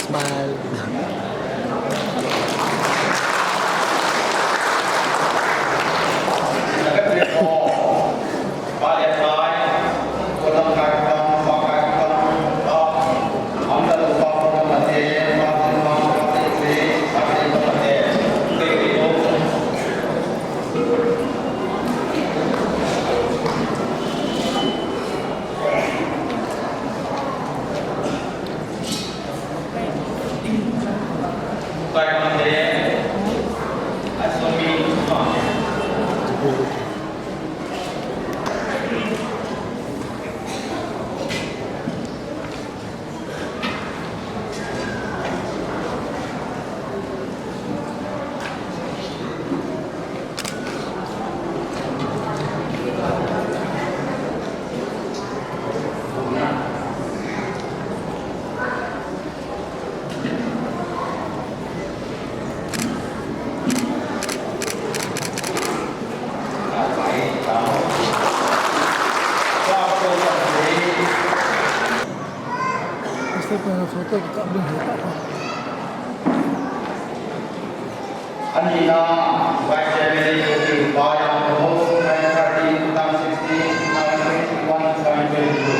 Smile. Este con la foto que también está. Anina, Vice Chairman, Executive, Bayang Promote, twenty thirteen, two thousand sixteen, two thousand twenty-one, two thousand twenty-two.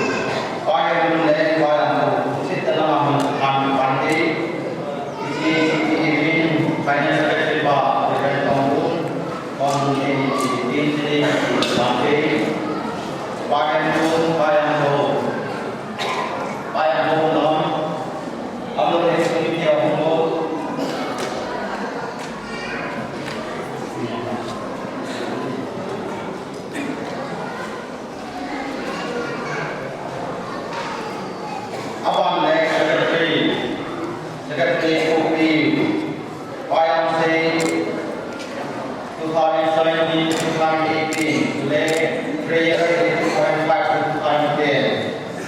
Bayang Lun le Bayang Promote, Sit Dalam Amun, Pan Pante, Isi Siti Imin, Finance Secretary, Ba, Reverend Tongbu, Tongbu, Isi Siti Imin, Pante, Bayang Lun, Bayang Promote, Bayang Promote, Amun, Executive, Promote, Aban le Secretary, Secretary Kopi, Bayang se two thousand seventeen, two thousand eighteen, le prayer two thousand five to two thousand ten.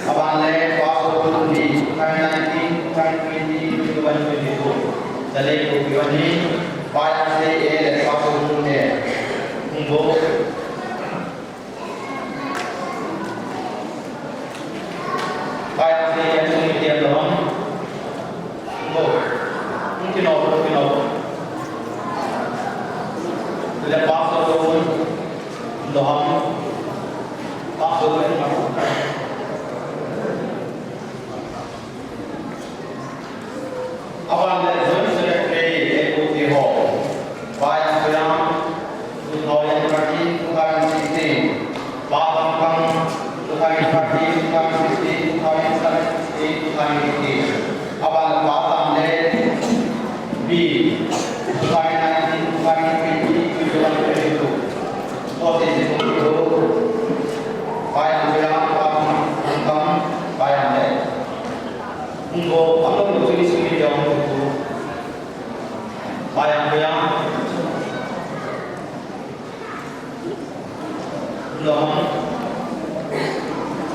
Aban le Pastor Tunbi, two thousand nineteen, two thousand twenty, twenty-one, twenty-two. Chale Kopi Wani, Bayang se e le Pastor Tunbi. Hungbo. Aban le Joint Secretary, Executive ho, Bayang Soyang, two thousand thirteen, two thousand sixteen, Bayang Kang, two thousand thirteen, two thousand sixteen, two thousand seventeen, two thousand eighteen. Aban le Bayang le B, two thousand nineteen, two thousand twenty, twenty-one, twenty-two. Fourteen, Bayang Soyang, Bayang Kang, Bayang le. Hungbo, among lo tuni sumi dia hungbo. Bayang, bayang. Lo.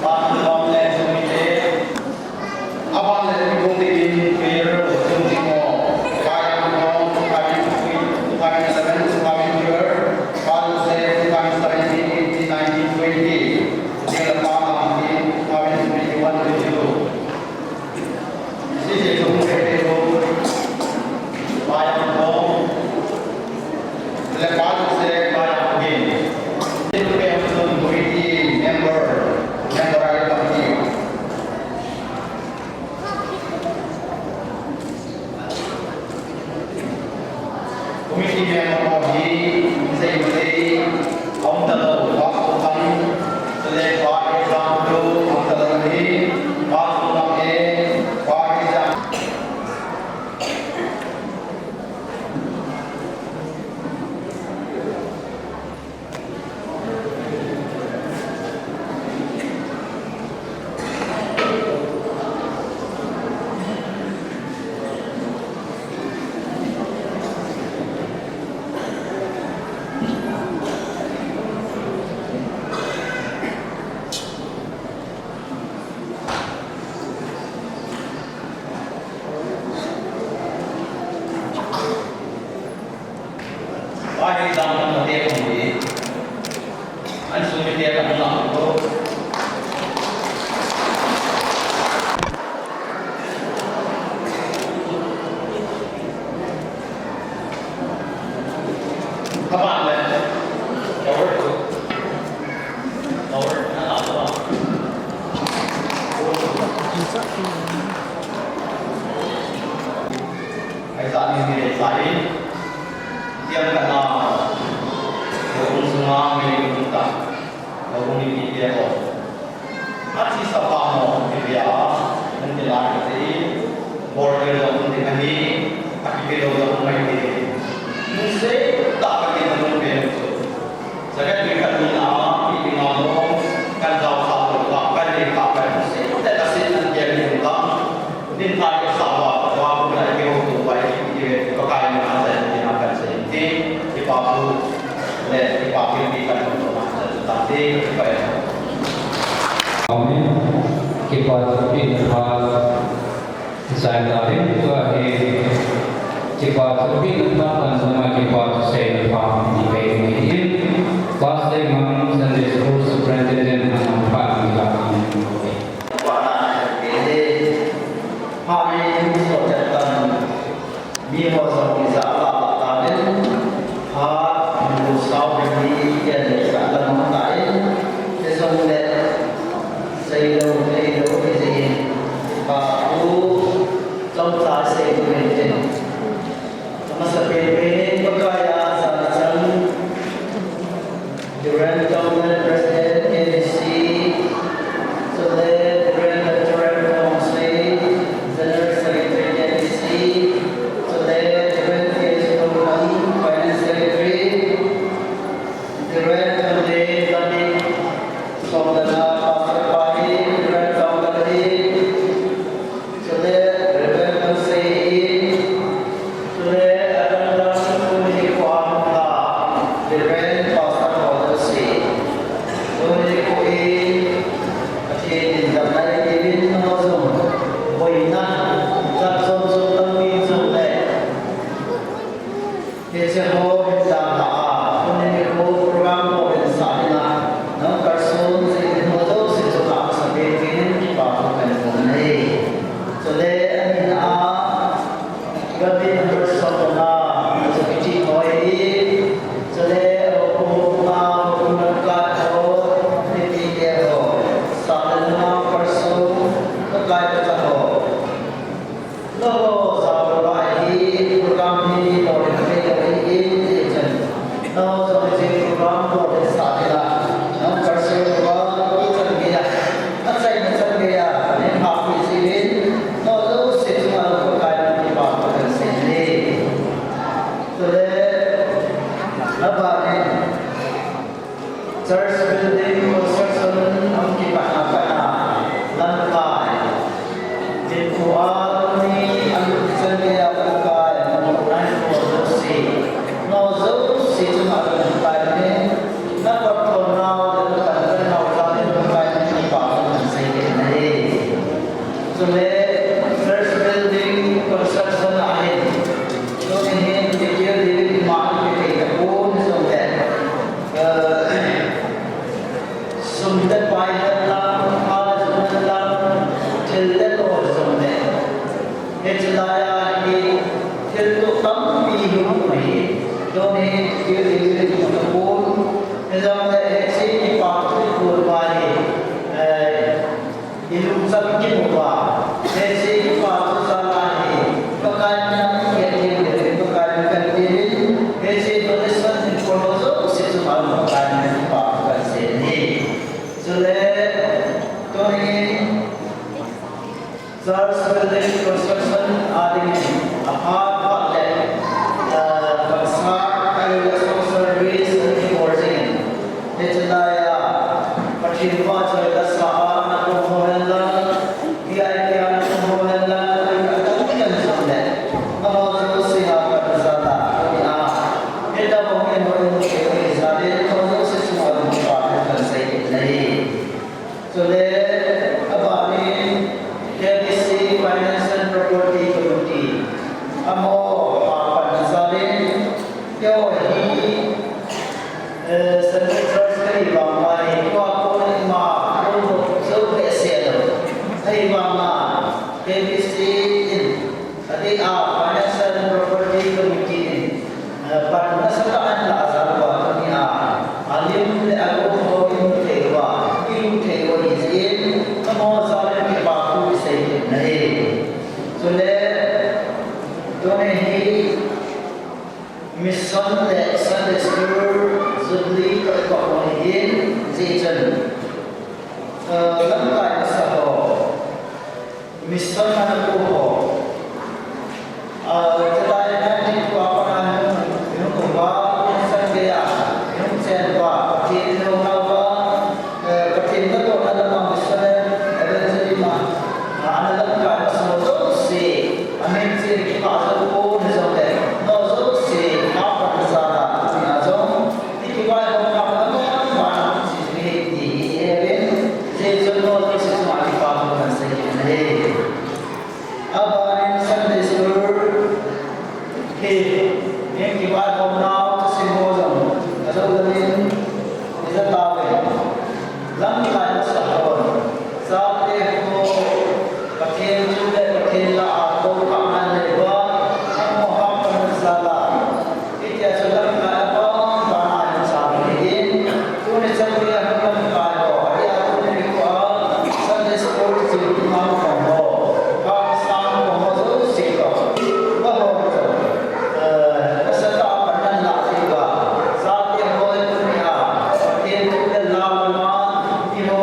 Pan lo le sumi te. Aban le hungbo te kin prayer lo sumi mo. Bayang lo, bayang sumi, bayang seven, bayang prayer. Pan se, bayang seventeen, eighteen, An sung mite kan la ko. Come on, man. Power. Power. Ahi ta ni ni ta in. Tiang kana. Ko ung sunga mi ung ta. Ko ung ni pi te ko. Achi sapa mo, kipia, nanti lai kati, border lo nanti kani, akipi lo lo mai ti. Nung se, ta kati na nung pe nung su. Sagat mi kati na, ipi nga mo, kan dau sa lo ka, kan ni ka, kan se, ta kasi nanti ani ka. Nin thai ka sa wa, wa ku na ki ho tu wa ki ki we, ka kai na sa ni na kan se ti, ki pa ku le, ki pa ki ki kan ko na sa ta ti, ki pa. Amen. Ki pa ki na pa, sai ta rin tu ahi. Ki pa ki na pa, kan sama ki pa sai na pa, ni pe ni. Pastor Imam, Sunday School Superintendent, na pa ni ka. Amasa pen pen in Pakai a sa chan. Reverend Tonglen, President, K B C, chule Reverend Doctor Tongse, General Secretary, K B C, chule Reverend K S Tonglen, Finance Secretary, Reverend Tonglen, Tonglen, Pastor Pai, Reverend Tonglen, Chule, Reverend Tonsei in, chule, adang dang tuni nikho a hung la, Reverend Pastor Paul Tonsei. Tuni nikho in, Pathen in damna eipeh uvin, nangho jong, boina, chan chom chom dang mi jong le. Hiche ho hin dan la a, tuni nikho program ho hin sa hin a, nang kalson jing ho jouse chunga amasa pen pen in kipa thu kahin phong e. Chule ahin a, Gavin Herson a, chule kiti ho hi, chule, o, o, o, o, o, ka, o, ni pi ke ho, sa le na kalson, ka kai ka ho. Nangho jao lai hi program hi tolin thei lou hi in ti chun. Nangho jong hiche program tolin sa dingin. Nang kalson uva tu chan geiya. Achaina chan geiya. Nang happy jing in. Nangho jouse chunga Pakai in kipa thu kahin sei e. Chule, abanin. Church building construction ahung kipat na pat a, lamkai, minkho a tuni a lut chan geiya Pakai, nangho jouse, nangho jouse chunga Pakai in, na patthon nau, na patthon nau jal in Pakai in kipa thu kahin sei kit e. Chule, church building construction a hin, tuni hin, detail detail ma kithei tapon jongle. Eh, sum te pai hen lang, pha le jung hen lang, thil le lo jong le. Hiche lai a hi thil tuh tampi hung um ahi. Tuni hi thil hung um tapon. Hijongle hiche kipa thu kibol pa hi, eh, I lungchang kimu uva, hiche kipa thu jal a hi, Pakai min a i het ding le, Pakai min kan ti in, hiche donation in kol ho jouse chunga Pakai min a kipa thu kan sei e. Chule, tuni, church building construction a dingin, aphat phat le, ah, phatsa, ahile social service, ahile kibol dingin. Hiche lai a, Pathen vahchoi lasa a, na kum ho hen lang, V I P a na kum ho hen lang, adang dang jong le. Nangho jouse a pan jal a, tuni a. Hitabang in ho in, in, in, jal in, nangho jouse chunga kipa thu kan sei kit e. Chule, abanin, K B C Finance and Property Committee. Amaho, a pan jal in, keiho hi, Eh, Central Church ka hi vang uva, Chun, eh, lamkai masa ho, mission man a pu ho, eh, chulai nineteen two a pat a hung, hung uva, hung Sunday a, hung chen uva, Pathen hung uva, eh, Pathen natohna lam a mission evangelism a, ana lamkai masa ho jouse, amin chin kipah jou pon hijongle, nao jouse, apan jal a, tina jong, Hiti vaihomna lam a, Pathen in hiti hi eihin, Jesu nao jouse chunga kipa thu kahin sei kit ahi. Abanin Sunday school hi, hiti vaihomna thusim ho jong, ajou lamin, ija tauve. Lamkai masa hon, chate ho, Pathen thu le Pathen la a tou kha ngai le ba, amaho hapna jal a. Hitia chu lamkai a bang bang a hin chang ahin, tuni chan geiya hung lamkai ho, adia tuni nikho a Sunday school chu hung mang kong ho, hung sang kong ho jouse toh, vaho chu, eh, nasatah a pan nalah jeh uva, chate ho tunia, Pathen thu le la lama, eiho,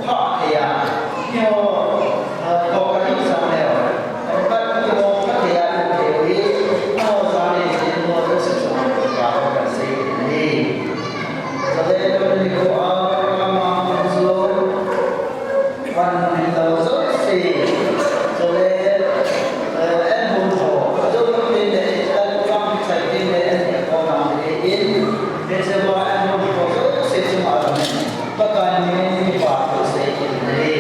pha thei a, eiho, eh, tho kani sang leu. Pakai min in kipa thu sei kit ahi.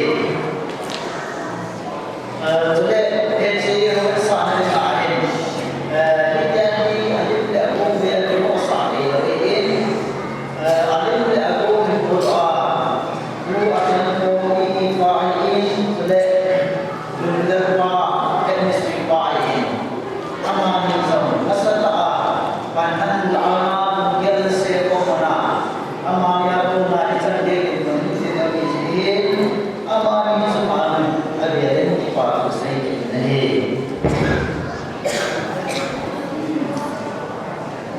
Eh, chule, hiche houin sahna dinga hin, eh, hitia hi alim le agou ve a kimohsah theilou ahin, eh, alim le agou hin bol a, Pu Achanpo Iti pa ahin, chule, Lungdel pa, headmistress pa ahin. Amani jong, nasatah a, pan ahin la a, gel se ko mana, amani a kona ichan gei in, nun tin a mi ji hin, Amani chu man, avel in kipa thu sei kit ahi.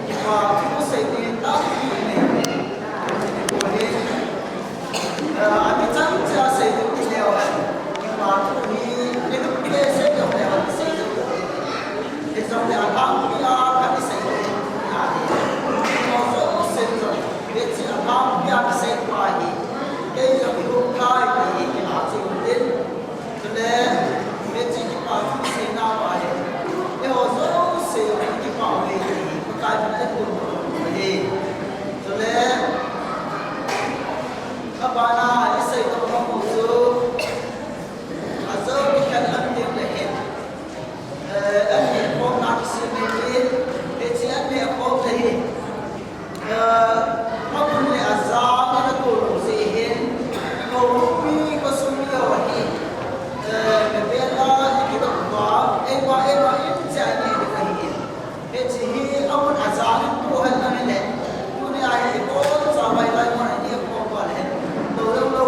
Kipa thu sei ding tampi nei. Ahi, eh, ani chan cha sei ding ti leu. Kipa thu hi, ni lu te sei ding leu, sei ding. Hijongle alhangpi a kani sei ding ahi. Mo so sei ding. Hiche alhangpi a kisei pa hi. Kei jong i hung kai ti hi kila cheh u tin. Chule, hiche kipa thu seina pa hi. Eiho jouse kipa uve ti hi. Pakai min a i pun uve. Chule, abana i seidoh nom u chu. Ajou kikhen lam ding le hin. Eh, an hin khomna kisem in, hiche an neh khom le hi. Eh, amun le ajang in atoh lou jeh hin, Kaukokpi khosung mi ho hi, eh, Bethel a i kidoh uva, eima, eima in che a i neh ding ahi in. Hiche hi amun ajang in tu hen lang le, tuni a hi iboncha vai lai mun a i neh khom uva le hin, lou lou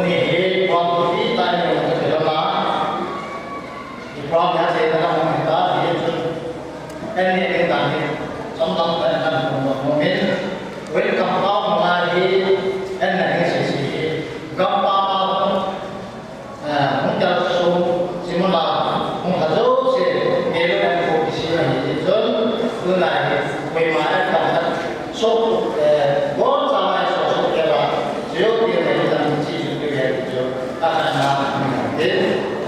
Ni hi, program hi ta ni ka ti lama. Ni program ya se na la mo ta ni chun. En ni ni ta ni. Som tam ta na mo mo min. Welcome pa mo la hi. En na ni si si hi. Gam pa pa. Eh, hung tel sung, simula, hung ha jouse, ngailu en ko kisi ahi, ti chun, tunai, koima en kam khat, so, eh, boncha mai so, so keva, sio ti mai ni tam chi chu tu ye ti chu, a khat na, ti.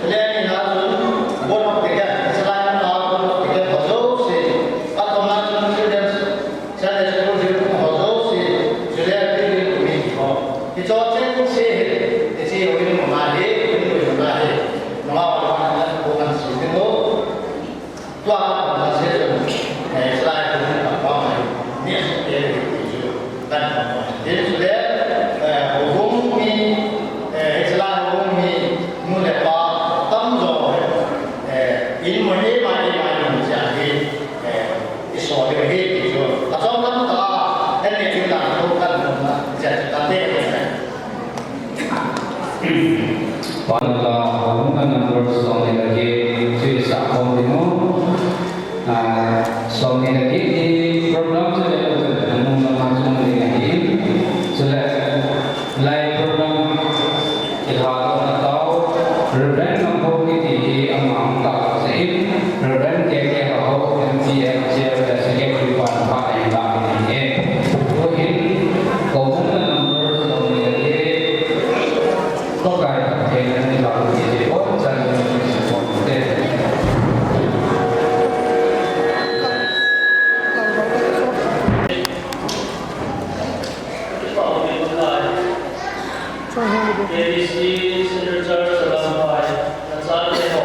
Chule ni na chun, bond of deacon, Israel na bond of deacon ha jouse, a tona chun children's Sunday school ding ho jouse, chule building committee ho. Hicho cheng se hi, hiche ho in muna hi, in muna hi. Nunga pa na ko kan si ding ho. Tua kan se jong, eh, sai ko ni pa pa mai. Ni se ke ni ju kan pa. Din chule, eh, houbung mi, eh, hiche lai houbung mi, nu le pa, tamjo, eh, in mo hi, ma hi, ma hi, ma hi, eh, I so ding ahi ti chu. A chom lam ta, en ni tin dan ko kan mun na, che ta te. Panla, hung kan number song ni lagi, chu sa ko ding mo. Ah, song ni lagi, ni program chu le, nung na ma chung ni lagi. Chu le, Lai program ilha dohna tao, Reverend Ngamho kiti hi amang tao jeh in, Reverend K K Haho, M P F, Chair le Secretary pan pha nei la ni e. Tuhin, ko hung na number song ni e. Ko kai ta ke na ni la ni e. Ko chan ni support te. K B C Central Church Salamphai, nachate ho.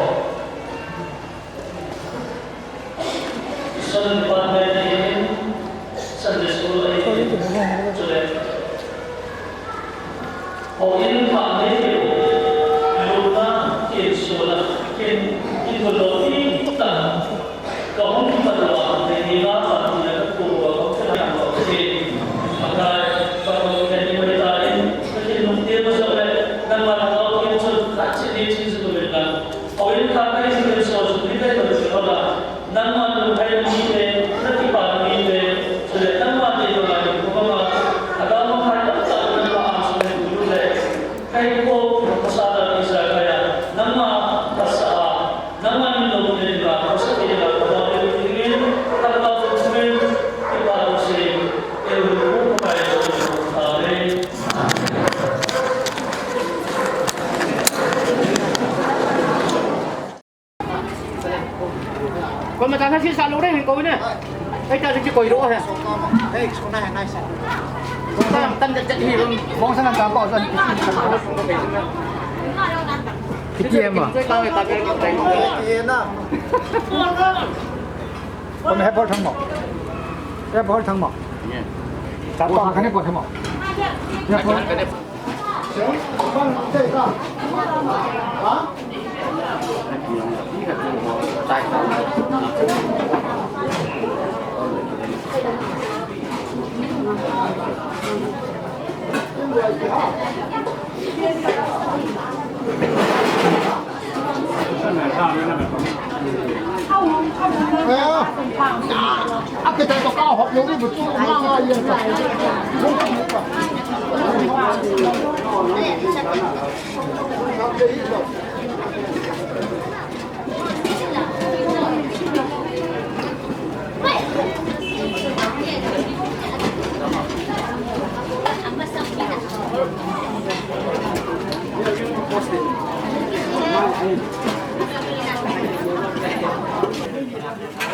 Mission Department in Sunday School a in, chule. Houin pha nei lutna, kin suna, kin, kin lo in ta. Ka hung kipat lou a, Pathen ni a, Pathen ni a ka kou a, ka hung kipat lou a, Pathen. Pakai, Pathen ni mai ta in, Pathen nung te ma so le, nangma na kau tin chun, khat chini chin su tu le na. Houin khat kai sin so su ni kai tu le la. Nangma nung kai ni te, na kipat ni te, su le nangma te tu la ni ko ma, a ka ma kai ta ta nangma ang su le tu le. Kai ko, ko sa ta ni sa kai a, nangma ka sa a. Nangma min lo te la, ko sa te la, ko da te ni, ka ta ko se, ke pa ko se, e u ko pa e so, amen. Kon ma ta sa si sa lo re, ko ne. Ai ta si koi lo he. Ei, suna he, nice. Tan, tan, tan, hi, bong sa na ta ko sa. Kiti em a? Kiti em a? Kon he por thang mo. He por thang mo. Ta pa kan he por thang mo. He por.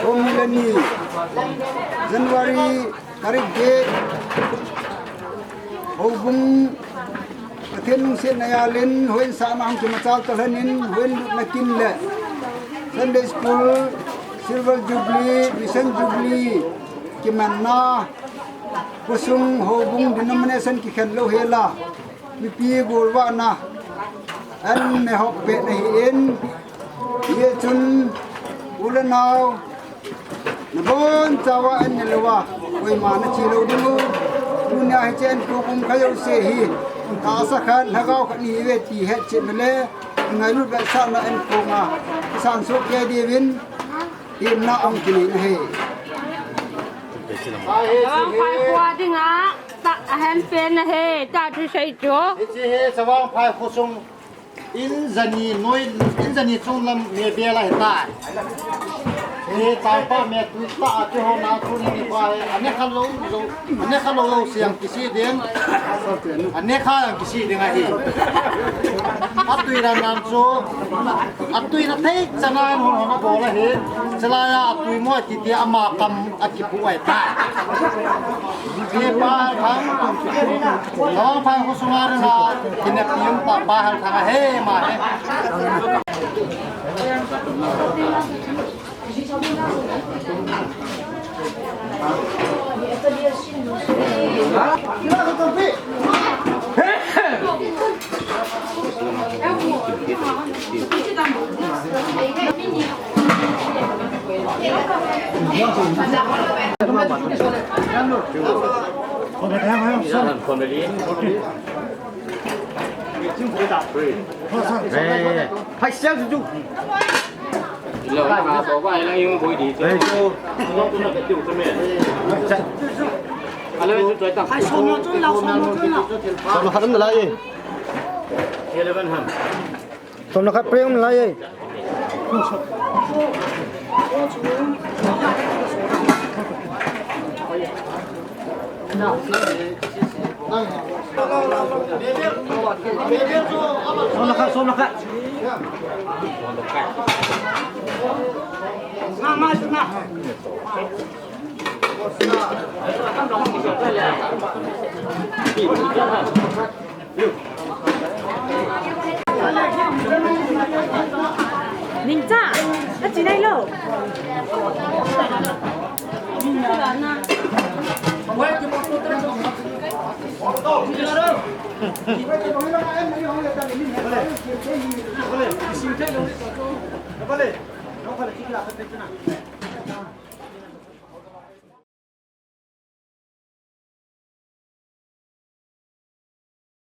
Om Milani, January tarik get, Houbung Pathen lungsetna jal in, houin sahna hung kimachal talhen in, houin lutna kin le Sunday School, Silver Jubilee, Mission Jubilee, kimanna, khosung houbung denomination kikhen lou hel a, mipi golvahna, an me hop pet na hi in, Hijeh chun, u le nao, nabon chauva an ne louva, koima nache lou ding u. Tunia hiche an tukum kha jouse hi, Tahsa khat, lhagao khat ihiuve ti hetchetna le ngailut vetsahna in kong a, isansuh kei diuvin, temna hung kinei ahi. Chavang Phai kho dinga, tah ahin pen ahi, tah thusei chu. Hiche hi Chavang Phai khosung in jani noi, in jani chunglam me bel ahitai. Hi taipa me tui tah a kihona chu ni pa hi, anekha lou lou, anekha lou lou siang kisi ding. Anekha ang kisi ding ahi. Atui ran ran chu, atui na thei chana in hon hon abol ahi. Chalai a atui mo kiti ama kam akipu ahitai. Hi pa thang, thang thang kho sunga na, kine pium pa pa hal thang ahi ma hi. Hai, siang chu. Lo, ha, so ba, la yung boy di. Hai, so. Alo, tu tu ta. Hai, so mo tu la, so mo tu la. So mo khat um nalai e. Eleven ham. Som na khat pre um nalai e. Som na khat, som na khat. Ningcha, achi nai lo.